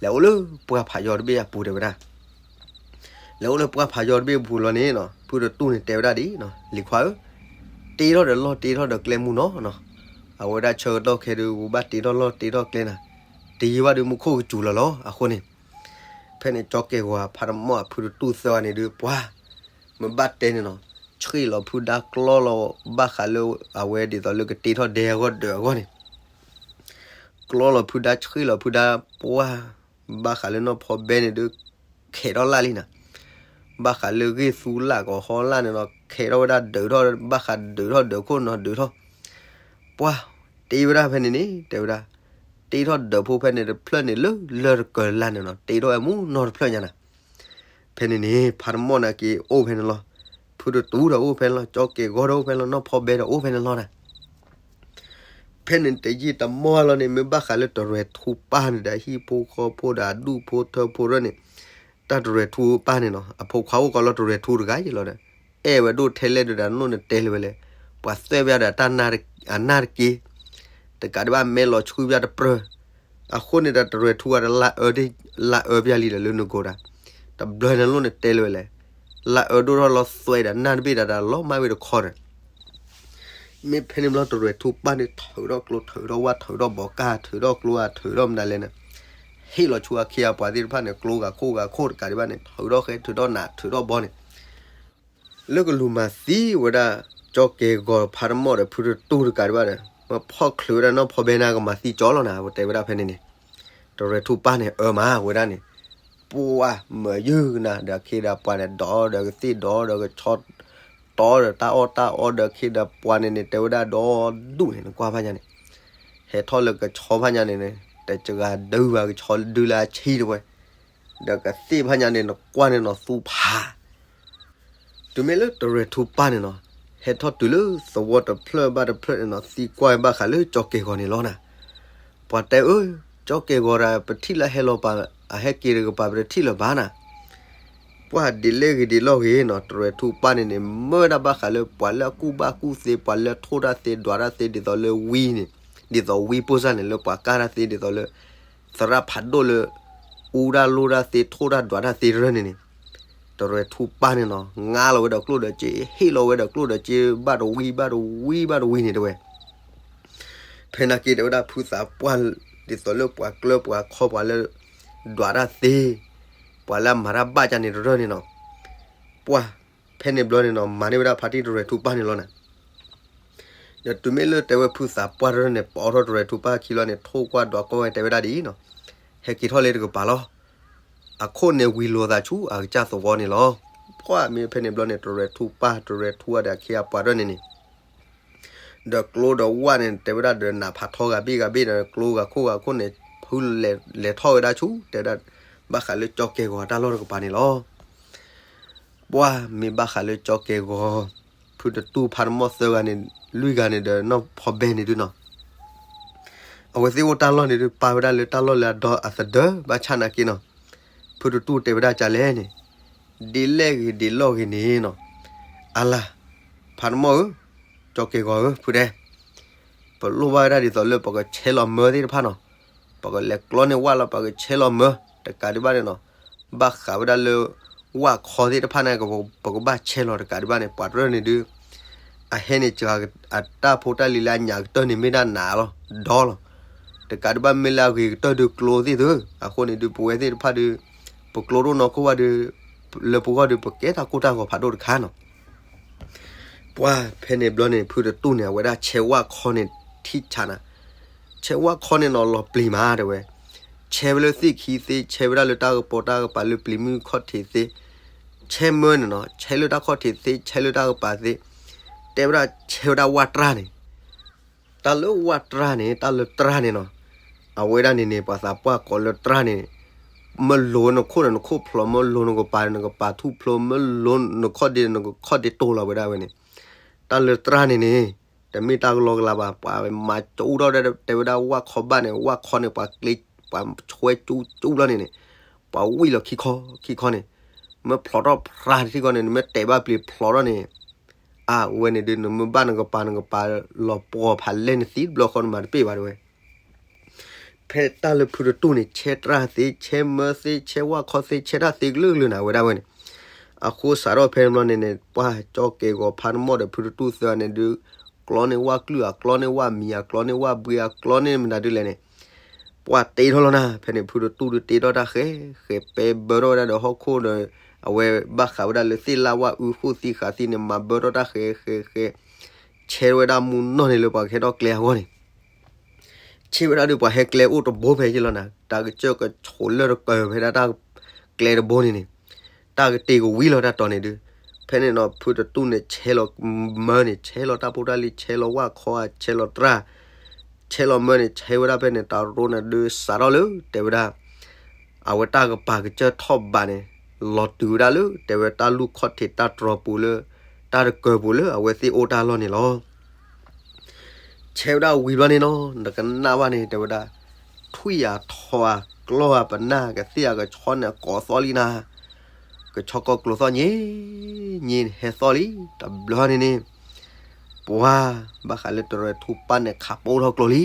လဲၤအိၣ်လၢပှၢ်ဖးယီၤတဘ့ၣ်အပူၤတဲဝဲဒၣ် လဲၤအိၣ်လၢပှၢ်ဖးယီၤတဘ့ၣ်အပူၤလီၤန့ၣ်နီၤ ဖုတတူၢ်န့ၣ်တဲဝဲဒၣ်ဒ်နီၤ လံၤခွါဧၢ, တ့ထီၣ်ဒီးလီၢ်တ့ထီၣ်ဒီးကျဲမုၢ်နီၤနီၤ. အဝဲဒၣ်ဆၢကတီၢ်ခဲဒုး ပဘၣ်တ့ထီၣ်လီၢ်တ့ထီၣ်ကျဲနၤ, တယံာ်ဘၣ်ဒုးမူခိၣ်ကစူၤလီၤလီၤ. အဃိန့ၣ် ဖဲန့ၣ်ကၠီကဲၣ်ဂီၤဖးတမီၢ်အဖုတတူၢ်သၢဂၤန့ၣ်ဒုး ပှၤ မ့ၢ်ဘၣ်တဲန့ၣ်နီၤ ဆှ့ၣ်လီၤဖုဒါကျီလီၤ ဘၣ်ဃးလၢအဝဲဒ်သိးလၢကတ့ထီၣ်ဒဲအဂီၢ်ဒၢးအဂီၢ်န့ၣ် ကျီလီၤဖုဒါ ဆှ့လီၤဖုဒါ ပှၢ် ဘၣ်ဃးလၢနီၢ်ဖီဘဲန့ၣ်ဒုး ခဲးထီၣ်လၢ်လံနၤ, ဘၣ်ဃးလၢဂ့ၢ်သူလၢ်ကီးဟီလၢ်န့ၣ်နီၤ ခဲးထီၣ်ဝဲဒၣ်ဒုးထီၣ် ဘၣ်ဃးဒုးထီၣ်ဒုးခိၣ်နီၤဒုးထီၣ်, ပှၢ် တ့ဝဲဒၣ်ဖဲန့ၣ်န့ၣ် တဲဝဲဒၣ်, တ့ထီၣ်ဒုးဖိဖဲန့ၣ်တဖျၢၣ်န့ၣ်လၢလၢတကၢၤလၢ်န့ၣ်နီၤ တ့ထီၣ်ဝဲမူနီတဖျၢၣ်ညါနၤ ဖဲန့ၣ်န့ၣ် ဖးတမီၢ်န့ၣ်က့ၤအိၣ်ဖဲန့ၣ်လီၤ, ဖုတတူၢ်ဒီးအိၣ်ဖဲန့ၣ်လီၤ, ကၠီကဲၤဂီၤဒီးအိၣ်ဖဲန့ၣ်လီၤ, နီၢ်ဖီဘဲဒီးအိၣ်ဖဲန့ၣ်လီၤနၤ. ဖဲန့ၣ်တယံာ်တမီၢ်လီၤန့ၣ် မ့ၢ်ဘၣ်ဃးလၢတရဲၣ်ထူပၢ်န့ၣ်ဒီး ဟံၣ်ဖိဃီဖိဒီးအဒူၣ်ဖိထၢဖိရၢၢ်န့ၣ်, တၢ်တရဲၣ်ထူပၢ်န့ၣ်နီၤ အဖိခွါအိၣ်ကီးလီၤတရဲၣ်ထူတဂၤယံၤလီၤဒီး, အဲၣ်ဝဲဒိၣ်ထဲလဲၣ်ဒီး အနိၣ်န့ၣ်တဲလၢၤဝဲလဲၣ်, ပှၤသွဲၣ်ပျၢ်ဒီးတၢ်နၢ်တက့ၢ်, တကးဒံးဘၣ်မဲလီၤဆှုပျၢ်တပြၢၢ် အဃိန့ၣ်ဒီးတရဲၣ်ထူဂၤဒီးလၢအၢ, လၢအၢပျၢ်လံဒီးလၢနကိးဒီး, တဘျီန့ၣ်အနိၣ်န့ၣ်တဲလၢၤဝဲလဲၣ်, လၢအၢဒိၣ်ထီၣ်လီၤသွဲဒီးနၢ်တဘ့ၣ်ဒီးဒီးလီၤမၢ်ဝဲတခီဒီး မ့ၢ်ဖဲန့ၣ်ဘျီတရဲၣ်ထူပၢ်န့ၣ် ထုးထီၣ်ကျိ ထုးထီၣ်ဝၣ် ထုးထီၣ်ဘီကၢ် ထုးထီၣ်ကျိဧါ ထုးထီၣ်မနုၤလဲၣ်န့ၣ်, ဟ့ၣ်လီၤဆူအခ့အပှၤသ့ၣ်တဖၣ်န့ၣ် ကျိဂၤခိၣ်ဂၤခိၣ်တကးဒံးဘၣ်န့ၣ် ထုးထီၣ်ဃဲ ထုးထီၣ်နး ထုးထီၣ်ဘီန့ၣ် လၢကလူၤမၤသံဝဲဒၣ် ကၠီကဲၤဂီၤဖးတမီၢ်ဒီးဖုတတူၢ်တကးဒံးဘၣ်ဒီး မ့ၢ်ဖီၣ်ချုးဝဲဒၣ်နီၢ်ဖီဘဲန့ၣ် ကမၤသံကၠီလီၤနၤ တဲဝဲဒၣ်ဖဲန့ၣ်န့ၣ်, တရဲၣ်ထူပၢ်န့ၣ် အၢမးဝဲဒၣ်န့ၣ်, ပှၢ်မၤယုၢ်ကနၤဒီးအခ့ဒီးပှၤန့ၣ် ဒီးဒီးကသ့ၣ်ဒီးဒီးကဆီ တီဒီးတၢ်အီၣ်တၢ်အီဒီးအခ့ဒီးပှၤန့ၣ်န့ၣ် တဲဝဲဒၣ်ဒီးဒူၣ်န့ၣ် နကွၢ်ဖၣ်ညါန့ၣ်, ဟဲထီၣ်လၢကဆီဖၣ်ညါန့ၣ်န့ၣ် တစှၤဒုဘၣ် ကဆီဒုလၢအဆံတဝဲ, ဒီးကသ့ၣ်ဖၣ်ညါန့ၣ် နကွၢ်န့ၣ်နီၤသူဖး တုၤမ့ၢ်လၢတရဲၣ်ထူပၢ်န့ၣ်နီၤ, ဟဲထီၣ်တုၤလၢသဝီတဖျၢၣ်ဘၣ်တဖျၢၣ်န့ၣ်နီၤ သံကွၢ်ဘၣ်ဃးလၢကၠီကဲၤဂီၤန့ၣ်လီၤနၤ, ပှၤတဲအၢ, ကၠီကဲၤဂီၤဒီး ပထံၣ်လၢဟဲလီၤပာ် အဟဲက့ၤတကပၤ ပတထံၣ်လၢၤဘၣ်နၤ, ပှၢ်ဒ်လဲၣ်ဂ့ၤဒ်လဲၣ်ဂ့ၤနီၤ တရဲၣ်ထူပၢ်န့ၣ်န့ၣ် မၢဒၣ်ဘၣ်ဃးလၢပှၤလၢအကူၣ်ဘၣ်ကူၣ်သ့ ပှၤလၢထိၣ်တၢ်သ့ ဒွးတၢ်သ့ ဒ်သိးလၢဝံန့ၣ်, ဒ်သိးဝံပိၢ်စၢ်န့ၣ် လၢပှၤကၢ်တၢ်သ့ ဒ်သိးလၢ သရၣ်ဖးဒိၣ်လၢ အူတၢ်လိၣ်တၢ်သ့ ထိၣ်တၢ်ဒွးတၢ်သ့တရၢၢ်န့ၣ်န့ၣ်, တရဲၣ်ထူပၢ်န့ၣ်နီၤ ငါလီၤဝဲဒီးကျိၣ်ဒီးစ့ ဟ့ၣ်လီၤဝဲဒီးကျိၣ်ဒီးစ့ဘၣ်တဝံဘၣ်တဝံဘၣ်တဝံန့ၣ်တဲဝဲ ဖဲနာ်က့ၤတဲဝဲဒၣ်ဖုသးပှၢ် ဒ်သိးလၢပှၤကျၢပှၤခီပှၤလၢ ဒွးတၢ်သ့, ပှၤလၢအမၤတၢ်ဘၣ်ကၢ်န့ၣ်တရၢၢ်န့ၣ်နီၤ, ပှၢ် ဖဲန့ၣ်ဘျီန့ၣ်နီၤ မၤန့ၢ်ဝဲဒၣ်ဖါတံၢ်တရဲၣ်ထူပၢ်န့ၣ်လီၤနၤ. ဒီးတုၤမ့ၢ်လၢတဲဝဲဖုသးပှၢ်တရၢၢ်န့ၣ် ပိာ်ထီၣ်တရဲၣ်ထူပၢ်ခံလီၤန့ၣ် ထိၣ်ကွၢ်ဒွးကွၢ်ဝဲတဲဝဲဒၣ်ဒ်အံၤနီၤ, ဟဲက့ၤထီၣ်လၢတကပၤလီၤ. အခိၣ်န့ၣ်ဝံၤလိာ်သးဆူအကစၢ်သဝီန့ၣ်လီၤ. ပှၢ်မ့ၢ်ဖဲန့ၣ်ဘျီန့ၣ် တရဲၣ်ထူပၢ် တရဲၣ်ထူအဒီးအခ့အပှၤတရၢၢ်န့ၣ်န့ၣ် ဒီးကျိဒီးဝၣ်န့ၣ် တဲဝဲဒၣ်ဒီးနးဖးထီဂၤဘ့ၣ်ဂၤဘ့ၣ်ဒီး ကျိဂၤခိၣ်ဂၤခိၣ်န့ၣ် ဖုလဲၤထီၣ်ဝဲဒၣ်ဆူ တဲဝဲဒၣ် ဘၣ်ဃးလၢကၠီကဲၤဂီၤတၢ်လီၢ်တကပၤန့ၣ်လီၤ. ပှၢ်မ့ၢ်ဘၣ်ဃးလၢကၠီကဲၤဂီၤ ဖုတတူၢ်ဖးတမီၢ်သၢဂၤန့ၣ် လွံၢ်ဂၤန့ၣ်ဒီးနီၢ်ဖီဘဲန့ၣ်ဒုနီၤ အဝဲသ့ၣ်အိၣ်တၢ်လီၢ်န့ၣ်ဒု ပာ်ဝဲဒၣ်လၢတၢ်လီၢ်လၢအဒီအသဒၢ ဘၣ်ဆၣ်နာ်က့နီၤ ဖုတတူၢ်တဲဝဲဒၣ်ကလဲၣ်န့ၣ် ဒ်လဲၣ်ဂ့ၤဒ်လဲၣ်ဂ့ၤန့ၣ်နီၤ အလၤ ဖးတမီၢ်ဧၢ ကၠီကဲၤဂီၤဧၢ ဖုတဲ ပလိၣ်ဘၣ်ဝဲဒၣ်ဒ်သိးလၢပကဆဲးလီၤမၢသ့ၣ်တဖၣ်နီၤ ပကလဲၤကျီန့ၢ်ဝၣ်လီၤ ပကဆဲးလီၤမၢ တကးဒံးဘၣ်န့ၣ်နီၤ ဘၣ်ဃးဝဲဒၣ်လၢ ဝၣ်ခီသ့ၣ်တဖၣ်န့ၣ် ပကဘၣ်ဆဲးလီၤတကးဒံးဘၣ်န့ၣ် ပှၤတရၢၢ်န့ၣ်ဒု အဟဲန့ၣ်စှၤအတၢ်ဖိတၢ်လံၤလၢအညၣ်ကတၢၢ်န့ၣ်မ့ၢ်ဒၣ်နးလီၤ ဒီလီၤ တကးဒံးဘၣ်မ့ၢ်လၢအဂ့ၤကတၢၢ်ဒုကျိသ့ၣ်သု အဃိန့ၣ်ဒု ပဝဲသ့ၣ်တဖၣ်ဒု ပကျိဒိၣ်နီၢ်ခိၣ်ဘၣ်ဒု လၢပဂီၢ်ဒု ပကဲတၢ်ကိၢ်တၢ်ဂီၤဖးဒိၣ်တခါနီၤ ပှၢ်ဖဲန့ၣ်ဘျီန့ၣ် ဖုတတူၢ်န့ၣ် အဝဲဒၣ်ဆဲးဝၣ်ခီန့ၣ် ထံၣ်ဆးနၤ ဆဲးဝၣ်ခီန့ၣ်နီၤလီၤပျံၤမးတဲဝဲ ဆဲးဝဲလၢသ့ၣ်ခံသ့ ဆဲးဝဲဒၣ်လၢတၢ်ကပီၤတၢ်ကပၤလၢပျံၤမုၢ်ခီၣ်ထံးသ့ ဆဲးမၢန့ၣ်နီၤ ဆဲးလၢတၢ်ခီၣ်ထံးသ့ ဆဲးလၢတၢ်ကပၤသ့ တဲဝဲဒၣ်ဆဲးဝဲဒၣ်ဝၣ်တြၢ်န့ၣ် တၢ်လၢဝၣ်တြၢ်န့ၣ် တၢ်လၢတြၢ်န့ၣ်နီၤ အဝဲဒၣ်န့ၣ်န့ၣ် ပှၤသးပှၢ်ကိးလၢတြၢ်န့ၣ် မ့ၢ်လိၤနခိၣ်ဒီးနခိၣ်ဖျိး မ့ၢ်လိၤနကပၤဒီးနကပၤထူၣ်ဖျိး မ့ၢ်လိၤနခီၣ်ဒ့ဒီးနခီၣ်ဒ့တိၢ်လီၤဝဲဒၣ်ဝဲန့ၣ် တၢ်လၢတြၢ်န့ၣ်န့ၣ် တမ့ၢ်တၢ်ကလီကလီဘၣ် ပှၤမၤကၠူထီၣ်တဲဝဲဒၣ်ဝၣ်ခီဘၣ်န့ၣ် ဝၣ်ခီန့ၣ် ပှၤကျ့ ပှၤဆွဲကၠူကၠူလီၤန့ၣ်န့ၣ် ပှၤဝံၣ်လီၤခံခီခံခီန့ၣ် မ့ၢ်ဖျိးထီၣ်ဖြါတထံၣ်ဃီန့ၣ် နမ့ၢ်တဲဘၣ်ပျံၤဖျိးထီၣ်န့ၣ် အဝဲန့ၣ်ဒု နမ့ၢ်ဘၣ်နကပၤနကပၤလီၤပှီၤဖးလဲၢ်နသံတဘျီဃီနမၤတပ့ၢ်ဘၣ်တဲဝဲ ဖဲတၢ်လၢဖုတတူၢ်န့ၣ် ဆဲးတြၢ်သ့ ဆဲးမၢသ့ ဆဲးဝၣ်ခီသ့ ဆဲးတၢ်သ့ကလုာ်ကလုာ်န့ၣ် အဝဲဒၣ်ဝဲန့ၣ် အဃိစးထီၣ်ဖဲန့ၣ်ဘျီန့ၣ်န့ၣ် ပှၢ်ကၠီကဲၤဂီၤဖးတမီၢ်ဒီးဖုတတူၢ်သၢဂၤန့ၣ်ဒု ကျီန့ၢ်ဝၣ်ကလုာ် အကျီန့ၢ်ဝၣ်မံၤ အကျီန့ၢ်ဝၣ်ဘှံး အကျီန့ၢ်မနုၤဒုလဲၣ်န့ၣ် ပှၢ်တ့ထီၣ်လီၤနၤ ဖဲန့ၣ်ဖုတတူၢ်ဒုတ့ထီၣ်တၢ်ဃဲ ဃဲးပဲဘၢထီၣ်ဝဲဒၣ်ဒီးဟီၣ်ခိၣ်ဒီး အဝဲဘၣ်ဃးဝဲဒၣ်လၢသ့ၣ်လၣ်ဝၣ်အုဃိၣ်သံဃာ်သံန့ၣ် မၤဘၢထီၣ်တၢ်ဃဲဃဲဃဲ ဆဲးဝဲဒၣ်မူနီၢ်န့ၣ်လၢပှၤကဟဲထီၣ်ကျဲအဂီၢ်န့ၣ် ဆ့ဝဲဒၣ်ဒုး ပှၤဟဲကျဲအိၣ်တဘိဖဲယ့ၢ်လီၤနၤ, တၢ်ကစၢၢ်ကဆိးလၢတကၢၢ်ဖဲဒၣ်တၢ်ကျဲတဘိန့ၣ်န့ၣ်, တၢ်ကတ့ၢ်ကဝံၤလီၤတၢ်တီၤန့ၣ်ဒုး, ဖဲန့ၣ်နီၤ ဖုတတူၢ်န့ၣ် ဆဲးလီၤမၢန့ၣ်, ဆဲးလီၤတၢ်ဖိတၢ်လံၤ, ဆဲးလီၤဝၣ်ခီ, ဆဲးလီၤတြၢ်, ဆဲးလီၤမၢန့ၣ်, ဆဲးဝဲဒၣ်ဖဲန့ၣ် တၢ်ရိန့ၣ်ဒုး စးထီၣ်လၢ တဲဝဲဒၣ် အဝဲတၢ်ကပၤကစၢၢ်ထီၣ်ဘးန့ၣ် လီၤတုၤဝဲဒၣ်လၢ တဲဝဲတၢ်လူၢ်ခီၣ်ထံးတၢ်တြီၤပူၤလၢ တၢ်တကၢၢ်ပူၤလၢအဝဲသ့ၣ်အိၣ်တၢ်လီၢ်န့ၣ်လီၤ. ဆဲးဝဲဒၣ်ဝံၤဘျီန့ၣ်နီၤ, နကနၣ်ဘၣ်န့ၣ် တဲဝဲဒၣ် ထွံၣ်ဧါထီဧါကျီၢ်ဧါပနၢ်ကသ့ၣ်ဧါ ကဆီန့ၣ်ကိးသီၣ်လံနၤ, ကဆီကိးကျိၤသီၣ်ညါ, ညါန့ၣ်ဟဲသီၣ်လံ, တဘျီန့ၣ်န့ၣ် ပှၤ ဘၣ်ဃးလၢတရဲၣ်ထူပၢ်န့ၣ် ခးပိၢ်ထီၣ်ကျိၤလံ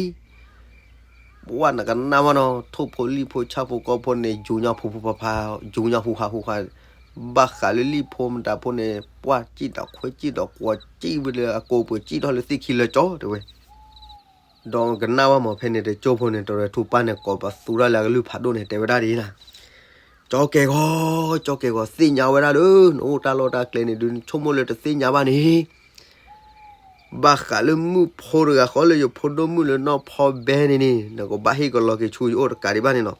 ပှၢ်နကနၣ်မးနီၤ, ထိၣ်ဖိလံၣ်ဖိဆၣ်ဖိကီၢ်ဖိန့ၣ် ယူၤညီဖိဖူဖးဖး, ယူၤညီဟူးဟးဟူးဟး, ဘၣ်ဃးလၢလံၣ်ဖိမတၤဖိန့ၣ် ပှၢ်စံၣ်ဒီးခွဲစံၣ်ဒီးကွီၤစံၣ်ဝဲလၢအကိာ်ပှဲၤစံၣ်ထီၣ်လၢသ့ၣ်ခံလၢကၠီတဲဝဲ, ဒီးကနၣ်ဝဲမးဖဲန့ၣ် တကၠိဖိန့ၣ် တရဲၣ်ထူပၢ်န့ၣ် ကိးပသူဒၣ်လၢအကလုၢ်ဖးဒိၣ်န့ၣ် တဲဝဲဒၣ်ဒ်အံၤနၤ, ကၠီကဲၣ်ဂီၤ, ကၠီကဲၣ်ဂီၤ သ့ၣ်ညါဝဲဒၣ်ဒီး နအိၣ်တၢ်လီၢ်တၢ်ကျဲန့ၣ်ဒုး နဆိကမိၣ်လၢတသ့ၣ်ညါဘၣ်န့ၣ် ဘၣ်ဃးလၢမုၣ်ဖိတဂၤဃီလၢယဖိဒိၣ်မုၣ်လၢနီၢ်ဖီဘဲန့ၣ်န့ၣ် နကဘၣ်ဟ့ၣ်ကလီၤက့ၤဆူယအိၣ်တကးဒံးဘၣ်န့ၣ်နီၤ,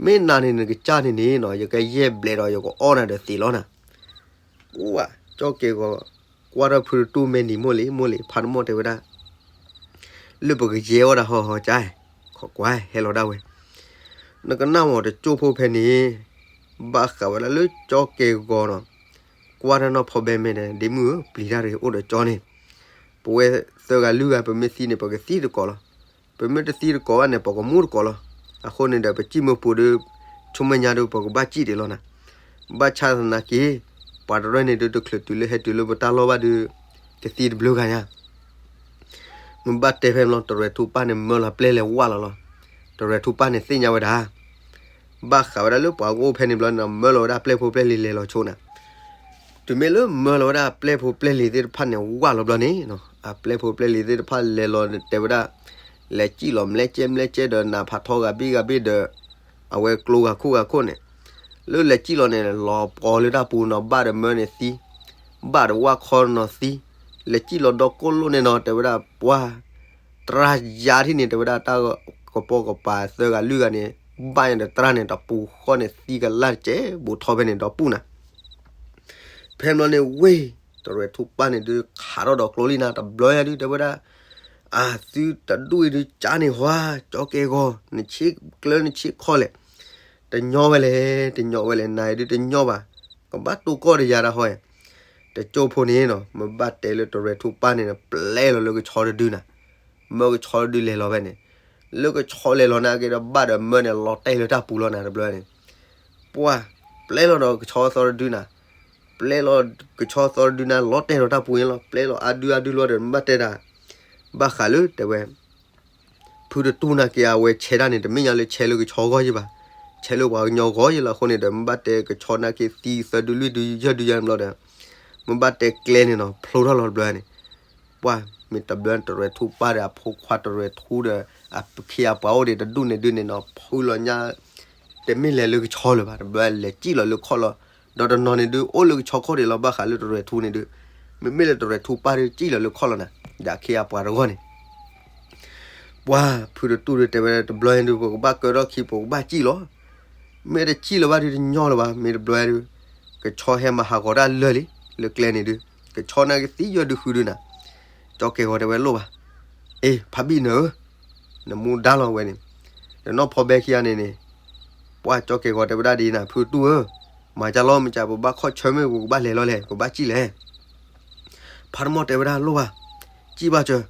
မ့ၢ်နၤန့ၣ်နကစၢ်န့ၣ်န့ၣ်နီၤ ယကယဲၢ်ဘျဲးဒီးယကအီၣ်နၤဒီးသံးလီၤနၤ, ကၠီကဲၣ်ဂီၤ ကွၢ်ထီၣ်ဖုတတူၢ်မဲာ်နံၤမိၢ်လံမိၢ်လံ ဖးတမီၢ်တဲဝဲဒၣ် လၢပကယဲၢ်အီၣ်တၢ်ဟီဟီကၠါ, ခိးကွၢ်ဟဲလီၤဒၣ်ဝဲ, နကနၣ်မးတကၠိဖိဖဲန့ၣ် ဘၣ်ဃးဝဲဒၣ်လၢကၠီကဲၣ်ဂီၤနီၤ, ကွၢ်တၢ်နီၢ်ဖီဘဲမဲာ်ဒီး ဒ့မုၣ်ဧၢ ပျံၤတၢ်တဂ့ၤ အိၣ်ဒီးကၠီန့ၣ်, ပဝဲသၢဂၤလွံၢ်ဂၤ ပမ့ၢ်သံန့ၣ် ပကသံတကိးလီၤ, ပမ့ၢ်တသံတကိးဘၣ်န့ၣ် ပကမူတကိးလီၤ, အဃိန့ၣ်ဒီး ပစံၣ်မ့ၢ်ပူၤဒီး ဆိမဲာ်ညါဒီး ပကဘၣ်စံၣ်ဒံးလီၤနၤ, ဘၣ်ဆၣ်သနာ်က့ ပှၤတရၢၢ်န့ၣ်ဒုး တချုးတုၤလၢဟဲတုၤလၢပတၢ်လီၢ်ဘၣ်ဒီး ကသံတဘျုးဂၤညါ မ့ၢ်ဘၣ်တဲဖဲမ့ၢ်လီၤ တရဲၣ်ထူပၢ်န့ၣ်မၢလီၤပျဲၢ်လဲၤဝၢ်လီၤလီၤ, တရဲၣ်ထူပၢ်န့ၣ်သ့ၣ်ညါဝဲဒၣ်, ဘၣ်ဃးဝဲဒၣ်လၢပှၤကအိၣ်ဖဲန့ၣ်ဘျီန့ၣ် မၢလီၤဝဲဒၣ်ပျဲၢ်ဖိပျဲၢ်လံၤလဲၤလီၤဆိနၤ, တုၤမ့ၢ်လၢမၢလီၤဝဲဒၣ်ပျဲၢ်ဖိပျဲၢ်လံၤသ့ၣ်တဖၣ်န့ၣ် ဝၢ်လီၤဘျီန့ၣ် အပျဲၢ်ဖိပျဲၢ်လံၤသ့ၣ်တဖၣ်လဲၤလီၤတဲဝဲဒၣ်, လဲၤစံၣ်လီၤ မလဲကဲမလဲကဲဒီး နးဖးထီဂၤဘ့ၣ်ဂၤဘ့ၣ်ဒီး အဝဲကျိဂၤခိၣ်ဂၤခိၣ်န့ၣ်, လၢလဲၤစံၣ်လီၤန့ၣ် လီၤပှီၤလၢတၢ်ပူၤနီၤ ဘၣ်ဒီးမၢန့ၣ်သံ, ဘၣ်ဒီးဝၣ်ခီနီၤသံ, လဲၤစံၣ်လီၤဒီကိၣ်လိၣ်န့ၣ်နီၤ တဲဝဲဒၣ်ပှၢ်, တြၢ်ယါထံၣ်န့ၣ် တဲဝဲဒၣ်တၢ်ကပိာ်ကပၤသၢဂၤလွံၢ်ဂၤန့ၣ်, ဘၣ်ညါဒီးတြၢ်န့ၣ် တပူၤဃီန့ၣ်သံကလၢ်တကဲး ဘူးထီၣ်ဖဲန့ၣ်ဒီပုၢ်နၤ ဖဲမ့ၢ်လီၤန့ၣ်ဝ့ၢ်, တရဲၣ်ထူပၢ်န့ၣ်ဒုး ခးထီၣ်ဒီးကျိလံနၤ တဘျီညါဒုး တဲဝဲဒၣ်, အသုတဒူၣ်အံၤဒုး ကၠါန့ၣ်ဟါ, ကၠီကဲၣ်ဂီၤ, နဆ့ကျၢနဆ့ခီလဲၣ်, တညီဝဲလဲၣ်, တညီဝဲလဲၣ်, နၤအံၤဒုးတညီဘၣ်, ကဘၣ်တိၢ်ကီၢ်ဒီးယၤဒၣ်ဟီ, တကၠိဖိန့ၣ်နီၤ မ့ၢ်ဘၣ်တဲလၢတရဲၣ်ထူပၢ်န့ၣ် ပျဲလီၤလၢကဆီတဒုနၤ မၢကဆီတဒုလဲၤလီၤဖဲန့ၣ်, လၢကဆီလဲၤလီၤနာ်က့ဒီး ဘၣ်ဒီးမၢန့ၣ် လီၤတဲာ်လၢတၢ်ပူၤလီၤနၤတဘျီန့ၣ်, ပှၢ်, ပျဲလီၤဒီးကဆီသီတဒုနၤ, ပျဲလီၤကဆီသီတဒုနၤ လီၤတဲာ်လီၤတၢ်ပူၤန့ၣ်လီၤ, ပျဲလီၤအါဒုအါဒုလီၤဒီး မ့ၢ်ဘၣ်တဲဒၣ်, ဘၣ်ဃးလၢတဲဝဲ ဖုတတူၢ်နာ်က့ အဝဲဆဲးတၢ်န့ၣ် တမ့ၢ်ညါလၢဆဲးလၢကဆီဂီၢ်ယံၤဘၣ်, ဆဲးလၢပှၤကညီဂီၢ်ယံၤလီၤအဃိန့ၣ်ဒီး မ့ၢ်ဘၣ်တဲကဆီနာ်က့သံသၢဒုလွံၢ်ဒုယဲၢ်ဒုယဲၢ်ဘျီဒီး, မ့ၢ်ဘၣ်တဲကျဲန့ၣ်နီၤ ဖျိထီၣ်လီၤတဘျီန့ၣ်, ပှၢ်မ့ၢ်တဘျီတရဲၣ်ထူပၢ်ဒီးအဖိခွါတရဲၣ်ထူဒီး အခ့အပှၤအိၣ်ဒံးတဒူၣ်န့ၣ်ဒုးန့ၣ်နီၤ ဖုလီၤညါ တမ့ၢ်လဲၤလၢကဆီလၢၤဘၣ် တဘျီလဲၤစံၣ်လီၤလၢခီၣ်လီၤ, ဒီးတနီၤန့ၣ်ဒုး အိၣ်လၢကဆီခီၣ်ဒံးလီၤ ဘၣ်ဃးလၢတရဲၣ်ထူန့ၣ်ဒုး, မ့မ့ၢ်လၢတရဲၣ်ထူပၢ်ဒုးစံၣ်လီၤလၢခီၣ်လီၤနၤ, ဒီးအခ့အပှၤတဂီၢ်န့ၣ် ပှၢ်ဖုတတူၢ်ဒုးတဲဝဲ တဘျီန့ၣ်ဒုး ပကဘၣ်ကၢထီၣ်ခံ ပကဘၣ်စံၣ်လီၤ, မ့ၢ်တစံၣ်လီၤဘၣ်ဒုးတညီလၢၤဘၣ်, မ့ၢ်တဘျီဒုး ကဆီဟဲမၤဟးဂီၤတၢ်လၢာ်လံ, လၢကျဲန့ၣ်ဒုး ကဆီနာ်က့သံယဲၢ်ဒုဃုဒုနၤ, ကၠီကဲၣ်ဂီၤတဲဝဲလိၣ်ဘၣ်, အ့ ဖးဘံၣ်နၢၤဧၢ, နမူဒါလီၤဝဲန့ၣ်, ဒီးနီၢ်ဖီဘဲခံဂၤန့ၣ်န့ၣ်, ပှၢ်ကၠီကဲၣ်ဂီၤတဲဝဲဒၣ်ဒ်နၤ ဖုတတူၢ်ဧၢ, မၤကၢ်လီၤ မ့ၢ်ကၢ် ပဘၣ်ခီၣ်ဆၢမ့ၢ် ပကဘၣ်လဲၤလီၤလဲၣ် ပဘၣ်စံၣ်လဲၣ် ဖးတမီၢ်တဲဝဲဒၣ်လိၣ်ဘၣ်, စံၣ်ဘၣ်စၢၤ,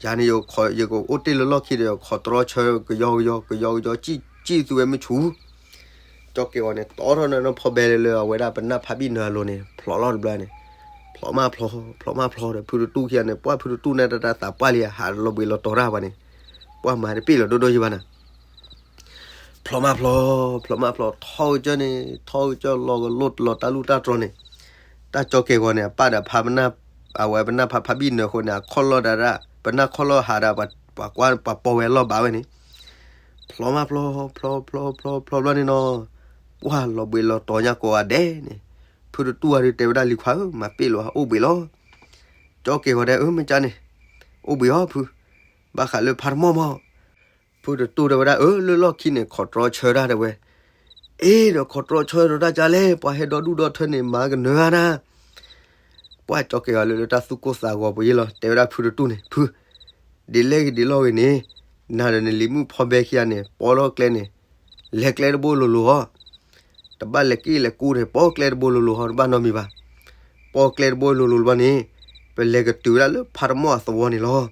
ယၤန့ၣ် ယကအိၣ်တ့ၢ်လၢလီၢ်ခံဒီး ယခိးတြီဆၢကယီကယီ ကယီကယီ စံၣ်စံၣ်သုဝဲမ့ၢ်ဆူၣ်, ကၠီကဲၣ်ဂီၤန့ၣ် တီထီၣ်န့ၣ်နီၢ်ဖီဘဲလၢအဝဲဒၣ်ပနၢ်ဖးဘံၣ်နၢၤအလိၤန့ၣ် ဖျိးလီၤတဘျီန့ၣ်, ဖျိးမးဖျိး ဖျိးမးဖျိးဒီး ဖုတတူၢ်ခံဂၤန့ၣ် ပှၢ်ဖုတတူၢ်န့ၣ်တၢ်တၢ်သးပှၢ်လံဧါ ဟးလီၤဘှံးလီၤတီၤတၢ်ပှၤန့ၣ်, ပှၢ်မၤတပ့ၢ်လီၤဒိၣ်ဒိၣ်ယံၤဘၣ်နၤ ဖျိးမးဖျိး ဖျိးမးဖျိး ထီၣ်ကစၢၢ်န့ၣ် ထီၣ်ကစၢၢ်လီၤကလိၣ်လီၤတၢ်လူၢ်တၢ်တြီၤန့ၣ်, တၢ်ကၠီကဲၣ်ဂီၤန့ၣ် အပၢ်ဒီးဖးပနၢ်, အဝဲပနၢ်ဖးဖးဘံၣ်နၢၤအဃိန့ၣ် အခီၣ်လီၢ်ဒၣ်ဒၣ် ပနၢ်ခီၣ်လီၢ်ဟးဒီး ပှၤကွၢ်ပှၤပိာ်ဝဲအလီၢ်ဘၣ်ဝဲန့ၣ်, ဖျိးမးဖျိး ဖျိးဖျိးဖျိးဖျိးဘျီန့ၣ်နီၤ, ပှၢ်လီၤဘှံးလီၤတီၤညါကိးဂၤဒဲးန့ၣ်, ဖုတတူၢ်ဝဲဒုးတဲဝဲဒၣ်လံၤခွါဧၢ မၤပ့ၢ်လီၤ အိၣ်ဘှံးလီၤ, ကၠီကဲၣ်ဂီၤတဲအၢ မ့ၢ်ကၢ်န့ၣ်, အိၣ်ဘှံးအီၤဖု, ဘၣ်ဃးလၢဖးတမီၢ်မီၢ် ဖုတတူၢ်တဲဝဲဒၣ် အၢ လၢလီၢ်ခံန့ၣ် ခီၣ်တြီဆၢတၢ်တဲဝဲ, အ့ ဒီးခီၣ်တြီဆၢဒီးတၢ်ကလဲၣ်, ပှၤဟဲဒီဒူၣ်ဒီထၢန့ၣ် မၤကနၢၤဧါနၤ. ပှၤကၠီကဲၤဂီၤလၢလၢတၢ်သူၣ်ကိၢ်သးဂီၤပူၤယ့လီၤ တဲဝဲဒၣ်ဖုတတူၢ်န့ၣ် ဖု, ဒ်လဲၣ်ဂ့ၤဒ်လဲၣ်ဂ့ၤန့ၣ်, နၤဒီးနလံၤမုၣ်ဖီဘဲခံဂၤန့ၣ် ပိာ်ထီၣ်ကျဲန့ၣ်, လဲၤကျဲတဘိလိၤလိၤအီၤ, တဘၣ်လဲၤက့ၣ်လဲၤကူဒီး ပိာ်ကျဲတဘိလိၤလိၤဟီ တဘၣ်နီတမံၤဘၣ်. ပိာ်ကျဲတဘိလိၤလိၤလၢၤဘၣ်န့ၣ်, ပလဲၤကတုၤဝဲဒၣ်လၢဖါတမီၢ်အသဝီန့ၣ်လီၤ.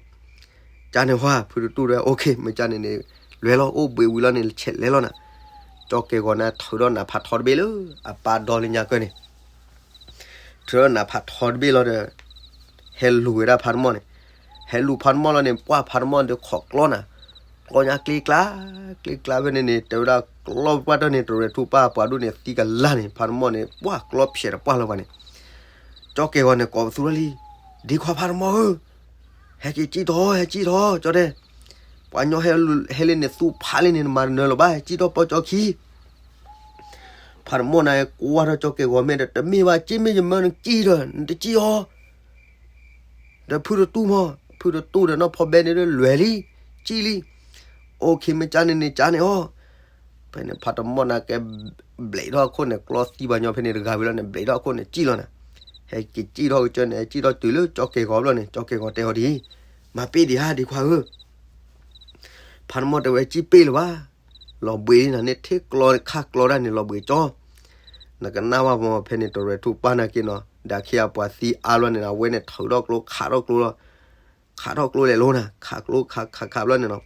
ကန့ၣ်ဟါ ဖုတတူၢ်ဒီး အိၣ်ခ့ မ့ၢ်ကန့ၣ်န့ၣ်, လဲၤလီၤ အိၣ်ဘှံးဝံၤလီၤန့ၣ် ဆဲးလဲၤလီၤနၤ. ကၠီကဲၤဂီၤန့ၣ် ထုးထီၣ်နးဖးထီတဘ့ၣ်လၢအပၢ်ဒီလၢညါကၢၢ်န့ၣ်, ထုးထီၣ်နးဖးထီတဘ့ၣ်လီၤဒီး ဟဲလူၤဝဲဒၣ်ဖါတမီၢ်န့ၣ်, ဟဲလူၤဖါတမီၢ်လီၤန့ၣ် ပှၢ်ဖါတမီၢ်ဒီးခိးကျီနၤ, ကျီညါကျ့ကျါ, ကျ့ကျါဖဲန့ၣ်န့ၣ် တဲဝဲဒၣ်ကျီပှၢ်တၢၢ်န့ၣ် တရဲၣ်ထူၣ်ပၢ်ပှၤဒိၣ်န့ၣ် သံကလၢ်န့ၣ် ဖါတမီၢ်န့ၣ် ပှၢ်ကျီဖျဲးတပှၢ်လၢၤဘၣ်န့ၣ်, ကၠီကဲၤဂီၤန့ၣ် ကိးပသူထီၣ်လံ, ဒ့ခွါဖါတမီၢ်ဧၢ, ဟဲက့ၤကံၣ်ထီၣ် ဟဲကံၣ်ထီၣ် ကၠီတဲ, ပှၤညီဟဲလၢန့ၣ် သူၣ်ဖးလံန့ၣ် နမၤတနၢၤလၢၤဘၣ် ကံၣ်ထီၣ်ပိာ်ကၠီခံ ဖါတမီၢ်န့ၣ် ကွၢ်ထီၣ်ကၠီကဲၤဂီၤမ့ၢ်ဒီး တမ့ၢ်ဘၣ် က့ၣ်မ့ၢ်ယမၢနကံၣ်ဒီး နတကံၣ်အီၤ, ဒီးဖုတတူၢ်မီၢ် ဖုတတူၢ်ဒီးနီၢ်ဖီဘဲန့ၣ်ဒီးလွဲၤလံ, ကံၣ်လံ, အိၣ်ခ့ မ့ၢ်ကန့ၣ်န့ၣ် ကန့ၣ်အီၤ, ဖဲန့ၣ် ဖါတမီၢ်န့ၣ်ကဲ ဘျဲးထီၣ်အခိၣ်န့ၣ် ကျီသံပှၤညီဖဲန့ၣ်တဂၤဝံၤလီၤန့ၣ် ဘျဲးထီၣ်အခိၣ်န့ၣ် ကံၣ်လီၤနၤ, ဟဲက့ၤကံၣ်ထီၣ်ကစၢၢ်န့ၣ် ဟဲကံၣ်ထီၣ်တုၤလၢကၠီကဲၤဂီၤဘျီန့ၣ် ကၠီကဲၤဂီၤတဲအီၤဒ်အံၤ, မၤပ့ၢ်ဒံးဧါ ဒ့ခွါဧၢ ဖါတမီၢ်တဲဝဲ ကံၣ်ပ့ၢ်လၢၤဘၣ်, လီၤဘှံးလံနၤန့ၣ် ထံၣ်ကျီခးကျီဒၣ်န့ၣ် လီၤဘှံးကၠီ, နကနၣ်ဝဲမီၢ် ဖဲန့ၣ် တရဲၣ်ထူၣ်ပၢ်နာ်က့နီၤ ဒီးအခ့အပှၤသံအါဘျီန့ၣ် အဝဲန့ၣ်ထုးထီၣ်ကျိ ခးထီၣ်ကျိလီၤ, ခးထီၣ်ကျိလဲၤလိၤနၤ ခးကျိခးခးခးဘျီန့ၣ်နီၤ,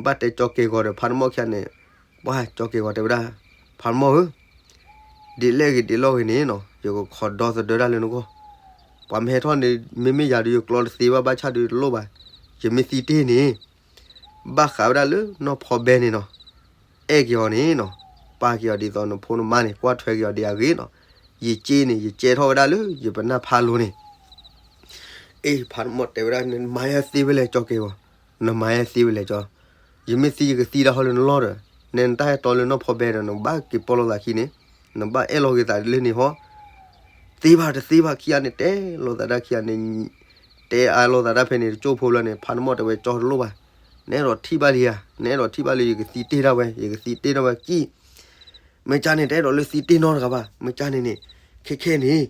ဘၣ်တဲကၠီကဲၤဂီၤဒီးဖါတမီၢ်ခံဂၤန့ၣ်, ပှၤကၠီကဲၤဂီၤတဲဝဲဒၣ်, ဖါတမီၢ်ဧၢ ဒ်လဲၣ်ဂ့ၤဒ်လဲၣ်ဂ့ၤန့ၣ်နီၤ ယကခိးဒီသဒၢတၢ်လၢနဂီၢ်, ပှၤမ့ၢ်ဟဲထီၣ်န့ၣ် မ့မ့ၢ်ယၤဒီးယကျီတသ့ဘၣ် ဘၣ်ဆၣ်ဒီးတလိၣ်ဘၣ်, ယမ့ၢ်သံတ့ၢ်န့ၣ် ဘၣ်ဃးဝဲဒၣ်လၢနီၢ်ဖီဘဲန့ၣ်နီၤ, အဲၣ်က့ၤအီၤန့ၣ်နီၤ, ပာ်က့ၤအီၤဒ်သိးနဖိနမါန့ၣ် ကွၢ်ထွဲက့ၤအီၤဒ်အဂ့ၢ်နီၤ, ယက့န့ၣ် ယကဲထီၣ်ဝဲဒၣ်လၢယပနၢ်ဖးလိၤန့ၣ်, အ့ ဖါတမီၢ်တဲဝဲဒၣ် နမၤယဲသ့ဝဲလဲၣ်ကၠီကဲၤဂီၤ, နမၤယဲသ့ဝဲလဲၣ်ကၠီ, ယမ့ၢ်သံယကသံဒၣ်ဟီလၢနလီၢ်ဒီး, နဲနတၢ်ဟဲတီလၢနီၢ်ဖီဘဲဒီး နဘၣ်က့ၤပိာ်လိာ်သးခံန့ၣ်, နဘၣ်အဲၣ်လီၤက့ၤသးလၢန့ၣ်ဟီ, သ့ဘၣ်တသ့ဘၣ်ခံဂၤန့ၣ် တဲလိာ်သးတၢ်ခံဂၤန့ၣ်, တဲအါလိာ်သးတၢ်ဖဲန့ၣ် တကၠိဖိလၢန့ၣ် ဖါတမီၢ်တဲဝဲကၠီတလိၣ်ဘၣ်, နအဲၣ်ဒိးထံၣ်ဘၣ်လံဧါ, နအဲၣ်ဒိးထံၣ်ဘၣ်လံ ယကသံတ့ၢ်ဒၣ်ဝဲ ယကသံတ့ၢ်ဒၣ်ဝဲကံၣ် မ့ၢ်ကန့ၣ် တအဲၣ်ဒိးလၢသံတ့ၢ်နီတဂၤဘၣ်, မ့ၢ်ကန့ၣ်န့ၣ်, ခဲခဲန့ၣ်,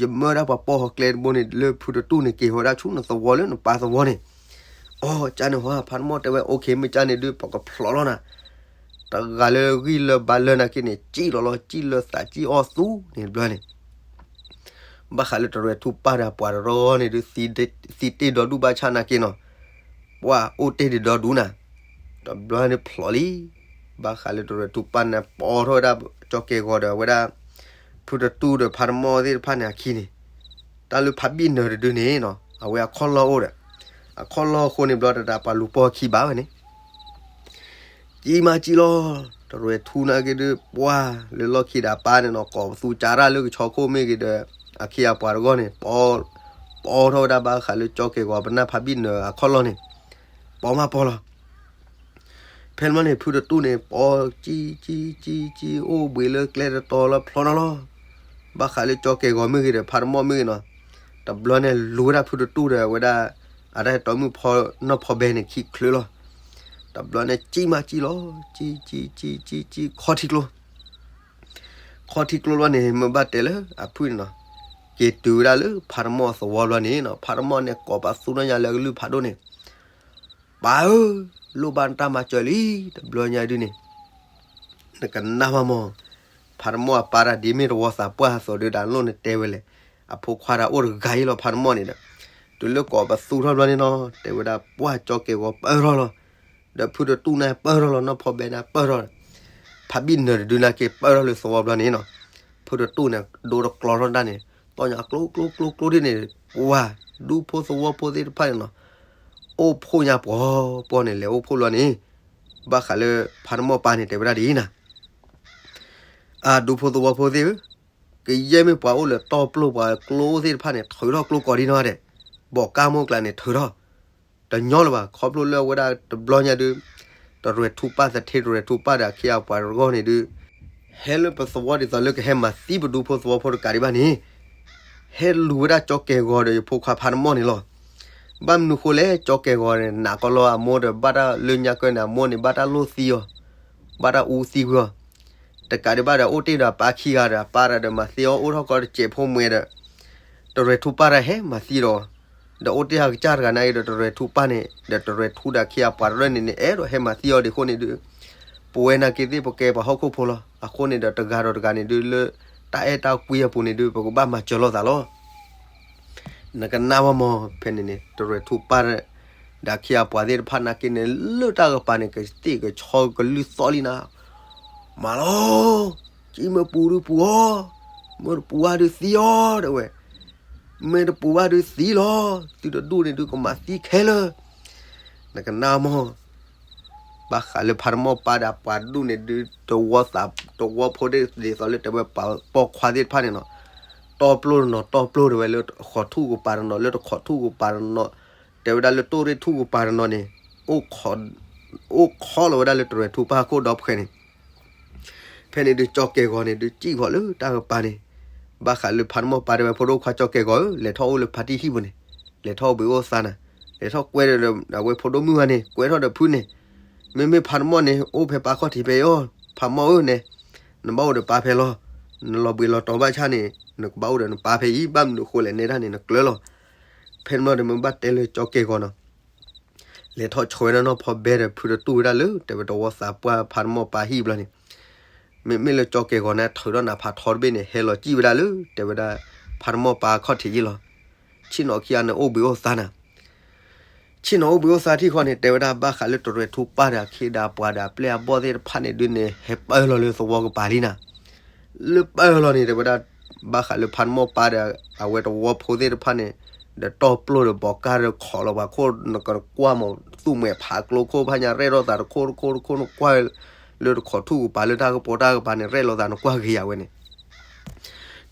ယမၢဒၣ်ပှၤပိာ်ဟီကျဲတဘိန့ၣ် လၢဖုတတူၢ်န့ၣ် က့ၤဝဲဒၣ်ဆူနသဝီလၢနပၢ်သဝီန့ၣ်, အိ ကန့ၣ်ဟါ ဖါတမီၢ်တဲဝဲ အိၣ်ခ့ မ့ၢ်ကန့ၣ်ဒုး ပကဖျိးလီၤနၤ, တဂၤလၢဂံၢ်လၢဘါလၢနာ်က့န့ၣ် ကံၣ်လီၤလီၤ ကံၣ်လၢသးကံၣ်အီၣ်သူန့ၣ်တဘျီန့ၣ် ဘၣ်ဃးလၢတရဲၣ်ထူၣ်ပၢ်ဒီးပှၤတရီန့ၣ်ဒုး သံတ့ၢ်ဒီဒူၣ်ဘၣ်ဆၣ်နာ်က့နီၤ, ပှၤအိၣ်တ့ၢ်ဒံးဒီဒူၣ်နၤ, တဘျီန့ၣ်ဖျိးလံ, ဘၣ်ဃးလၢတရဲၣ်ထူၣ်ပၢ်န့ၣ် ပိာ်ထီၣ်ဝဲဒၣ်ကၠီကဲၤဂီၤဒီးဝဲဒၣ် ဖုတတူၢ်ဒီးဖါတမီၢ်သ့ၣ်တဖၣ်န့ၣ်အခံန့ၣ်, တၢ်လၢဖးဘံၣ်နၢၤတဒုန့ၣ်နီၤ အဝဲအခီၣ်လီၢ်အိၣ်ဒီး, အခီၣ်လီၢ်အဃိန့ၣ်ဘျီတဒၣ်ပှၤလူၤပိာ်ခံဘၣ်ဝဲန့ၣ် ကံၣ်မးကံၣ်လီၤ, တရဲၣ်ထူၣ်နာ်က့ဒုး ပှၤလၢလီၢ်ခံဒီးပၢ်န့ၣ်နီၤ ကိးပသူကၠါတၢ်လၢကဆီခိၣ်မ့ၢ်ဂ့ၤဒီး အခ့အပှၤတဂီၢ်န့ၣ် ပိာ်ထီၣ်ဝဲဒၣ်ဘၣ်ဃးလၢကၠီကဲၤဂီၤပနၢ်ဖးဘံၣ်နၢၤအခီၣ်လီၢ်န့ၣ်, ပိာ်မးပိာ်လီၤ. ဖဲန့ၣ်န့ၣ် ဖုတတူၢ်န့ၣ် ပိာ်ကံၣ်ကံၣ်ကံၣ်ကံၣ် အိၣ်ဘှံးလၢကျဲတတီၤလီၤဖျိးနီၤလီၤ. ဘၣ်ဃးလၢကၠီကဲၤဂီၤမ့ၢ်ဂ့ၤဒီး ဖါတမီၢ်မ့ၢ်ဂ့ၤနီၤ, တဘျီန့ၣ်လူၤဝဲဒၣ်ဖုတတူၢ်ဒီးဝဲဒၣ် အတၢ်တီမုၣ်ဖီနီၢ်ဖီဘဲန့ၣ်ခံချုးလီၤ. တဘျီန့ၣ်ကံၣ်မးကံၣ်လီၤ, ကံၣ်ကံၣ်ကံၣ်ကံၣ်ကံၣ် ခီထံကျိ ခီထံကျိလီၤန့ၣ် မ့ၢ်ဘၣ်တဲလၢအဖုၣ်န့ၣ်နီၤ, က့ၤတုၤဝဲဒၣ်လၢဖါတမီၢ်အသဝီဘျီန့ၣ်နီၤ ဖါတမီၢ်န့ၣ်ကိးပသူထီၣ်ညါလၢအကလုၢ်ဖးဒိၣ်န့ၣ်, ပၢ်ဧၢ, လိၣ်ဘၣ်နတၢ်မၤစၢၤလံ, တဘျီညါဒုန့ၣ် နကနၣ်မးမီၢ်, ဖါတမီၢ်အပၢ်တၢ်ဒ်မ့ၢ်တဝီသးပှၢ်အသိးဒုး တၢ်လိၣ်နတဲဝဲလဲၣ်, အဖိခွါတၢ်အိၣ်တဂၤအံၤလီၤ ဖါတမီၢ်န့ၣ်ဒီး, တုၤလၢကိးပသူထီၣ်ဘျီန့ၣ်နီၤ တဲဝဲဒၣ်ပှၢ်ကၠီကဲၤဂီၤပၢၢ်ထီၣ်လီၤ, ဒီးဖုတတူၢ်န့ၣ်ပၢၢ်ထီၣ်လီၤ နီၢ်ဖီဘဲန့ၣ်ပၢၢ်ထီၣ်, ဖးဘံၣ်နၢၤတဒုနာ်က့ပၢၢ်ထီၣ်လၢသဝီဘျီန့ၣ်နီၤ, ဖုတတူၢ်န့ၣ် ဒိတကျီထီၣ်တၢ်န့ၣ်, တီၢ်ညါကျိကျိကျိကျိဒ်န့ၣ်, ပှၤဒူဖိသဝီဖိသ့ၣ်တဖၣ်န့ၣ်နီၤ အိၣ်ဖှိၣ်ညါပှီၤပှီၤန့ၣ် လဲၤအိၣ်ဖှိၣ်လီၤန့ၣ်, ဘၣ်ဃးလၢဖါတမီၢ်ပၢ်န့ၣ် တဲဝဲဒၣ်ဒ်အံၤနၤ, အဒူဖိသဝီဖိသ့ၣ်ဧၢ, ကယဲၢ်မ့ၢ်ပှၤအိၣ်လၢတီၢ်ပျိၢ်ပှၤကျိသ့ၣ်တဖၣ်န့ၣ် ထုးထီၣ်ကျိကိးဒံနီၢ်ဂၤဒဲး, ဘီၣ်ကၢ်မိၢ်ကျါန့ၣ်ထုးထီၣ်, တညီလၢၤဘၣ် ခီဖျိလၢအဝဲဒၣ်တဘျီညါဒုး, တရဲၣ်ထူၣ်ပၢ်သထ့တရဲၣ်ထူၣ်ပၢ်ဒီးအခ့အပှၤတဂီၢ်န့ၣ်ဒုး ဟဲလၢပသဝီဒ်သိးလၢကဟဲမၤသံပဒူဖိသဝီဖိတကးဒံးဘၣ်န့ၣ်, ဟဲလူၤဝဲဒၣ်ကၠီကဲၤဂီၤဒီးယဖိခွါဖါတမီၢ်န့ၣ်လီၤ. ဘၣ်မနုၤဃိလဲၣ် ကၠီကဲၤဂီၤန့ၣ် နာ်ကီလီၤအမိၢ်ဒီး ဘၣ်တၢ်လၢညါကၢန့ၣ် အမိၢ်န့ၣ် ဘၣ်တၢ်လိၣ်သံအီၤ, ဘၣ်တၢ်အူသံကွံာ်အီၤ, တကးဒံးဘၣ်ဒီး အိၣ်တ့ၢ်ဒီးအပၢ်ခံဂၤဒီး အပၢ်တဂၤဒီးမၤသံအီၤ အိၣ်ထီၣ်ကီတစဲးဖိမွဲဒီး တရဲၣ်ထူပၢ်တဂၤဟဲမၤသံဒီး ဒီးအိၣ်တ့ၢ်အကစၢ်တဂၤန့ၣ်အံၤဒီး တရဲၣ်ထူပၢ်န့ၣ် ဒီးတရဲၣ်ထူဒီးအခ့အပှၤတရၢၣ်န့ၣ်န့ၣ် အဲၣ်ဒိးဟဲမၤသံအီၤဒံးအဃိန့ၣ်ဒုး ပဝဲနာ်က့သ့ၣ်ပကဲပှၤဟီၣ်ခိၣ်ဖိလီၤ. အဃိန့ၣ်ဒီးတဂၤဒီးတဂၤန့ၣ်ဒုး လၢတၢ်အဲၣ်တၢ်ကွံအပူၤန့ၣ်ဒုး ပကဘၣ်မၤစၢၤလိာ်သးလီၤ. နကနၣ်ဝဲမး ဖဲန့ၣ်န့ၣ် တရဲၣ်ထူပၢ် ဒီးအခ့အပှၤသ့ၣ်တဖၣ်နာ်က့န့ၣ် လၢတၢ်ကပၤန့ၣ် ကသ့ၣ်ကဆီကလုၢ်သီၣ်လံနၤ, မၤလီၤ, ကံမ့ၢ်ပူၤဒုးပူၤအီၤ, မ့ၢ်တပူၤဘၣ်ဒုးသံအီၤ တဲဝဲ, မ့ၢ်တပူၤဘၣ်ဒုးသံလီၤ, သုတဒူၣ်န့ၣ်ဒုးကမၤသံခဲလၢာ်, နကနၣ်မး ဘၣ်ဃးလၢဖါတမီၢ်ပၢ်ဒီးအပှၤဒူၣ်န့ၣ်ဒုး တဝီသး တဝီဖိဒ်သိးလၢတဲဝဲပာ်ပီၢ်ခွါသ့ၣ်တဖၣ်န့ၣ်နီၤ, တီပျိတနီၤ တီပျိတဲဝဲ လၢဃီးထူၣ်ကပၤတနီၤ လၢတခီးထူၣ်ကပၤတနီၤ, တဲဝဲဒၣ်လၢတိၣ်ရ့ၣ်ထူၣ်ကပၤတနီၤန့ၣ် အိၣ်ခိးလီၤဝဲဒၣ်လၢတရဲၣ်ထူပၢ်ဟီၣ်ခိၣ်ဒီဖှဲန့ၣ် ဖဲန့ၣ်ဒုးကၠီကဲၤဂီၤန့ၣ်ဒုး စံၣ်ဃီၤလၢတၢ်ကပၤန့ၣ်, ဘၣ်ဃးလၢဖါတမီၢ်ပၢ်တဲဝဲ ဖိဒိၣ်ခွါကၠီကဲၤဂီၤဧၢ, လဲၤထီၣ်အိၣ်လၢဖါတံၢ်ဟံၣ်ပူၤန့ၣ်, လဲၤထီၣ်အိၣ်ဘှံးအိၣ်သါနၤ, လဲၤထီၣ်ကွဲဒီးအဝဲဖိဒိၣ်မုၣ်ဝဲန့ၣ် ကွဲထီၣ်ဒီးဖုန့ၣ်, မ့မ့ၢ်ဖါတမီၢ်န့ၣ် အိၣ်ဖဲပၢ်ခီၣ်ထံးဖဲအံၤအီၤ, ဖါမီၢ်ဧၢနဲ, နဘၣ်အိၣ်ဒီးပၢ်ဖဲလီၤ, နလီၤဘှံးလီၤတီၤဘၣ်ဆၣ်န့ၣ် နကဘၣ်အိၣ်ဒီးနပၢ်ဖဲအံၤ, ဘၣ်မနုၤဃိလဲၣ်နဲဒၣ်န့ၣ် နကျၢၤလီၤ. ဖဲန့ၣ်ဘျီဒီးမ့ၢ်ဘၣ်တဲလၢကၠီကဲၤဂီၤနီၤ လဲၤထီၣ်ဆှၢဝဲဒၣ်နီၢ်ဖီဘဲဒီးဖုတတူၢ်ဝဲဒၣ်လၢ တဲဝဲတဝီသးပှၢ်ဖါတမီၢ်ပၢ်ဟံၣ်ဘျီန့ၣ်, မ့မ့ၢ်လၢကၠီကဲၤဂီၤန့ၣ် ထုးထီၣ်နးဖးထီတဘ့ၣ်န့ၣ် ဟဲလီၤစံၣ်ဝဲဒၣ်လၢ တဲဝဲဒၣ် ဖါတမီၢ်ပၢ်ခီၣ်ထံးယံၤလီၤ. ဆ့ၣ်နီၤခံဂၤန့ၣ်အိၣ်ဘှံးအိၣ်သါနၤ ဆ့ၣ်နီၤအိၣ်ဘှံးအိၣ်သါထံၣ်ဃီန့ၣ် တဲဝဲဒၣ်ဘၣ်ဃးလၢတရဲၣ်ထူပၢ်ဒီးအခ့ဒီးအပှၤဒီး အပျဲၢ်အဘီၣ်သ့ၣ်တဖၣ်န့ၣ်ဒုးန့ၣ် ဟဲပၢၢ်လီၤလၢသဝီကပၤလံနၤ. လၢပၢၢ်လီၤန့ၣ် တဲဝဲဒၣ် ဘၣ်ဃးလၢဖါတမီၢ်ပၢ်ဒီး အဝဲတဝီဖိသ့ၣ်တဖၣ်န့ၣ် ဒီးတီပျိၢ်ဒီးဘီးကၢ်ဒီးခိးလီၤပှၤခိၣ် နကကွၢ်မး သူၣ်မဲာ်ဖးကျိခိၣ်ဖးညါ ရဲၣ်ထီၣ်သးတခိၣ်တခိၣ်တခိၣ် နကွၢ် လၢတခိးထူၣ်ကပၤလၢတၢ်ကပိာ်တၢ်ကပၤန့ၣ် ရဲၣ်လီၤသးနကွၢ်ဂ့ၤယၤဝဲန့ၣ်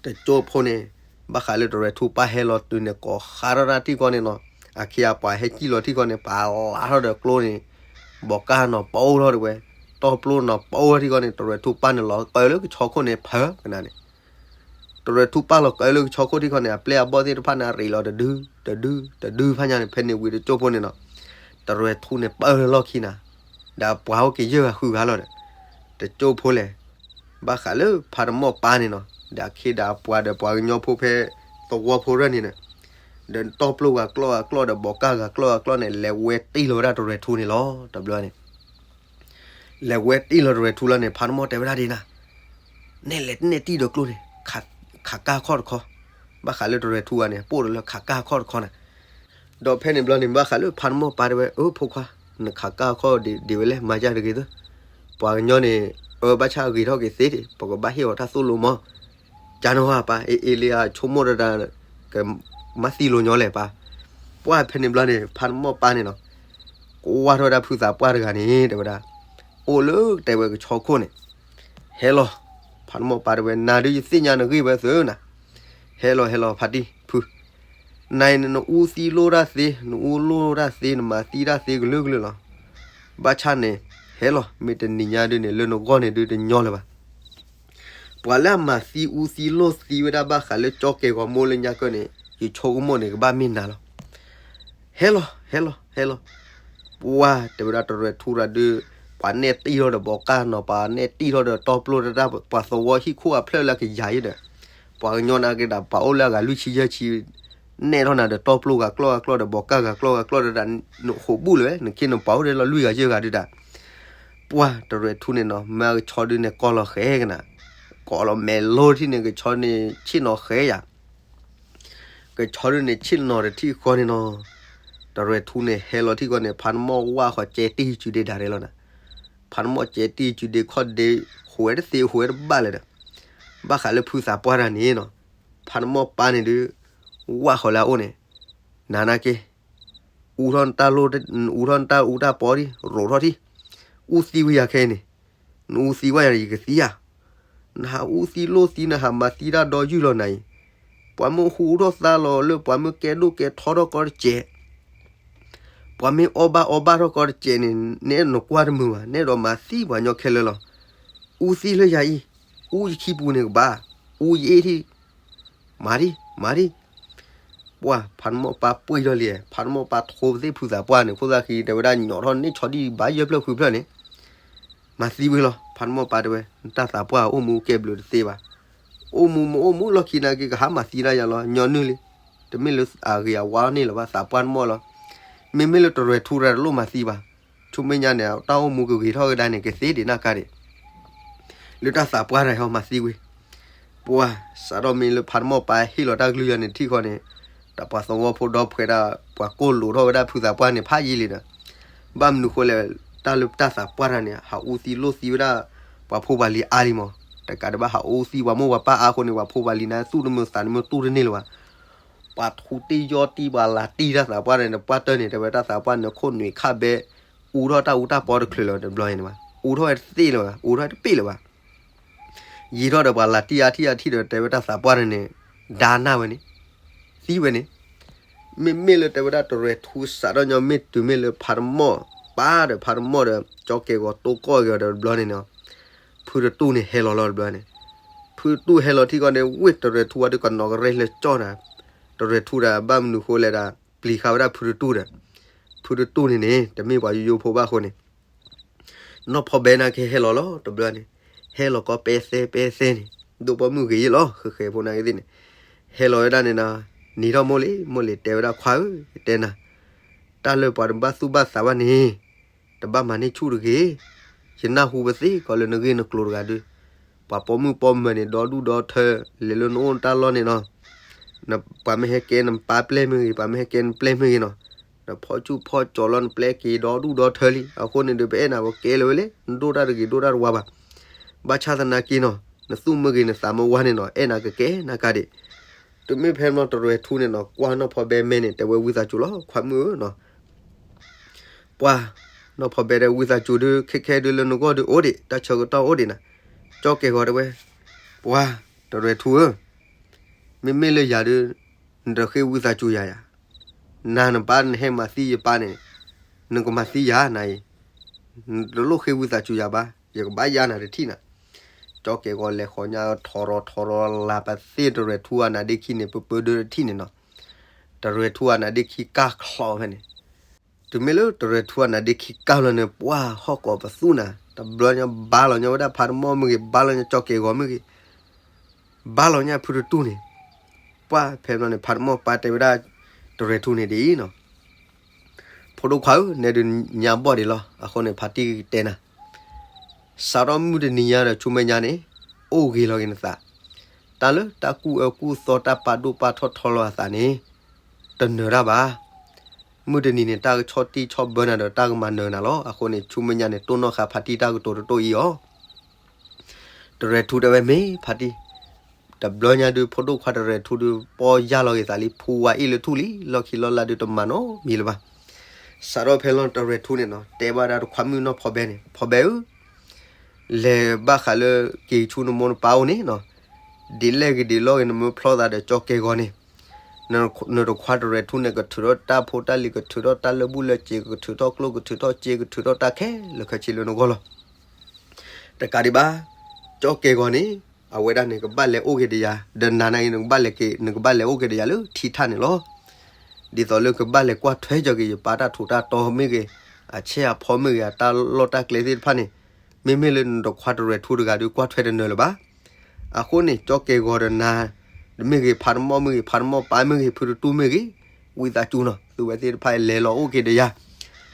တကၠိဖိန့ၣ် ဘၣ်ဃးလၢတရဲၣ်ထူပၢ်ဟဲလီၤတုၤန့ၣ် ကိးဃါထီၣ်တၢ်ထံၣ်ဃီန့ၣ်နီၤ, အခ့အပှၤဟဲစံၣ်လီၤထံၣ်ဃီန့ၣ် ပာ်လးထီၣ်ဒီးကျိန့ၣ် ဘီးကၢ်နီၤပအိၣ်ထီၣ်တဝဲ, တီပျိၢ်နီၤပအိၣ်ထီၣ်ထံၣ်ဃီန့ၣ် တရဲၣ်ထူပၢ်န့ၣ်လီၤကၢလၢကဆီခိၣ်န့ၣ် ဖၢကနၤန့ၣ် တရဲၣ်ထူပၢ်လီၤကၢလၢကဆီခိၣ်ထံၣ်ဃီန့ၣ် အပျဲၢ်အဘီၣ်သ့ၣ်တဖၣ်န့ၣ် အရ့းလီၤတဒု တဒု တဒုဖးညါန့ၣ် ဖဲန့ၣ်ဝံၤတကၠိဖိန့ၣ်နီၤ, တရဲၣ်ထူန့ၣ်ပၢၢ်လီၢ်ခံနၤ, ဒီးပှၤအိၣ်က့ၤယဲၢ်ဂၤဃုဂၤလီၤဒီး တကၠိဖိလဲၣ် ဘၣ်ဃးလၢဖါတမီၢ်ပၢ်န့ၣ်နီၤ, ဒီးအခ့ဒီးအပှၤဒီးပှၤကညီဖိဖဲသဝီဖိရၢၢ်န့ၣ်န့ၣ်, ဒီးတီပျိၢ်ဂၤကျီၢ်ဂၤကျီၢ်ဒီးဘီးကၢ်ဂၤကျီၢ်ဂၤကျီၢ်န့ၣ် လဲၤဝဲတံၢ်လီၤဝဲဒၣ်တရဲၣ်ထူန့ၣ်လီၤ. တဘျီန့ၣ် လဲၤဝဲတံၢ်လီၤတရဲၣ်ထူလီၤန့ၣ် ဖါတမီၢ်တဲဝဲဒၣ်ဒ်နၤ, နဲလဲၤနဲတံၢ်ဒီးကျိန့ၣ်, ခးကၢ်ခီၣ်တခီ, ဘၣ်ဃးလၢတရဲၣ်ထူဂၤန့ၣ် ပိၣ်ဒီးလၢခးကၢ်ခီၣ်တခီနၤ, ဒီးဖဲန့ၣ်ဘျီန့ၣ် ဘၣ်ဃးလၢဖါတမီၢ်ပၢ်တဲဝဲ အၢ ဖိခွါ, နခးကၢ်ခီၣ်ဒံးဝဲလဲၣ် မၤယၤတဂ့ၤသၢ, ပှၤကညီန့ၣ် အၢ ဘၣ်ဆၣ်ဂ့ၤထီၣ်က့ၤသ့ဒံး ပကဘၣ်ဟ့ၣ်အီၤတၢ်သိၣ်လိမီၤ, ကၢ်နီၢ်ဟါပၢ် အ့ အ့လံအဆိကမိၣ်တဒၣ် ကမၤသံလိာ်ညီလဲၣ်ပၢ်, ပှၢ်ဖဲန့ၣ်ဘျီန့ၣ် ဖါတမီၢ်ပၢ်န့ၣ်နီၤ, ကွၢ်ထီၣ်ဝဲဒၣ်ဖုသးပှၢ်တဂၤန့ၣ် တဲဝဲဒၣ်, အိၣ်လၢတဲဝဲကဆီခိၣ်န့ၣ် ဟဲလီၤ, ဖါတမီၢ်ပၢ်တဲဝဲ နၤဒုးယသ့ၣ်ညါနဂ့ၢ်ဝဲသၢနၤ, ဟဲလီၤ ဟဲလီၤ ဖါတံၢ်ဖု, နၤအံၤန့ၣ် နအူသံလိၢ်တၢ်သ့, နအူလိၢ်တၢ်သ့, နမၤသံတၢ်သ့ကလုာ်ကလုာ်လီၤ. ဘၣ်ဆၣ်န့ၣ် ဟဲလီၤ မ့ၢ်တနံၤညါဒုးန့ၣ် လၢနဂီၢ်န့ၣ်ဒုးတညီလၢၤဘၣ်. ပှၤလၢအမၤသံအူသံလိၢ်သံဝဲဒၣ်ဘၣ်ဃးလၢကၠီကဲၤဂီၤမိၢ်လၢညါကၢန့ၣ် ယဆိကမိၣ်န့ၣ် ကဘၣ်မ့ၢ်နၤလီၤ. ဟဲလီၤ ဟဲလီၤ ဟဲလီၤ. ပှၢ်တဲဝဲဒၣ်တရဲၣ်ထူရၤဒုး ပှၤနဲၣ်တံၢ်ထီၣ်ဒီးဘီးကၢ်နီၤ ပှၤနဲၣ်တံၢ်ထီၣ်ဒီးတီပျိၢ်တၢ် ပှၤသဝီဟံၣ်ခိၣ်အဖျၢၣ်လၢကယၤအံၤဒီး ပှၤကညီနာ်က့ဒီး ပှၤအိၣ်လၢအဂၤလွံၢ်ဆံယဲၢ်ဆံ နဲၣ်ထီၣ်နၤဒီးတီပျိၢ်ဂၤကျီၢ်ဂၤကျီၢ်ဒီး ဘီးကၢ်ဂၤကျီၢ်ဂၤကျီၢ်ဒီးဒၣ် နဃိးဘူၣ်လၢၤဝဲ နခ့နပှၤအိၣ်ထဲလီၤလွံၢ်ဂၤယဲၢ်ဂၤဒုးဒၣ် ပှၢ်တရဲၣ်ထူန့ၣ်နီၤ မ့ၢ်အကဆီဒုးန့ၣ် ကီလီၤဃဲကနၤ, ကီလီၤမဲာ်လိထံၣ်န့ၣ် ကဆီန့ၣ် ဆ့ၣ်နီၤဃဲယၤ ကဆီဒုးန့ၣ် ဆ့ၣ်နီၤတထံၣ်ဃီန့ၣ်နီၤ, တရဲၣ်ထူန့ၣ် ဟဲလီၤထံၣ်ဃီန့ၣ် ဖါနမီၢ်ဝၢ်ဃီကဲတံၢ်စုဒ့ဒၣ်ရဲလီၤနၤ, ဖါနမီၢ်ကဲတံၢ်စုဒ့ခီၣ်ဒ့ ဟူးဝဲတသ့ဟူးဝဲတဘၣ်လၢၤဒီး, ဘၣ်ဃးလၢဖုသးပှၢ်တၢ်န့ၣ်နီၤ, ဖါနမီၢ်ပၢ်န့ၣ်ဒုး ဝၢ်ဃီလၢအအိၣ်န့ၣ်, နၤနာ်က့ အူထီၣ်နတၢ်လိၣ် အူထီၣ်နတၢ်အူတၢ်ပီထံၣ် ရိးထီၣ်ထံၣ်, အူသံဝဲယၤခဲအံၤန့ၣ်, နအူသံဝဲယၤန့ၣ် ယကသံဧါ, နဟးအူသံလိၢ်သံ နဟးမၤသံတၢ်ဒီးယုၢ်လီၤနၤအံၤ, ပှၤမ့ၢ်ဟူးထီၣ်သါလီၤလၢ ပှၤမ့ၢ်ကဲဒိၣ်ကဲထီထီၣ်ကီတစဲး ပှၤမ့ၢ်အီၣ်ဘၣ်အီဘၣ်ထီၣ်ကီတစဲးန့ၣ် နအဲၣ်နကွၢ်တမုာ်ဘၣ်, နအဲၣ်ဒိးမၤသံပှၤကညီခဲလၢာ်လီၤ. အူသံလၢယၤအံၤ, အူယခံပူၤန့ၣ်ကဘၣ်, အူယအ့ၣ်ထံၣ်, မၤဒံ, မၤဒံ. ပှၢ်ဖးတမီၢ်ပၢ်ပှ့ၤထီၣ်လံ, ဖးတမီၢ်ပၢ်ထိသ့ၣ်ဖုသးပှၢ်န့ၣ်, အဃိသတးဃံတဲဝဲဒၣ် ညီၣ်ထီၣ်န့ၢ်ဆီဒံၣ်ဘၣ်ယဲၢ်ဖျၢၣ်ဃုဖျၢၣ်န့ၣ်, မၤသံဝဲလီၤ. ဖးတမီၢ်ပၢ်တဲဝဲ, နတၢ်သးပှၢ်အိၣ်မူကဲဘျုးတသ့ဘၣ်. အိၣ်မူမ့ၢ်အိၣ်မူလီၢ်ခံနာ်က့ ကဟးမၤသံဒၣ်ယၤလီၤ, ညီနုၢ်လံ. တမ့ၢ်လၢအဂ့ၤအဝါန့ၣ်လၢၤဘၣ်, သးပှၢ်တမီၢ်လီၤ. မ့မ့ၢ်လၢတရဲၣ်ထူတဂၤတလိၣ်မၤသံဘၣ်. ဆူမဲာ်ညါန့ၣ် တၢ်အိၣ်မူကဂ့ၤထီၣ်ကဒါန့ၣ် ကသ့ဒံးနၢ်ကါဒံး လၢတၢ်သးပှၢ်တဂၤဟီမၤသံဝဲ. ပှၢ်စးထီၣ်မ့ၢ်လၢဖးတမီၢ်ပၢ်ဟ့ၣ်လီၤတၢ်ကလုၢ်ယၤန့ၣ်ထံၣ်ဃီန့ၣ်, တၢ်ပှၤသဝီဖိဒီဖှဲးဒၣ် ပှၤကိၢ်လိာ်ထီၣ်ဝဲဒၣ်ဖုသးပှၢ်န့ၣ် ဖးယံာ်လံဒီး, ဘၣ်မနုၤဃိလဲၣ်, တၢ်လၢတၢ်သးပှၢ်တၢ်န့ၣ် ဟးအူသံလိၢ်သံဝဲဒၣ် ပှၤဖိပှၤလံၤအါလံမး. တကးဒံးဘၣ် ဟးအူသံပှၤမိၢ်ပှၤပၢ်အါအဃိန့ၣ် ပှၤဖိပှၤလံၤန့ၣ် သူၣ်တမုာ်သးတမုာ်တူၢ်တန့ၢ်လၢၤဘၣ်. ပှၤထူတ့ၢ်ယီၢ်တံၢ် ပှၤလၤတံၢ်တၢ်သးပှၢ်န့ၣ် ပှၢ်တၢၢ်န့ၣ် တဲဝဲတၢ်သးပှၢ်န့ၣ် ခိၣ်နွံခါဘဲ အူထီၣ်တၢ်အူတၢ်ပီတချုးလၢၤတဘျီန့ၣ်ဘၣ်, အူထီၣ်ဝဲတသ့လၢၤဘၣ်, အူထီၣ်ဝဲတပ့ၢ်လၢၤဘၣ်. ယံာ်ထီၣ်ဒီးပှၤလၤတံၢ်အါထံၣ်အါထံၣ်ဒီး တဲဝဲတၢ်သးပှၢ်န့ၣ် ဒါနၢ်ဝဲန့ၣ်, သံဝဲန့ၣ်. မ့မ့ၢ်လၢတဲဝဲဒၣ်တရဲၣ်ထူစးထီၣ်ညီ မ့ၢ်တုၤမ့ၢ်လၢဖးတမီၢ်ပၢ်ဒီး ဖးတမီၢ်ဒီး ကၠီကဲၤဂီၤတိၢ်ကီၢ်က့ၤအီၤဒီးတဘျီန့ၣ်နီၤ, ဖုတတူၢ်န့ၣ်ဟဲလီၤလီၤတဘျီန့ၣ်. ဖုတတူၢ်ဟဲလီၤထံၣ်ကီးန့ၣ် ဝ့ၢ်တရဲၣ်ထူဝဲဒုးကနီၤကရဲလၢကၠီၣ်နၤ, တရဲၣ်ထူဒီးဘၣ်မနုၤဃိလဲၣ်ဒီး ပျံၤဃာ်ဝဲဒၣ်ဖုတတူၢ်ဒီး, ဖုတတူၢ်န့ၣ်န့ၣ် တမ့ၢ်ပှၤယိယိဖိဘၣ်အဃိန့ၣ် နီၢ်ဖီဘဲနာ်က့ဟဲလီၤလီၤတဘျီန့ၣ်, ဟဲလီၤကီးပဲသဲပဲသဲန့ၣ်, ဒိၣ်ပိာ်မုၣ်ဂ့ၤယ့ၣ်လီၤ ဃဲၤဃဲၤဖိနာ်က့သ့ၣ်န့ၣ်, ဟဲလီၤဝဲဒၣ်န့ၣ်နီၤ, နံၤထီၣ်မိၢ်လံ မိၢ်လံတဲဝဲဒၣ်ခွါဧၢ, ယတဲနၤ, တၢ်လၢပှၤတဘၣ်သူၣ်ဘၣ်သးဘၣ်န့ၣ်, တဘၣ်မၤန့ၢ်ဆူၣ်တဂ့ၤ, ယနၢ်ဟူပသ့ၣ်ကီးလၢနဂ့ၢ်နကျိၤတဂၤဒုး, ပှၤပိာ်မုၣ်ပိာ်မၢၤန့ၣ် ဒီဒူၣ်ဒီထၢ, လဲၤလၢနအိၣ်နတၢ်လီၢ်န့ၣ်နီၤ ပှၤမ့ၢ်ဟဲကဲနပၢ်ပျဲၢ်မ့ၢ်ဂ့ၤ, ပှၤမ့ၢ်ဟဲကဲနပျဲၢ်မ့ၢ်ဂ့ၤနီၤ, နဖီၣ်ဆူၣ်ဖီၣ်ကၠီၤလီၤနပျဲၢ်က့ၤဒီဒူၣ်ဒီထၢလံ. အဃိန့ၣ်ဒီး ပအဲၣ်နၤပကဲလၢၤဝဲလဲၣ်, နဒိၣ်တၢ်တဂ့ၤဒိၣ်တၢ်တဝါဘၣ်. ဘၣ်ဆၣ်သနာ်က့နီၤ, နသူၣ်မ့ၢ်ဂ့ၤနသးမ့ၢ်ဝါန့ၣ်နီၤ, အဲၣ်နၤကကဲနကါဒံး. တုၤမ့ၢ်ဖဲမ့ၢ်တရဲၣ်ထူန့ၣ်နီၤ, ကွၢ်နီၢ်ဖီဘဲမဲန့ၣ် တဲဝဲဝံသးစူၤလီၤ ခွါမုၣ်ဧၢနီၤ. ပှၤ, နီၢ်ဖီဘဲဒီးဝံသးစူၤဒုး ခဲခဲဒုးလၢနဂီၢ်ဒုးအိၣ်ဒံး, တၢ်ဆၢကတီၢ်အိၣ်ဒံးနၤ, ကၠီကဲၤဂီၤတဲဝဲ, ပှၤ, တရဲၣ်ထူဧၢ, မ့မ့ၢ်လၢယၤဒုး, နတဃ့ဝံသးစူၤယၤယၤ, နၤနပၢ်နဟဲမၤသံယပၢ်န့ၣ်, နကမၤသံယၤနၤအံၤ, နတလိၣ်ဃ့ဝံသးစူၤယၤဘၣ်, ယကဘၣ်ယါနၤတထံၣ်နၤ. ကၠီကဲၤဂီၤလဲၤဃီညါထီရီၤထီရီၤလၤပသ့ၣ်တရဲၣ်ထူအနါဒ့ခံန့ၣ် ပၢပၢဒၢတထံၣ်န့ၣ်နီၤ. တရဲၣ်ထူအနါဒ့ခံကၢ်ချီဖဲန့ၣ် တုၤမ့ၢ်လၢတရဲၣ်ထူအနါဒ့ခံကၢ်လီၤန့ၣ် ပှၤဟီၣ်ကိးပသူနၤ, တဘျီညါဘါလီၤညါဝဲဒၣ်ဖးတမီၢ်မ့ၢ်ဂ့ၤ, ဘါလီၤညါကၠီကဲၤဂီၤမ့ၢ်ဂ့ၤ, ဘါလီၤညါဖုတတူၢ်န့ၣ်, ပှၤဖဲဘျီန့ၣ် ဖးတမီၢ်ပၢ်တဲဝဲဒၣ် တရဲၣ်ထူန့ၣ်ဒ်အံၤနီၤ, ဖိဒိၣ်ခွါဧၢ, နဲဒုးညါဘီၣ်ဒံးလီၤ. အဃိန့ၣ် ဖါတံၢ်တဲနၤ စးထီၣ်မုၢ်တနံၤညါဒီး ဆူမဲာ်ညါန့ၣ် အိၣ်ဂ့ၤလီၤက့ၤနသး, တၢ်လၢတၢ်ကူၣ်အၢကူၣ်သီ တၢ်ပာ်ဒိၣ်ပာ်ထီၣ်ထီလီၤအသးန့ၣ် တနၢၤတၢ်ဘၣ်. မုၢ်တနံၤန့ၣ် တၢ်ကဆီၣ်တံၢ်ဆီၣ်ဘၢနၤဒီး တၢ်ကမၤနၢၤနၤလီၤ. အဃိန့ၣ် ဆူမဲာ်ညါန့ၣ် တိၢ်နီၣ်ဃာ်ဖါတံၢ်တၢ်ကတိၤတတိၢ်အံၤအီၤ. တရဲၣ်ထူတဲဝဲမ့ၢ်ဖါတံၢ်, တဘျီညါဒုး ဖိဒိၣ်ခွါတရဲၣ်ထူဒုး ပီၢ်ယၢ်လီၤက့ၤသးလံ ဖူဝါအ့ၣ်လၢထူၣ်လံ လီၢ်ခံလီၢ်လၢ်ဒုးတမၤနီတမံၤလၢၤဘၣ်. စးထီၣ်ဖဲလီၤတရဲၣ်ထူန့ၣ်နီၤ တဲဘၣ်ဒၣ်တခွါမုၣ်နီၢ်ဖီဘဲန့ၣ် ဖီဘဲဧၢ လဲၤဘၣ်ဃးလၢက့ၤဆူနမိၢ်နပၢ်အိၣ်န့ၣ်နီၤ, ဒ်လဲၣ်ဂ့ၤဒ်လဲၣ်ဂ့ၤ နမ့ၢ်ဖျီသးဒီးကၠီကဲဂီၤန့ၣ်, နတခွါတရဲၣ်ထူန့ၣ် ကထုးထီၣ်တၢ်ဖိတၢ်လံၤ ကထုးထီၣ်တၢ်လၢဘူၣ်လၢစ့ ကထုးထီၣ်ကျိၣ် ကထုးထီၣ်စ့ ကထုးထီၣ်တၢ်ခဲလၢာ်ခဲဆ့လၢနဂီၢ်လီၤ. တကးဒံးဘၣ်, ကၠီကဲဂီၤန့ၣ် အဝဲဒၣ်န့ၣ် ကဘၣ်လဲၤအိၣ်က့ၤဒီးယၤ, ဒီးနၤန့ၣ် နကဘၣ်လဲၤက့ၤ နကဘၣ်လဲၤအိၣ်က့ၤဒီးယၤလၢထံထၣ်န့ၣ်လီၤ. ဒ်သိးလၢကဘၣ်လဲၤကွၢ်ထွဲက့ၤက့ၤယပၢ်တၢ်ထူးတၢ်တီၤမ့ၢ်ဂ့ၤ, အဆဲးအဖီမ့ၢ်ဂ့ၤ, အတၢ်လီၢ်တၢ်ကျဲသ့ၣ်တဖၣ်န့ၣ်, မ့မ့ၢ်လၢနတခွါတရဲၣ်ထူတဂၤဒီး ကွၢ်ထွဲတနၢၤလၢၤဘၣ်. အဃိန့ၣ် ကၠီကဲဂီၤဒီးနၤ တမ့ၢ်ဂ့ၤ, ဖးတမီၢ်မ့ၢ်ဂ့ၤ, ဖးတမီၢ်ပၢ်မ့ၢ်ဂ့ၤ, ဖုတတူၢ်မ့ၢ်ဂ့ၤ, ဝံသးစူၤနီၤ, သုဝဲသ့ၣ်တဖၣ်လဲၤလီၤအိၣ်က့ၤဒီးယၤ,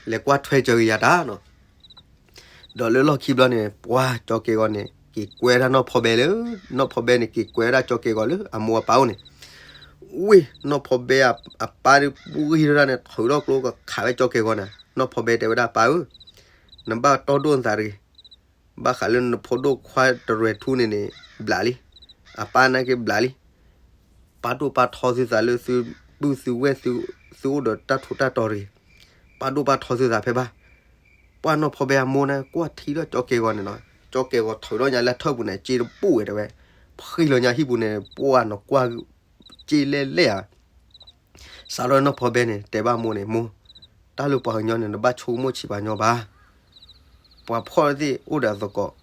လဲၤကွၢ်ထွဲက့ၤက့ၤယၤတၢ်နီၤ. ဒီးလၢလီၢ်ခံဘျီန့ၣ် ပှၤကၠီကဲဂီၤန့ၣ် က့ၤကွဲဒၣ်နီၢ်ဖီဘဲလၢ, နီၢ်ဖီဘဲန့ၣ် က့ၤကွဲဝဲဒၣ်ကၠီကဲဂီၤလၢအမိၢ်အပၢ်အိၣ်န့ၣ်, ဝ့ၢ်နီၢ်ဖီဘဲအပၢ်ဒုး ပှံၢ်ထီၣ်ဒၣ်န့ၣ် ထုးထီၣ်ကျိကခးဝဲကၠီကဲဂီၤန့ၣ်, နီၢ်ဖီဘဲတဲဝဲဒၣ်ပၢ်ဧၢ, နဘၣ်တီၢ်ဒိၣ်နသးတဂ့ၤ, ဘၣ်ဃးလၢနဖိဒိၣ်ခွါတရဲၣ်ထူန့ၣ်န့ၣ် ဘျးလံ, အပၢ်နာ်က့ဘျးလံ ပာ်ဒိၣ်ပာ်ထီသုသးလၢသုပုၢ်သုဝဲၢ်သုအိၣ်ဒီးတၢ်ထူးတၢ်တီၤတဂ့ၤ, ပာ်ဒိၣ်ပာ်ထီသုသးဖဲဘၣ်. ပှၤနီၢ်ဖီဘဲအမိၢ်န့ၣ် ကွၢ်ထံဒီးကၠီကဲဂီၤန့ၣ်နီၤ, ကၠီကဲဂီၤထုးထီၣ်ညါလၢထၢၣ်ပူၤန့ၣ် စ့တပူၤဝဲတဲဝဲ, ဖှံလီၤညါဟံၣ်ပူၤန့ၣ် ပှၤနီၢ်ကွၢ် စ့လဲၣ်လဲၣ်ဧါ စးထီၣ်နီၢ်ဖီဘဲန့ၣ် တဲဘၣ်မိၢ်န့ၣ်, မိၢ်, တၢ်လၢပှၤကညီန့ၣ် နတဘၣ်ဆိကမိၣ်ဆံးပှၤညီဘၣ်. ပှၤဖှီၣ်သ့ၣ်အိၣ်ဒီးအသကိး,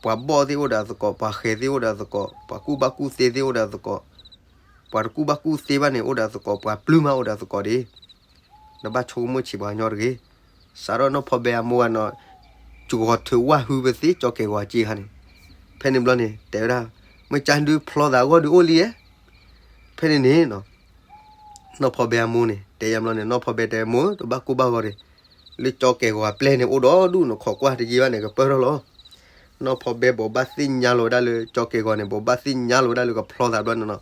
ပှၤဘီၣ်သ့ၣ်အိၣ်ဒီးအသကိး, ပှၤဃဲၤသ့ၣ်အိၣ်ဒီးအသကိး, ပှၤကူၣ်ဘၣ်ကူၣ်သ့သ့ၣ်အိၣ်ဒီးအသကိး, ပှၤတကူၣ်ဘၣ်ကူၣ်သ့ဘၣ်န့ၣ် အိၣ်ဒီးသကိး ပှၤပျုၢ်မးအိၣ်ဒီးသကိးဒၣ်, နဘၣ်ဆိကမိၣ်ဆံးပှၤကညီတဂ့ၤ. စးထီၣ်နီၢ်ဖီဘဲအမိၢ်ဂၤနီၤ, စှီၤထၢဝၣ်ဟုပသ့ကၠီကဲၤဂီၤက့ၤခါန့ၣ်, ဖဲန့ၣ်ဘျီန့ၣ် တဲဝဲဒၣ်, မ့ၢ်ကၠါဒုးဖျီသးအဂီၢ်ဒုးအိၣ်လံဧါ. ဖဲန့ၣ်န့ၣ် နီၢ်ဖီဘဲအမိၢ်န့ၣ် တဲယါဘျီန့ၣ် နီၢ်ဖီဘဲတဲမိၢ် တဘၣ်ကူၣ်ဘၣ်ဂီၤဒံး, လၢကၠီကဲၤဂီၤအပျဲၢ်န့ၣ် အိၣ်ဒီးဒူၣ် နခိးကွၢ်တယံာ်ဘၣ်န့ၣ် ကပၢၢ်ထီၣ်လီၤ. နီၢ်ဖီဘဲဘိးဘၣ်သ့ၣ်ညါလီၤဝဲဒၣ်လၢကၠီကဲၤဂီၤန့ၣ် ဘိးဘၣ်သ့ၣ်ညါလီၤဝဲဒၣ်လၢကဖျီသးဘျီန့ၣ်နီၤ,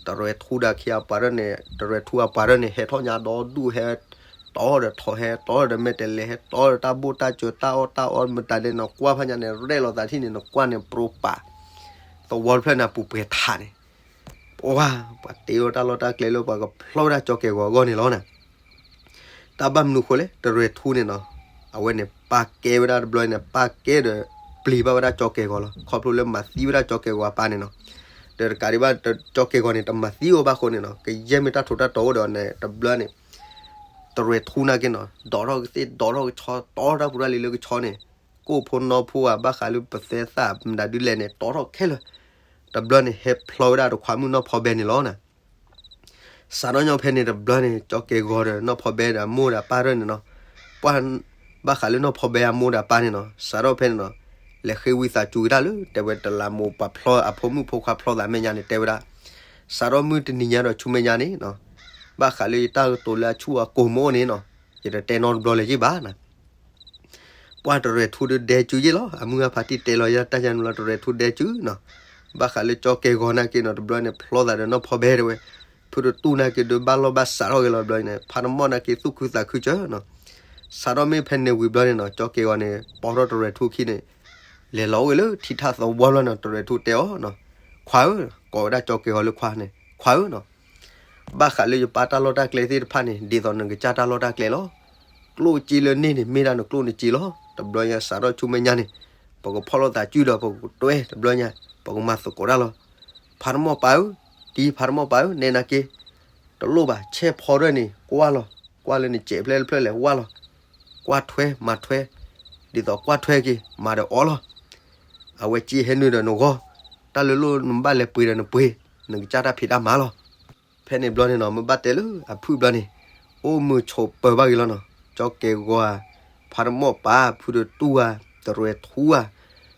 တရဲၣ်ထူဒီးခံအပှၤရၢၣ်န့ၣ် တရဲၣ်ထူအပှၤရၢၣ်န့ၣ် ဟဲထီၣ်ညါဒီးဒူၣ် ဟဲတီဒီးထိး ဟဲတီဒီးမဲာ်တဲးလဲး ဟဲတီဒီးတၢ်ဘိၣ်တၢ်စၢၤ တၢ်အီၣ်တၢ်အီမတၤဒဲးနီၤ ကွၢ်ဖးညါန့ၣ် ရဲၣ်လီၤသးထံၣ်န့ၣ် နကွၢ်န့ၣ် ပြိပာ် သဝီတဖျၢၣ်န့ၣ် ပူၤပှဲၤထးန့ၣ် ပှၤ ပှၤတ့ဝဲတၢ်လီၢ်တၢ်ကျဲလၢပှၤကဖျီဝဲဒၣ်ကၠီကဲၤဂီၤအဂီၢ်န့ၣ်လီၤနီၤ. တၢ်ဘၣ်မနုၤဃိလဲၣ် တရဲၣ်ထူန့ၣ်နီၤ, အဝဲန့ၣ်ပာ်ကဲဝဲဒၣ်တဘျီန့ၣ် ပာ်ကဲဒီး ပျံၤဘၣ်ဝဲဒၣ်ကၠီကဲၤဂီၤလီၤ. ခီဖျိလၢမၤသံဝဲဒၣ်ကၠီကဲၤဂီၤအပၢ်န့ၣ်နီၤ, ဒီးတကးဒံးဘၣ် ကၠီကဲၤဂီၤန့ၣ် တမၤသံအီၤဘၣ်ဃိန့ၣ်နီၤ, ကယဲၢ်မ့ၢ်တၢ်ထူးတၢ်တီၤအိၣ်ဒီးန့ၣ် တဘျီန့ၣ် တရဲၣ်ထူနာ်က့နီၤ ဒိးထီၣ်ကသ့ၣ် ဒိးထီၣ်ကဆီ တီထီၣ်တၢ်ပူၤတၢ်လံၤလၢကဆီန့ၣ်, ကိၣ်ဖိနီဖိဧါ ဘၣ်ဃးလၢပသဲသၣ်မတၤဒုးလဲၣ်န့ၣ် တီထီၣ်ခဲလၢာ်, တဘျီန့ၣ် ဟဲဖျီဝဲဒၣ်တခွါမုၣ်နီၢ်ဖီဘဲန့ၣ်လီၤနီၤ. စးထီၣ်ညီဖဲန့ၣ်တဘျီန့ၣ် ကၠီကဲၤဂီၤဒီးနီၢ်ဖီဘဲဒီးအမိၢ်ဒီးအပၢ်ရၢၢ်န့ၣ်နီၤ, ပှၤ ဘၣ်ဃးလၢနီၢ်ဖီဘဲအမိၢ်ဒီးအပၢ်န့ၣ်နီၤ စးထီၣ်ဖဲန့ၣ်နီၤ, လဲၤဃ့ဝံသးစူၤက့ၤတၢ်လၢ တဲဝဲတလးမိၢ်ပှၤဖျီအဖိမုၣ်ဖိခွါဖျီသးမဲာ်ညါန့ၣ် တဲဝဲဒၣ်, စးထီၣ်မုၢ်တနံၤညါဒီးဆူမဲာ်ညါန့ၣ်နီၤ, ဘၣ်ဃးလၢယတၢ်ကတိၤလၢအဆူၣ်အကိၤမ့ၢ်အိၣ်န့ၣ်နီၤ, ယတတဲနီတဘျီလၢၤယ့ၢ်ဘၣ်နီၤ. ပှၤတရဲၣ်ထူဒီးဒဲစုယ့ၢ်လီၤ, အမုၢ်ဂၤဖးတံၢ်တဲလီၤယၤတၢ်ယၤနုာ်လီၤ တရဲၣ်ထူဒဲစုနီၤ, ဘၣ်ဃးလၢကၠီကဲၤဂီၤနာ်က့နီၤ တဘျီန့ၣ် ဖျီသးဒီးနီၢ်ဖီဘဲတဲဝဲ, ဖုတတူၢ်နာ်က့ဒုးဘၣ်လီၢ်ဘၣ်စးထီၣ်က့ၤလီၤ တဘျီန့ၣ် ဖးတမီၢ်နာ်က့သူၣ်ခုသးခုစၢၤနီၤ. စးထီၣ်မ့ၢ်ဖဲန့ၣ်ဝံၤဘျီန့ၣ်နီၤ ကၠီကဲၤဂီၤန့ၣ် ပိာ်ထီၣ်တရဲၣ်ထူခံန့ၣ် လဲၤလီၤအိၣ်ဝဲလၢထံထၣ်သဝီဘျီနီၤ တရဲၣ်ထူတဲအီၤနီၤ, ခွါဧၢ, ကိးဝဲဒၣ်ကၠီကဲၤဂီၤလၢခွါန့ၣ် ခွါဧၢနီၤ ဘၣ်ဃးလၢယပၢ်တၢ်လီၢ်တၢ်ကျဲသ့ၣ်တဖၣ်န့ၣ် ဒ်သိးနကစၢ်တၢ်လီၢ်တၢ်ကျဲလီၤ. ကျိၣ်စ့လၢန့ၣ်န့ၣ် မ့ၢ်ဒၣ်နကျိၣ်နစ့လီၤ. တဘျီညါစးထီၣ်ဆူမဲာ်ညါန့ၣ် ပကဖီၣ်လိာ်သးစုဒီးပကတွဲ တဘျီညါ ပကမၤသကိးတၢ်လီၤ. ဖးတမီၢ်ပၢ်ဧၢ, တံၤဖးတမီၢ်ပၢ်ဧၢ, နဲနာ်က့ တလိၣ်ဘၣ် ဆဲးဖီဒၣ်န့ၣ် ကွၢ်လီၤ. ကွၢ်လၢနစဲးဖျဲၣ်တဖျၢၣ်လဲၣ် ဝၢ်လီၤ. ကွၢ်ထွဲမၤထွဲ, ဒ်သိးကွၢ်ထွဲက့ၤ မၤဒီးအီလီၤ. အဝဲစ့ဟဲနုာ်ဒီးနဂီၢ်, တၢ်လၢလိၣ်နဘၣ်လဲၤပှ့ၤဒီးနပှ့ၤ, နကစၢ်တၢ်ဖံးတၢ်မၤလီၤ. ဖဲန့ၣ်ဘျီန့ၣ်နီၤ မ့ၢ်ဘၣ်တဲလၢအဖုၣ်ဘျီန့ၣ် အိၣ်မုာ်ဆိးပၢၤဘၣ်ဂ့ၤလီၤနီၤ. ကၠီကဲၤဂီၤဧါ, ဖးတမီၢ်ပၢ်, ဖုတတူၢ်ဧါ, တရဲၣ်ထူဧါ,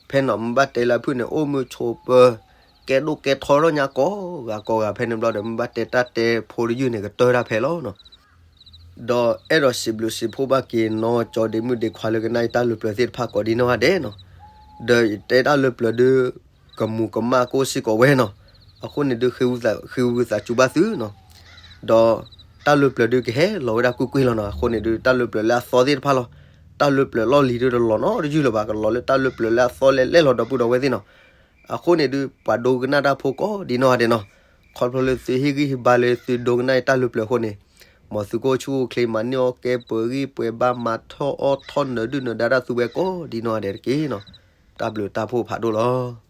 ဖဲနီၤ မ့ၢ်ဘၣ်တဲလၢအဖုၣ်န့ၣ် အိၣ်မုာ်ဆိးပၢၤ, ကဲဒိၣ်ကဲထီထီၣ်ညါကိးဂၤကိးဂၤ ဖဲန့ၣ်ဘျီဒီး မ့ၢ်ဘၣ်တဲတၢ်တဲဖိတယုၢ်န့ၣ် ကတၢၢ်တၢ်ဖဲလီၤနီၤ. ဒီးအဲၣ်ဒိးစံးဘျုးစံးဖှိၣ်ဘၣ်က့ၤနီၢ်ကၠီဒ့မုၣ်ဒ့ခွါလၢကနၣ်အံၤတၢ်လၢပျၢၤသ့ၣ်တဖၣ်ကိးဒ်နီၢ်ဂၤဒဲးနီၤ. ဒီးယတဲတၢ်လၢပျၢၤဒုး ကမူၤကမၣ်ကအိၣ်စ့ၢ်ကီးဝဲနီၤ. အဃိန့ၣ်ဒုး ဃ့ဝံသးစူၤဘၣ်သုနီၤ. ဒီးတၢ်လၢပျၢၤဒုးကဟဲလီၤဝဲဒၣ်ကွ့ၢ်ကွ့ၢ်လီၤနီၤ. အဃိန့ၣ်ဒုး တၢ်လၢပျၢၤလၢအသီသ့ၣ်တဖၣ်လီၤ. တၢ်လၢပျၢၤလီၢ်လံၤဒုးတလီၤနီတယုၢ်လၢၤဘၣ်. ကလီၤလၢတၢ်လၢပျၢၤလၢအသီလဲၣ်လဲၣ်လီၤ ဒီပုၢ်ဒီဝဲၢ်သ့ၣ်နီၤ. အဃိန့ၣ်ဒုး ပှၤဒိကနၣ်တၢ်ဖိကိးဒ်နီၢ်ဂၤဒဲးနီၤ. ခီဖျိလၢသုဟ့ၣ်ဂံၢ်ဟ့ၣ်ဘါလၢသုဒိကနၣ်အံၤတၢ်လၢပျၢၤအဃိန့ၣ်, မ်သုကအိၣ်ဆူၣ်အိၣ်ချ့ မၤန့ၢ်အီၣ်ကဲပှဲၤဂံၢ်ပှဲၤဘါ မၤထီၣ်အီၣ်ထီၣ်နၢၤဒုၣ်နၢၤဒါတၢ်သုဝဲကိးဒ်နီၢ်ဂၤဒဲးတက့ၢ်နီၤ. တၢ်ဘျုးတၢ်ဖှိၣ်ဖးဒိၣ်လီၤ.